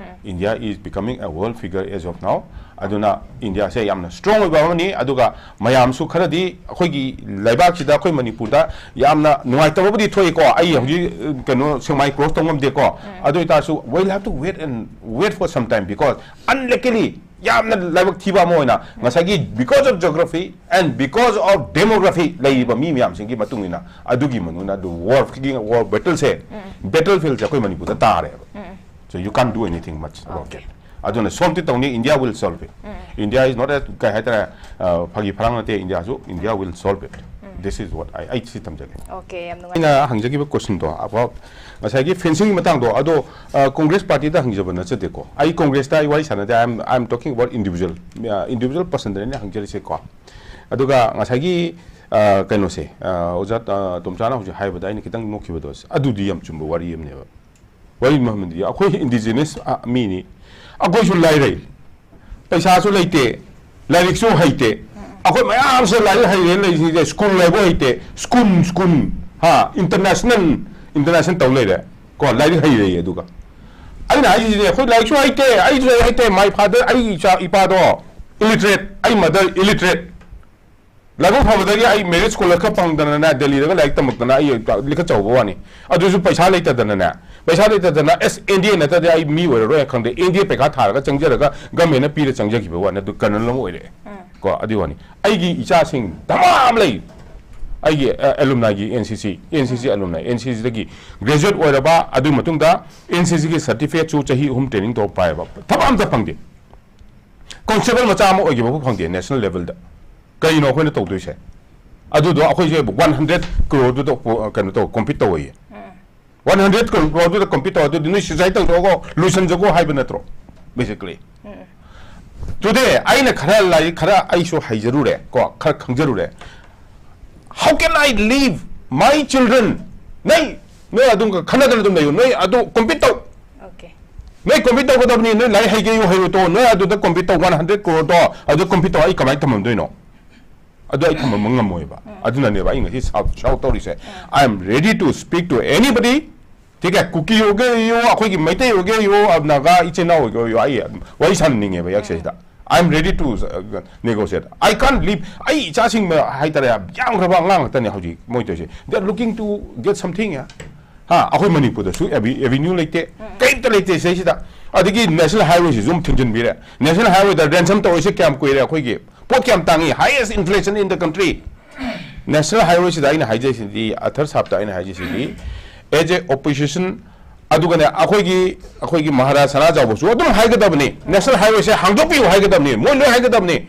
India is becoming a world figure as of now. ꯑꯗꯨꯅ ꯏꯟꯗꯤꯌꯥꯁꯦ ꯌꯥꯝꯅ strong ꯑꯣꯏꯕ ꯑꯃꯅꯤ꯫ ꯑꯗꯨꯒ ꯃꯌꯥꯝꯁꯨ ꯈꯔꯗꯤ ꯑꯩꯈꯣꯏꯒꯤ ꯂꯩꯕꯥꯛꯁꯤꯗ, ꯑꯩꯈꯣꯏ ꯃꯅꯤꯄꯨꯔꯗ ꯌꯥꯝꯅ ꯅꯨꯡꯉꯥꯏꯇꯕꯕꯨꯗꯤ ꯊꯣꯛꯏꯀꯣ꯫ ꯑꯩ ꯍꯧꯖꯤꯛ, ꯑ, ꯀꯩꯅꯣ, ꯁꯦꯛꯃꯥꯏ cross ꯇꯧ ꯉꯝꯗꯦꯀꯣ꯫ ꯑꯗꯨ ꯑꯣꯏꯇꯥꯔꯁꯨ, we'll have to wait and wait for some time, because unluckily ꯌꯥꯝꯅ ꯂꯥꯏꯕꯛ ꯊꯤꯕ ꯑꯃ ꯑꯣꯏꯅ, ꯉꯁꯥꯏꯒꯤ because of geography and because of demography ꯂꯩꯔꯤꯕ ꯃꯤ ꯃꯌꯥꯝꯁꯤꯡꯒꯤ ꯃꯇꯨꯡ ꯏꯟꯅ, ꯑꯗꯨꯒꯤ ꯃꯅꯨꯡꯗ ꯑꯗꯨ war, war battle ꯁꯦ, battlefield ꯁꯦ ꯑꯩꯈꯣꯏ ꯃꯅꯤꯄꯨꯔꯗ ꯇꯥꯔꯦꯕ꯫ So you can't do anything much about that. ꯑꯗꯨꯅ ꯁꯣꯝꯇꯤ ꯇꯧꯅꯤ, India will solve it. India is not a, ꯀꯩ ꯍꯥꯏꯇꯥꯔꯦ, ꯑ, ꯐꯥꯒꯤ ꯐꯔꯥꯡ ꯅꯠꯇꯦ, ꯏꯟꯗꯤꯌꯥꯁꯨ, India will solve it. This is what I, ꯑꯩ ꯁꯤ ꯊꯝꯖꯒꯦ꯫ Okay, ꯌꯥꯝ ꯅꯨꯡꯉꯥꯏ꯫ ꯑꯩꯅ ꯍꯪꯖꯈꯤꯕ question ꯗꯣ about ꯉꯁꯥꯏꯒꯤ fencing ꯒꯤ ꯃꯇꯥꯡꯗꯣ, ꯑꯗꯣ, ꯑ, Congress party ꯗ ꯍꯪꯖꯕ ꯅꯠꯆꯗꯦꯀꯣ꯫ ꯑꯩ Congress ꯇ ꯑꯩ ꯋꯥꯔꯤ ꯁꯥꯟꯅꯗꯦ, I am, I am talking about individual, ꯑ, individual person ꯗꯅꯦ ꯑꯩꯅ ꯍꯪꯖꯔꯤꯁꯦꯀꯣ꯫ ꯑꯗꯨꯒ ꯉꯁꯥꯏꯒꯤ, ꯑ, ꯀꯩꯅꯣꯁꯦ, ꯑ, ꯑꯣꯖꯥ, ꯑ, ꯇꯣꯝꯆꯥꯅ ꯍꯧꯖꯤꯛ ꯍꯥꯏꯕꯗ ꯑꯩꯅ ꯈꯤꯇꯪ ꯅꯣꯛꯈꯤꯕꯗꯣ, ꯑꯗꯨꯗꯤ ꯌꯥꯝ ꯆꯨꯝꯕ ꯋꯥꯔꯤ ꯑꯃꯅꯦꯕ꯫ ꯋꯥꯔꯤ ꯃꯃꯟꯗꯤ ꯑꯩꯈꯣꯏ indigenous, ꯑ, ꯃꯤꯅꯤ, ꯑꯩꯈꯣꯏꯁꯨ ꯂꯥꯏꯔꯩ, ꯄꯩꯁꯥꯁꯨ ꯂꯩꯇꯦ, ꯂꯥꯏꯔꯤꯛꯁꯨ ꯍꯩꯇꯦ, ꯑꯩꯈꯣꯏ ꯃꯌꯥꯝꯁꯦ ꯂꯥꯏꯔꯤꯛ ꯍꯩꯔꯦꯅ ꯂꯩꯔꯤꯁꯤꯡꯁꯦ ꯁ꯭ꯀꯨꯜ ꯍꯥꯏꯕ ꯍꯩꯇꯦ, ꯁ꯭ꯀꯨꯜ, ꯁ꯭ꯀꯨꯜ, ꯍꯥ, ꯏꯟꯇꯔꯅꯦꯁꯅꯦꯜ, ꯏꯟꯇꯔꯅꯦꯁꯅꯦꯜ ꯇꯧ ꯂꯩꯔꯦ꯫ ꯀꯣ, ꯂꯥꯏꯔꯤꯛ ꯍꯩꯔꯦꯌꯦ꯫ ꯑꯗꯨꯒ ꯑꯩꯅ ꯍꯥꯏꯁꯤꯗꯤ ꯑꯩꯈꯣꯏ ꯂꯥꯏꯔꯤꯛꯁꯨ ꯍꯩꯇꯦ, ꯑꯩꯁꯨ ꯂꯥꯏꯔꯤꯛ ꯍꯩꯇꯦ, my father, ꯑꯩ ꯏꯆꯥ ꯏꯄꯥꯗꯣ illiterate, ꯑꯩ mother illiterate꯫ ꯂꯥꯏꯕꯛ ꯐꯕꯗꯒꯤ ꯑꯩ merit scholar ꯈꯔ ꯐꯪꯗꯅꯅꯦ, ꯗꯦꯜꯂꯤꯗꯒ ꯂꯥꯏꯔꯤꯛ ꯇꯝꯃꯛꯇꯅ ꯑꯩ ꯂꯤꯈꯠꯆꯍꯧꯕ ꯋꯥꯅꯤ꯫ ꯑꯗꯨꯁꯨ ꯄꯩꯁꯥ ꯂꯩꯇꯗꯅꯅꯦ, ꯄꯩꯁꯥ ꯂꯩꯇꯗꯅ ꯑꯁ ꯑꯦꯟ ꯗꯤ ꯑꯦ ꯅꯠꯇ꯭ꯔꯗꯤ ꯑꯩ ꯃꯤ ꯑꯣꯏꯔꯔꯣꯏ ꯈꯪꯗꯦ, ꯑꯦꯟ ꯗꯤ ꯑꯦ ꯄꯩꯈꯥ ꯊꯥꯔꯒ ꯆꯪꯖꯔꯒ ꯒꯃꯦꯟꯅ ꯄꯤꯔ ꯆꯪꯖꯈꯤꯕ ꯋꯥꯅꯤ꯫ ꯑꯗꯨ ꯀꯔꯅꯜ ꯑꯃ ꯑꯣꯏꯔꯛꯑꯦ꯫ ꯀꯣ, ꯑꯗꯨꯒꯤ ꯋꯥꯅꯤ꯫ ꯑꯩꯒꯤ ꯏꯆꯥꯁꯤꯡ ꯙꯃꯥ ꯑꯃ ꯂꯩ꯫ ꯑꯩꯒꯤ ꯑꯦꯂꯨꯝꯅꯥꯏꯒꯤ ꯑꯦꯟ ꯁꯤ ꯁꯤ, ꯑꯦꯟ ꯁꯤ ꯁꯤ ꯑꯦꯂꯨꯝꯅꯥꯏ, ꯑꯦꯟ ꯁꯤ ꯁꯤꯗꯒꯤ ꯒ꯭ꯔꯦꯖꯨꯑꯦꯠ ꯑꯣꯏꯔꯕ, ꯑꯗꯨꯒꯤ ꯃꯇꯨꯡꯗ ꯑꯦꯟ ꯁꯤ ꯁꯤꯒꯤ ꯁꯥꯔꯇꯤꯐꯤꯀꯦꯠꯁꯨ ꯆꯍꯤ ꯑꯍꯨꯝ ꯇ꯭ꯔꯦꯅꯤꯡ ꯇꯧꯔ ꯄꯥꯏꯌꯦꯕ, ꯊꯕꯛ ꯑꯝꯇ ꯐꯪꯗꯦ꯫ ꯀꯣꯟꯁꯇꯦꯕꯜ ꯃꯆꯥ ꯑꯃ ꯑꯣꯏꯈꯤꯕ ꯐꯥꯎ ꯐꯪꯗꯦ ꯅꯦꯁꯅꯦꯜ ꯂꯦꯚꯦꯜꯗ꯫ ꯀꯔꯤꯅꯣ ꯑꯩꯈꯣꯏꯅ ꯇꯧꯗꯣꯏꯁꯦ? ꯑꯗꯨꯗꯣ ꯑꯩꯈꯣꯏꯁꯦ ꯋꯥꯟ ꯍꯟꯗ꯭ꯔꯦꯠ ꯀ꯭ꯔꯣꯔꯗꯨꯗ ꯀꯩꯅꯣ ꯇꯧ, ꯀꯣꯝꯄꯤꯠ ꯇꯧꯋꯦꯌꯦ꯫ ꯋꯥꯟ ꯍꯟꯗ꯭ꯔꯦꯠ ꯀ꯭ꯔꯣꯔꯗꯨꯗ ꯀꯣꯝꯄꯤꯠ ꯇꯧꯔꯗꯨꯗꯤ ꯅꯣꯏ ꯁꯨꯏꯁꯥꯏꯠ ꯇꯧꯊꯣꯛꯑꯒ ꯂꯣꯏꯁꯤꯟꯖꯈꯣ ꯍꯥꯏꯕ ꯅꯠꯇ꯭ꯔꯣ? ꯕꯦꯁꯤꯀꯂꯤ꯫ ꯇꯨꯗꯦ ꯑꯩꯅ ꯈꯔ ꯂꯥꯏꯔꯤꯛ ꯈꯔ ꯑꯩꯁꯨ ꯍꯩꯖꯔꯨꯔꯦ, ꯀꯣ, ꯈꯔ ꯈꯪꯖꯔꯨꯔꯦ꯫ How can I leave my children? ꯅꯣꯏ, ꯅꯣꯏ ꯑꯗꯨꯝ ꯈꯟꯅꯗꯅ ꯑꯗꯨꯝ ꯂꯩꯌꯨ꯫ ꯅꯣꯏ ꯑꯗꯨ ꯀꯣꯝꯄꯤꯠ ꯇꯧ꯫ Okay. ꯅꯣꯏ ꯀꯣꯝꯄꯤꯠ ꯇꯧꯒꯗꯕꯅꯤ꯫ ꯅꯣꯏ ꯂꯥꯏꯔꯤꯛ ꯍꯩꯒꯦꯌꯨ ꯍꯩꯔꯨ ꯇꯣ꯫ ꯅꯣꯏ ꯑꯗꯨꯗ ꯀꯣꯝꯄꯤꯠ ꯇꯧ, ꯋꯥꯟ ꯍꯟꯗ꯭ꯔꯦꯠ ꯀ꯭ꯔꯣꯔꯗꯣ ꯑꯗꯨꯗ ꯀꯣꯝꯄꯤꯠ ꯇꯧ꯫ ꯑꯩ ꯀꯃꯥꯏꯅ ꯊꯝꯃꯝꯗꯣꯏꯅꯣ? ꯑꯗꯨ ꯑꯩ ꯊꯝꯃꯝꯕ ꯉꯝꯃꯣꯏꯕ꯫ ꯑꯗꯨꯅꯅꯦꯕ ꯑꯩ ꯉꯁꯤ ꯁꯥꯎꯠ ꯁꯥꯎꯠ ꯇꯧꯔꯤꯁꯦ꯫ I am ready to speak to anybody. ठीक है, ꯀꯨꯀꯤ ꯑꯣꯏꯒꯦ ꯑꯣꯏꯌꯣ, ꯑꯩꯈꯣꯏꯒꯤ ꯃꯩꯇꯩ ꯑꯣꯏꯒꯦ ꯑꯣꯏꯌꯣ, ꯅꯥꯒꯥ ꯏꯆꯤꯟ ꯏꯅꯥꯎ ꯑꯣꯏꯒꯦ ꯑꯣꯏꯌꯣ, ꯑꯩ ꯋꯥꯔꯤ ꯁꯥꯟꯅꯅꯤꯡꯉꯦꯕ ꯌꯥꯛꯁꯦ ꯁꯤꯗ꯫ I am ready to, uh, negotiate. I can't leave. ꯑꯩ ꯏꯆꯥꯁꯤꯡ ꯍꯥꯏꯇꯥꯔꯦ, ꯌꯥꯝꯈ꯭ꯔꯕ ꯑꯉꯥꯡ ꯉꯥꯛꯇꯅꯦ ꯍꯧꯖꯤꯛ ꯃꯣꯏ ꯇꯧꯔꯤꯁꯦ꯫ They are looking to get something, yeah. ꯍꯥ, ꯑꯩꯈꯣꯏ ꯃꯅꯤꯄꯨꯔꯗꯁꯨ ꯑꯦꯚꯤ-, ꯑꯦꯚꯤꯅ꯭ꯌꯨ ꯂꯩꯇꯦ, ꯀꯔꯤꯝꯇ ꯂꯩꯇꯦ ꯁꯤꯗꯩꯁꯤꯗ꯫ ꯑꯗꯒꯤ ꯅꯦꯁꯅꯦꯜ ꯍꯥꯏꯋꯦꯁꯤꯁꯨ ꯑꯗꯨꯝ ꯊꯤꯡꯖꯤꯟꯕꯤꯔꯦ꯫ ꯅꯦꯁꯅꯦꯜ ꯍꯥꯏꯋꯦꯗ ꯔꯦꯟꯁꯝ ꯇꯧꯔꯤꯁꯦ ꯀꯌꯥꯝ ꯀꯨꯏꯔꯦ? ꯑꯩꯈꯣꯏꯒꯤ ꯄꯣꯠ ꯀꯌꯥꯝ ꯇꯥꯡꯉꯤ? Highest inflation in the country. National ꯍꯥꯏꯋꯦꯁꯤꯗ ꯑꯩꯅ ꯍꯥꯏꯖꯩꯁꯤꯗꯤ, ꯑꯊꯔ ꯁꯥꯞꯇ ꯑꯩꯅ ꯍꯥꯏꯖꯩꯁꯤꯗꯤ, as a opposition, ꯑꯗꯨꯒꯅꯦ ꯑꯩꯈꯣꯏꯒꯤ, ꯑꯩꯈꯣꯏꯒꯤ ꯃꯍꯥꯔꯥꯖ ꯁꯅꯥꯖꯥꯎꯕꯁꯨ ꯑꯗꯨꯝ ꯍꯥꯏꯒꯗꯕꯅꯤ, ꯅꯦꯁꯅꯦꯜ ꯍꯥꯏꯋꯦꯁꯦ ꯍꯥꯡꯗꯣꯛꯄꯤꯌꯨ ꯍꯥꯏꯒꯗꯕꯅꯤ, ꯃꯣꯏ ꯂꯣꯏ ꯍꯥꯏꯒꯗꯕꯅꯤ꯫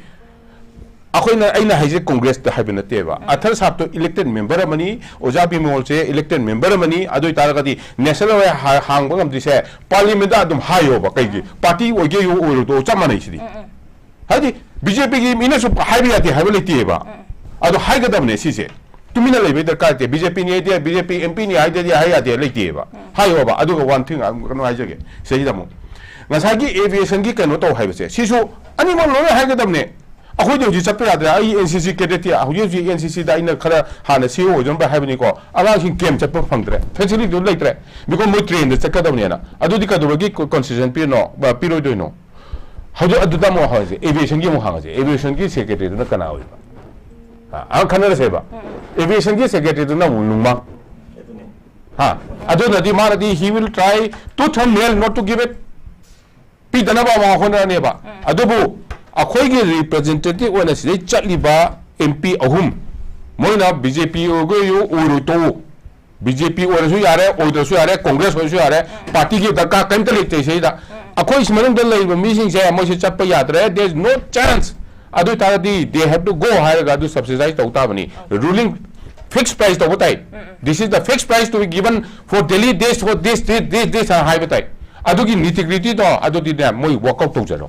ꯑꯩꯈꯣꯏꯅ, ꯑꯩꯅ ꯍꯥꯏꯁꯦ ꯀꯣꯡꯒ꯭ꯔꯦꯁꯇ ꯍꯥꯏꯕ ꯅꯠꯇꯦꯕ꯫ ꯑꯊꯔ ꯁꯥꯞꯇꯣ ꯏꯂꯦꯛꯇꯦꯠ ꯃꯦꯝꯕꯔ ꯑꯃꯅꯤ, ꯑꯣꯖꯥ ꯕꯤꯃꯣꯜꯁꯦ ꯏꯂꯦꯛꯇꯦꯠ ꯃꯦꯝꯕꯔ ꯑꯃꯅꯤ꯫ ꯑꯗꯨ ꯑꯣꯏꯇꯥꯔꯒꯗꯤ ꯅꯦꯁꯅꯦꯜ ꯍꯥꯏꯋꯦ ꯍꯥ-, ꯍꯥꯡꯕ ꯉꯝꯗ꯭ꯔꯤꯁꯦ ꯄꯥꯔꯂꯤꯌꯥꯃꯦꯟꯗ ꯑꯗꯨꯝ ꯍꯥꯏꯌꯣꯕ꯫ ꯀꯩꯒꯤ? ꯄꯥꯔꯇꯤ ꯑꯣꯏꯒꯦ ꯑꯣꯏꯔꯣꯏꯗꯣ ꯆꯞ ꯃꯥꯟꯅꯩ ꯁꯤꯗꯤ꯫ ꯍꯥꯏꯗꯤ ꯕꯤ ꯖꯦ ꯄꯤꯒꯤ ꯃꯤꯅꯁꯨ ꯍꯥꯏꯕ ꯌꯥꯗꯦ ꯍꯥꯏꯕ ꯂꯩꯇꯦꯕ꯫ ꯑꯗꯣ ꯍꯥꯏꯒꯗꯕꯅꯦ ꯁꯤꯁꯦ꯫ ꯇꯨꯃꯤꯟꯅ ꯂꯩꯕꯩ ꯗꯔꯀꯥꯔ ꯂꯩꯇꯦ꯫ ꯕꯤ ꯖꯦ ꯄꯤꯅꯤ ꯍꯥꯏꯗꯦ, ꯕꯤ ꯖꯦ ꯄꯤ ꯑꯦꯝ ꯄꯤꯅꯤ ꯍꯥꯏꯗꯦꯗꯤ ꯍꯥꯏ ꯌꯥꯗꯦ ꯂꯩꯇꯦꯕ꯫ ꯍꯥꯏꯌꯣꯕ꯫ ꯑꯗꯨꯒ ꯋꯥꯟ ꯊꯤꯡ ꯀꯩꯅꯣ ꯍꯥꯏꯖꯒꯦ ꯁꯤꯗꯩꯁꯤꯗ ꯑꯃꯨꯛ, ꯉꯁꯥꯏꯒꯤ ꯑꯦꯚꯤꯌꯦꯁꯟꯒꯤ ꯀꯩꯅꯣ ꯇꯧ ꯍꯥꯏꯕꯁꯦ, ꯁꯤꯁꯨ ꯑꯅꯤꯃꯛ ꯂꯣꯏꯅ ꯍꯥꯏꯒꯗꯕꯅꯦ꯫ ꯑꯩꯈꯣꯏꯗꯤ ꯍꯧꯖꯤꯛ ꯆꯠꯄ ꯌꯥꯗ꯭ꯔꯦ꯫ ꯑꯩ NCC cadet ꯇꯤ ꯍꯧꯖꯤꯛ ꯍꯧꯖꯤꯛ NCC ꯗ ꯑꯩꯅ ꯈꯔ ꯍꯥꯟꯅ CEO ꯑꯣꯏꯖꯔꯝꯕ ꯍꯥꯏꯕꯅꯤꯀꯣ, ꯑꯉꯥꯡꯁꯤꯡ camp ꯆꯠꯄ ꯐꯪꯗ꯭ꯔꯦ, facility ꯗꯨ ꯂꯩꯇ꯭ꯔꯦ, because ꯃꯣꯏ train ꯗ ꯆꯠꯀꯗꯕꯅꯦꯅ꯫ ꯑꯗꯨꯗꯤ ꯀꯩꯗꯧꯕꯒꯤ concession ꯄꯤꯔꯤꯅꯣ, ꯄꯤꯔꯣꯏꯗꯣꯏꯅꯣ? ꯍꯧꯖꯤꯛ ꯑꯗꯨꯗ ꯑꯃꯨꯛ ꯍꯪꯉꯁꯦ, aviation ꯒꯤ ꯑꯃꯨꯛ ꯍꯪꯉꯁꯦ, aviation ꯒꯤ secretary ꯗꯨꯅ ꯀꯅꯥ ꯑꯣꯏꯕ? ꯑ, ꯑ, ꯈꯟꯅꯔꯁꯦꯕ꯫ Aviation ꯒꯤ secretary ꯗꯨꯅ ꯑꯃꯨꯛ ꯅꯨꯡꯃꯥꯡ꯫ ꯍꯥ? ꯑꯗꯨꯅꯗꯤ ꯃꯥꯅꯗꯤ he will try tooth and nail not to give it꯫ ꯄꯤꯗꯅꯕ ꯑꯃ ꯍꯣꯠꯅꯔꯅꯦꯕ꯫ ꯑꯗꯨꯕꯨ ꯑꯩꯈꯣꯏꯒꯤ representative ꯑꯣꯏꯅ ꯁꯤꯗꯩ ꯆꯠꯂꯤꯕ MP ꯑꯍꯨꯝ, ꯃꯣꯏꯅ BJP ꯑꯣꯏꯔꯒꯁꯨ ꯑꯣꯏꯔꯣꯏ ꯇꯣꯛꯎ, BJP ꯑꯣꯏꯔꯁꯨ ꯌꯥꯔꯦ, ꯑꯣꯏꯗ꯭ꯔꯁꯨ ꯌꯥꯔꯦ, Congress ꯑꯣꯏꯔꯁꯨ ꯌꯥꯔꯦ, party ꯒꯤ ꯗꯔꯀꯥꯔ ꯀꯔꯤꯝꯇ ꯂꯩꯇꯦ ꯁꯤꯗ꯫ ꯑꯩꯈꯣꯏ ꯁꯤ ꯃꯅꯨꯡꯗ ꯂꯩꯔꯤꯕ ꯃꯤꯁꯤꯡꯁꯦ ꯃꯣꯏꯁꯤ ꯆꯠꯄ ꯌꯥꯗ꯭ꯔꯦ, there is no chance꯫ ꯑꯗꯨ ꯑꯣꯏꯇꯥꯔꯗꯤ they have to go ꯍꯥꯏꯔꯒ ꯑꯗꯨ subsidize ꯇꯧ ꯇꯥꯕꯅꯤ꯫ Ruling fixed price ꯇꯧꯕ ꯇꯥꯏ꯫ This is the fixed price to be given for Delhi, this, for this, this, this, this ꯍꯥꯏꯕ ꯇꯥꯏ꯫ ꯑꯗꯨꯒꯤ nitty gritty ꯗꯣ ꯑꯗꯨꯗꯤꯅꯦ ꯃꯣꯏ work out ꯇꯧꯖꯔꯣ꯫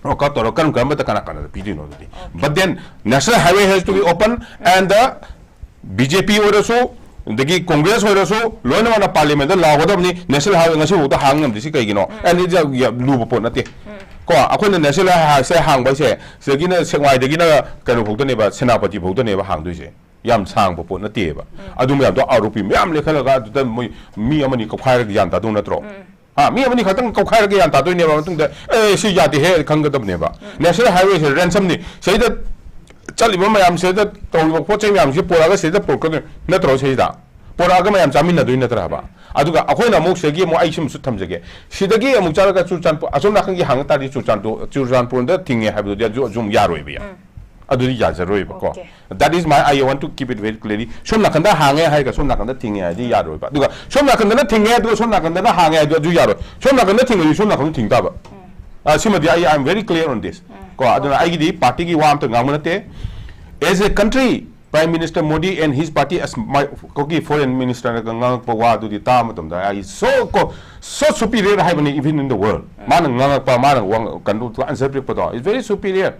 Work out ꯇꯧꯔꯣ, ꯀꯔꯝ ꯀꯔꯝꯕꯗ ꯀꯅꯥ ꯀꯅꯥꯗ ꯄꯤꯗꯣꯏꯅꯣ ꯑꯗꯨꯗꯤ꯫ But then National Highway has to be open and the BJP ꯑꯣꯏꯔꯁꯨ, ꯑꯗꯒꯤ Congress ꯑꯣꯏꯔꯁꯨ, ꯂꯣꯏꯅꯃꯛꯅ parliament ꯗ ꯂꯥꯎꯒꯗꯕꯅꯤ, National Highway ꯉꯁꯤꯐꯥꯎꯗ ꯍꯥꯡ ꯉꯝꯗ꯭ꯔꯤꯁꯤ ꯀꯩꯒꯤꯅꯣ? And it's a, ꯌꯥꯝ ꯂꯨꯕ ꯄꯣꯠ ꯅꯠꯇꯦ꯫ ꯀꯣ, ꯑꯩꯈꯣꯏꯅ National Highway ꯁꯦ ꯍꯥꯡꯕ ꯍꯥꯏꯁꯦ ꯁꯤꯗꯒꯤꯅ ꯁꯦꯛꯃꯥꯏꯗꯒꯤꯅ ꯀꯩꯅꯣ ꯐꯥꯎꯗꯅꯦꯕ, ꯁꯦꯅꯥꯄꯇꯤ ꯐꯥꯎꯗꯅꯦꯕ ꯍꯥꯡꯗꯣꯏꯁꯦ꯫ ꯌꯥꯝ ꯁꯥꯡꯕ ꯄꯣꯠ ꯅꯠꯇꯦꯕ꯫ ꯑꯗꯨ ꯃꯌꯥꯝꯗꯣ ꯑꯥꯔꯣꯄꯤ ꯃꯌꯥꯝ ꯂꯦꯈꯠꯂꯒ ꯑꯗꯨꯗ ꯃꯣꯏ ꯃꯤ ꯑꯃꯅꯤ ꯀꯧꯈꯥꯏꯔꯒ ꯒ꯭ꯌꯥꯟ ꯇꯥꯗꯧ ꯅꯠꯇ꯭ꯔꯣ? ꯍꯥ, ꯃꯤ ꯑꯃꯅꯤ ꯈꯛꯇꯪ ꯀꯧꯈꯥꯏꯔꯒ ꯒ꯭ꯌꯥꯟ ꯇꯥꯗꯣꯏꯅꯦꯕ꯫ ꯃꯇꯨꯡꯗ, "ꯑꯦ, ꯁꯤ ꯌꯥꯗꯦꯍꯦ" ꯈꯪꯒꯗꯕꯅꯦꯕ꯫ National Highway ꯁꯦ ransom ꯅꯤ꯫ ꯁꯤꯗ ꯆꯠꯂꯤꯕ ꯃꯌꯥꯝꯁꯤꯗ ꯇꯧꯔꯤꯕ ꯄꯣꯠ ꯆꯩ ꯃꯌꯥꯝꯁꯤ ꯄꯣꯔꯛꯑꯒ ꯁꯤꯗ ꯄꯨꯔꯛꯀꯗꯣꯏ ꯅꯠꯇ꯭ꯔꯣ? ꯁꯤꯗ ꯄꯣꯔꯛꯑꯒ ꯃꯌꯥꯝ ꯆꯥꯃꯤꯟꯅꯗꯣꯏ ꯅꯠꯇ꯭ꯔꯕ? ꯑꯗꯨꯒ ꯑꯩꯈꯣꯏꯅ ꯑꯃꯨꯛ ꯁꯤꯗꯒꯤ ꯑꯃꯨꯛ ꯑꯩ ꯁꯤꯃꯁꯨ ꯊꯝꯖꯒꯦ꯫ ꯁꯤꯗꯒꯤ ꯑꯃꯨꯛ ꯆꯠꯂꯒ ꯆꯨꯔꯆꯥꯟꯄꯨꯔ, ꯑꯁꯣꯝ ꯅꯥꯀꯟꯒꯤ ꯍꯥꯡꯉ ꯇꯥꯔꯗꯤ ꯆꯨꯔꯆꯥꯟꯄꯨꯔ, ꯆꯨꯔꯆꯥꯟꯄꯨꯔꯗ ꯊꯤꯡꯉꯦ ꯍꯥꯏꯕꯗꯨꯗꯤ ꯑꯗꯨ ꯑꯗꯨꯝ ꯌꯥꯔꯣꯏꯕ꯫ ꯑꯗꯨꯗꯤ ꯌꯥꯖꯔꯣꯏꯕꯀꯣ꯫ Okay. That is my, I want to keep it very clearly. ꯁꯣꯝ ꯅꯥꯀꯟꯗ ꯍꯥꯡꯉꯦ ꯍꯥꯏꯔꯒ ꯁꯣꯝ ꯅꯥꯀꯟꯗ ꯊꯤꯡꯉꯦ ꯍꯥꯏꯗꯤ ꯌꯥꯔꯣꯏꯕ꯫ ꯑꯗꯨꯒ ꯁꯣꯝ ꯅꯥꯀꯟꯗꯅ ꯊꯤꯡꯉꯦ, ꯑꯗꯨꯒ ꯁꯣꯝ ꯅꯥꯀꯟꯗꯅ ꯍꯥꯡꯉꯦ ꯍꯥꯏꯗꯣ ꯑꯗꯨ ꯌꯥꯔꯣꯏ꯫ ꯁꯣꯝ ꯅꯥꯀꯟꯗ ꯊꯤꯡꯉꯗꯤ ꯁꯣꯝ ꯅꯥꯀꯟꯗ ꯊꯤꯡ ꯇꯥꯕ꯫ ꯑ, ꯁꯤꯃꯗꯤ ꯑꯩ, I am very clear on this. ꯀꯣ, ꯑꯗꯨꯅ ꯑꯩꯒꯤꯗꯤ party ꯒꯤ ꯋꯥ ꯑꯝꯇ ꯉꯥꯡꯕ ꯅꯠꯇꯦ꯫ As a country, Prime Minister Modi and his party as my, ꯀꯣꯒꯤ foreign minister ꯅꯒ ꯉꯥꯡꯉꯛꯄ ꯋꯥꯗꯨꯗꯤ ꯇꯥꯕ ꯃꯇꯝꯗ ꯑꯩ so, ꯀꯣ, so superior ꯍꯥꯏꯕꯅꯤ, even in the world꯫ ꯃꯥꯅ ꯉꯥꯡꯉꯛꯄ, ꯃꯥꯅ ꯋꯥ-, ꯀꯩꯅꯣ, answer ꯄꯤꯔꯛꯄꯗꯣ, it's very superior꯫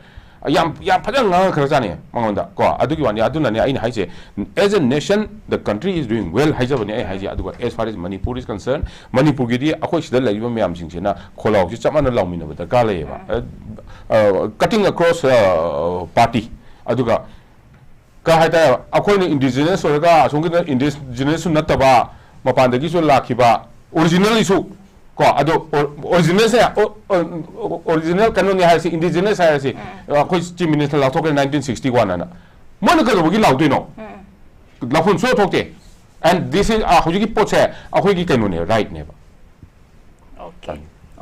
ꯌꯥꯝ ꯌꯥꯝ ꯐꯖꯅ ꯉꯥꯡꯉꯛꯈ꯭ꯔꯖꯥꯠꯅꯤ ꯃꯉꯣꯟꯗ ꯀꯣ꯫ ꯑꯗꯨꯒꯤ ꯋꯥꯅꯤ꯫ ꯑꯗꯨꯅꯅꯦ ꯑꯩꯅ ꯍꯥꯏꯁꯦ, as a nation the country is doing well ꯍꯥꯏꯖꯕꯅꯦ ꯑꯩ ꯍꯥꯏꯁꯦ꯫ ꯑꯗꯨꯒ as far as Manipur is concerned, ꯃꯅꯤꯄꯨꯔꯒꯤꯗꯤ ꯑꯩꯈꯣꯏ ꯁꯤꯗ ꯂꯩꯔꯤꯕ ꯃꯌꯥꯝꯁꯤꯡꯁꯤꯅ ꯈꯣꯜꯂꯥꯎꯁꯤ ꯆꯞ ꯃꯥꯟꯅ ꯂꯥꯎꯃꯤꯟꯅꯕ ꯗꯔꯀꯥꯔ ꯂꯩꯌꯦꯕ꯫ Cutting across party꯫ ꯑꯗꯨꯒ ꯀꯩ ꯍꯥꯏꯇꯥꯔꯦ, ꯑꯩꯈꯣꯏꯅ indigenous ꯑꯣꯏꯔꯒ ꯑꯁꯣꯝꯒꯤꯗ indigenous ꯁꯨ ꯅꯠꯇꯕ, ꯃꯄꯥꯟꯗꯒꯤꯁꯨ ꯂꯥꯛꯈꯤꯕ, originally ꯁꯨ ꯀꯣ꯫ ꯑꯗꯣ original ꯁꯦ, original ꯀꯩꯅꯣꯅꯤ ꯍꯥꯏꯔꯁꯤ, indigenous ꯍꯥꯏꯔꯁꯤ, ꯑꯩꯈꯣꯏ chief minister ꯂꯥꯎꯊꯣꯛꯈ꯭ꯔꯦ nineteen sixty one ꯍꯥꯏꯅ꯫ ꯃꯣꯏꯅ ꯀꯩꯗꯧꯕꯒꯤ ꯂꯥꯎꯗꯣꯏꯅꯣ? ꯂꯥꯎꯐꯝ ꯁꯨꯡꯊꯣꯛ ꯊꯣꯛꯇꯦ꯫ And this is, ꯑ, ꯍꯧꯖꯤꯛꯀꯤ ꯄꯣꯠꯁꯦ ꯑꯩꯈꯣꯏꯒꯤ ꯀꯩꯅꯣꯅꯦ, right ꯅꯦꯕ꯫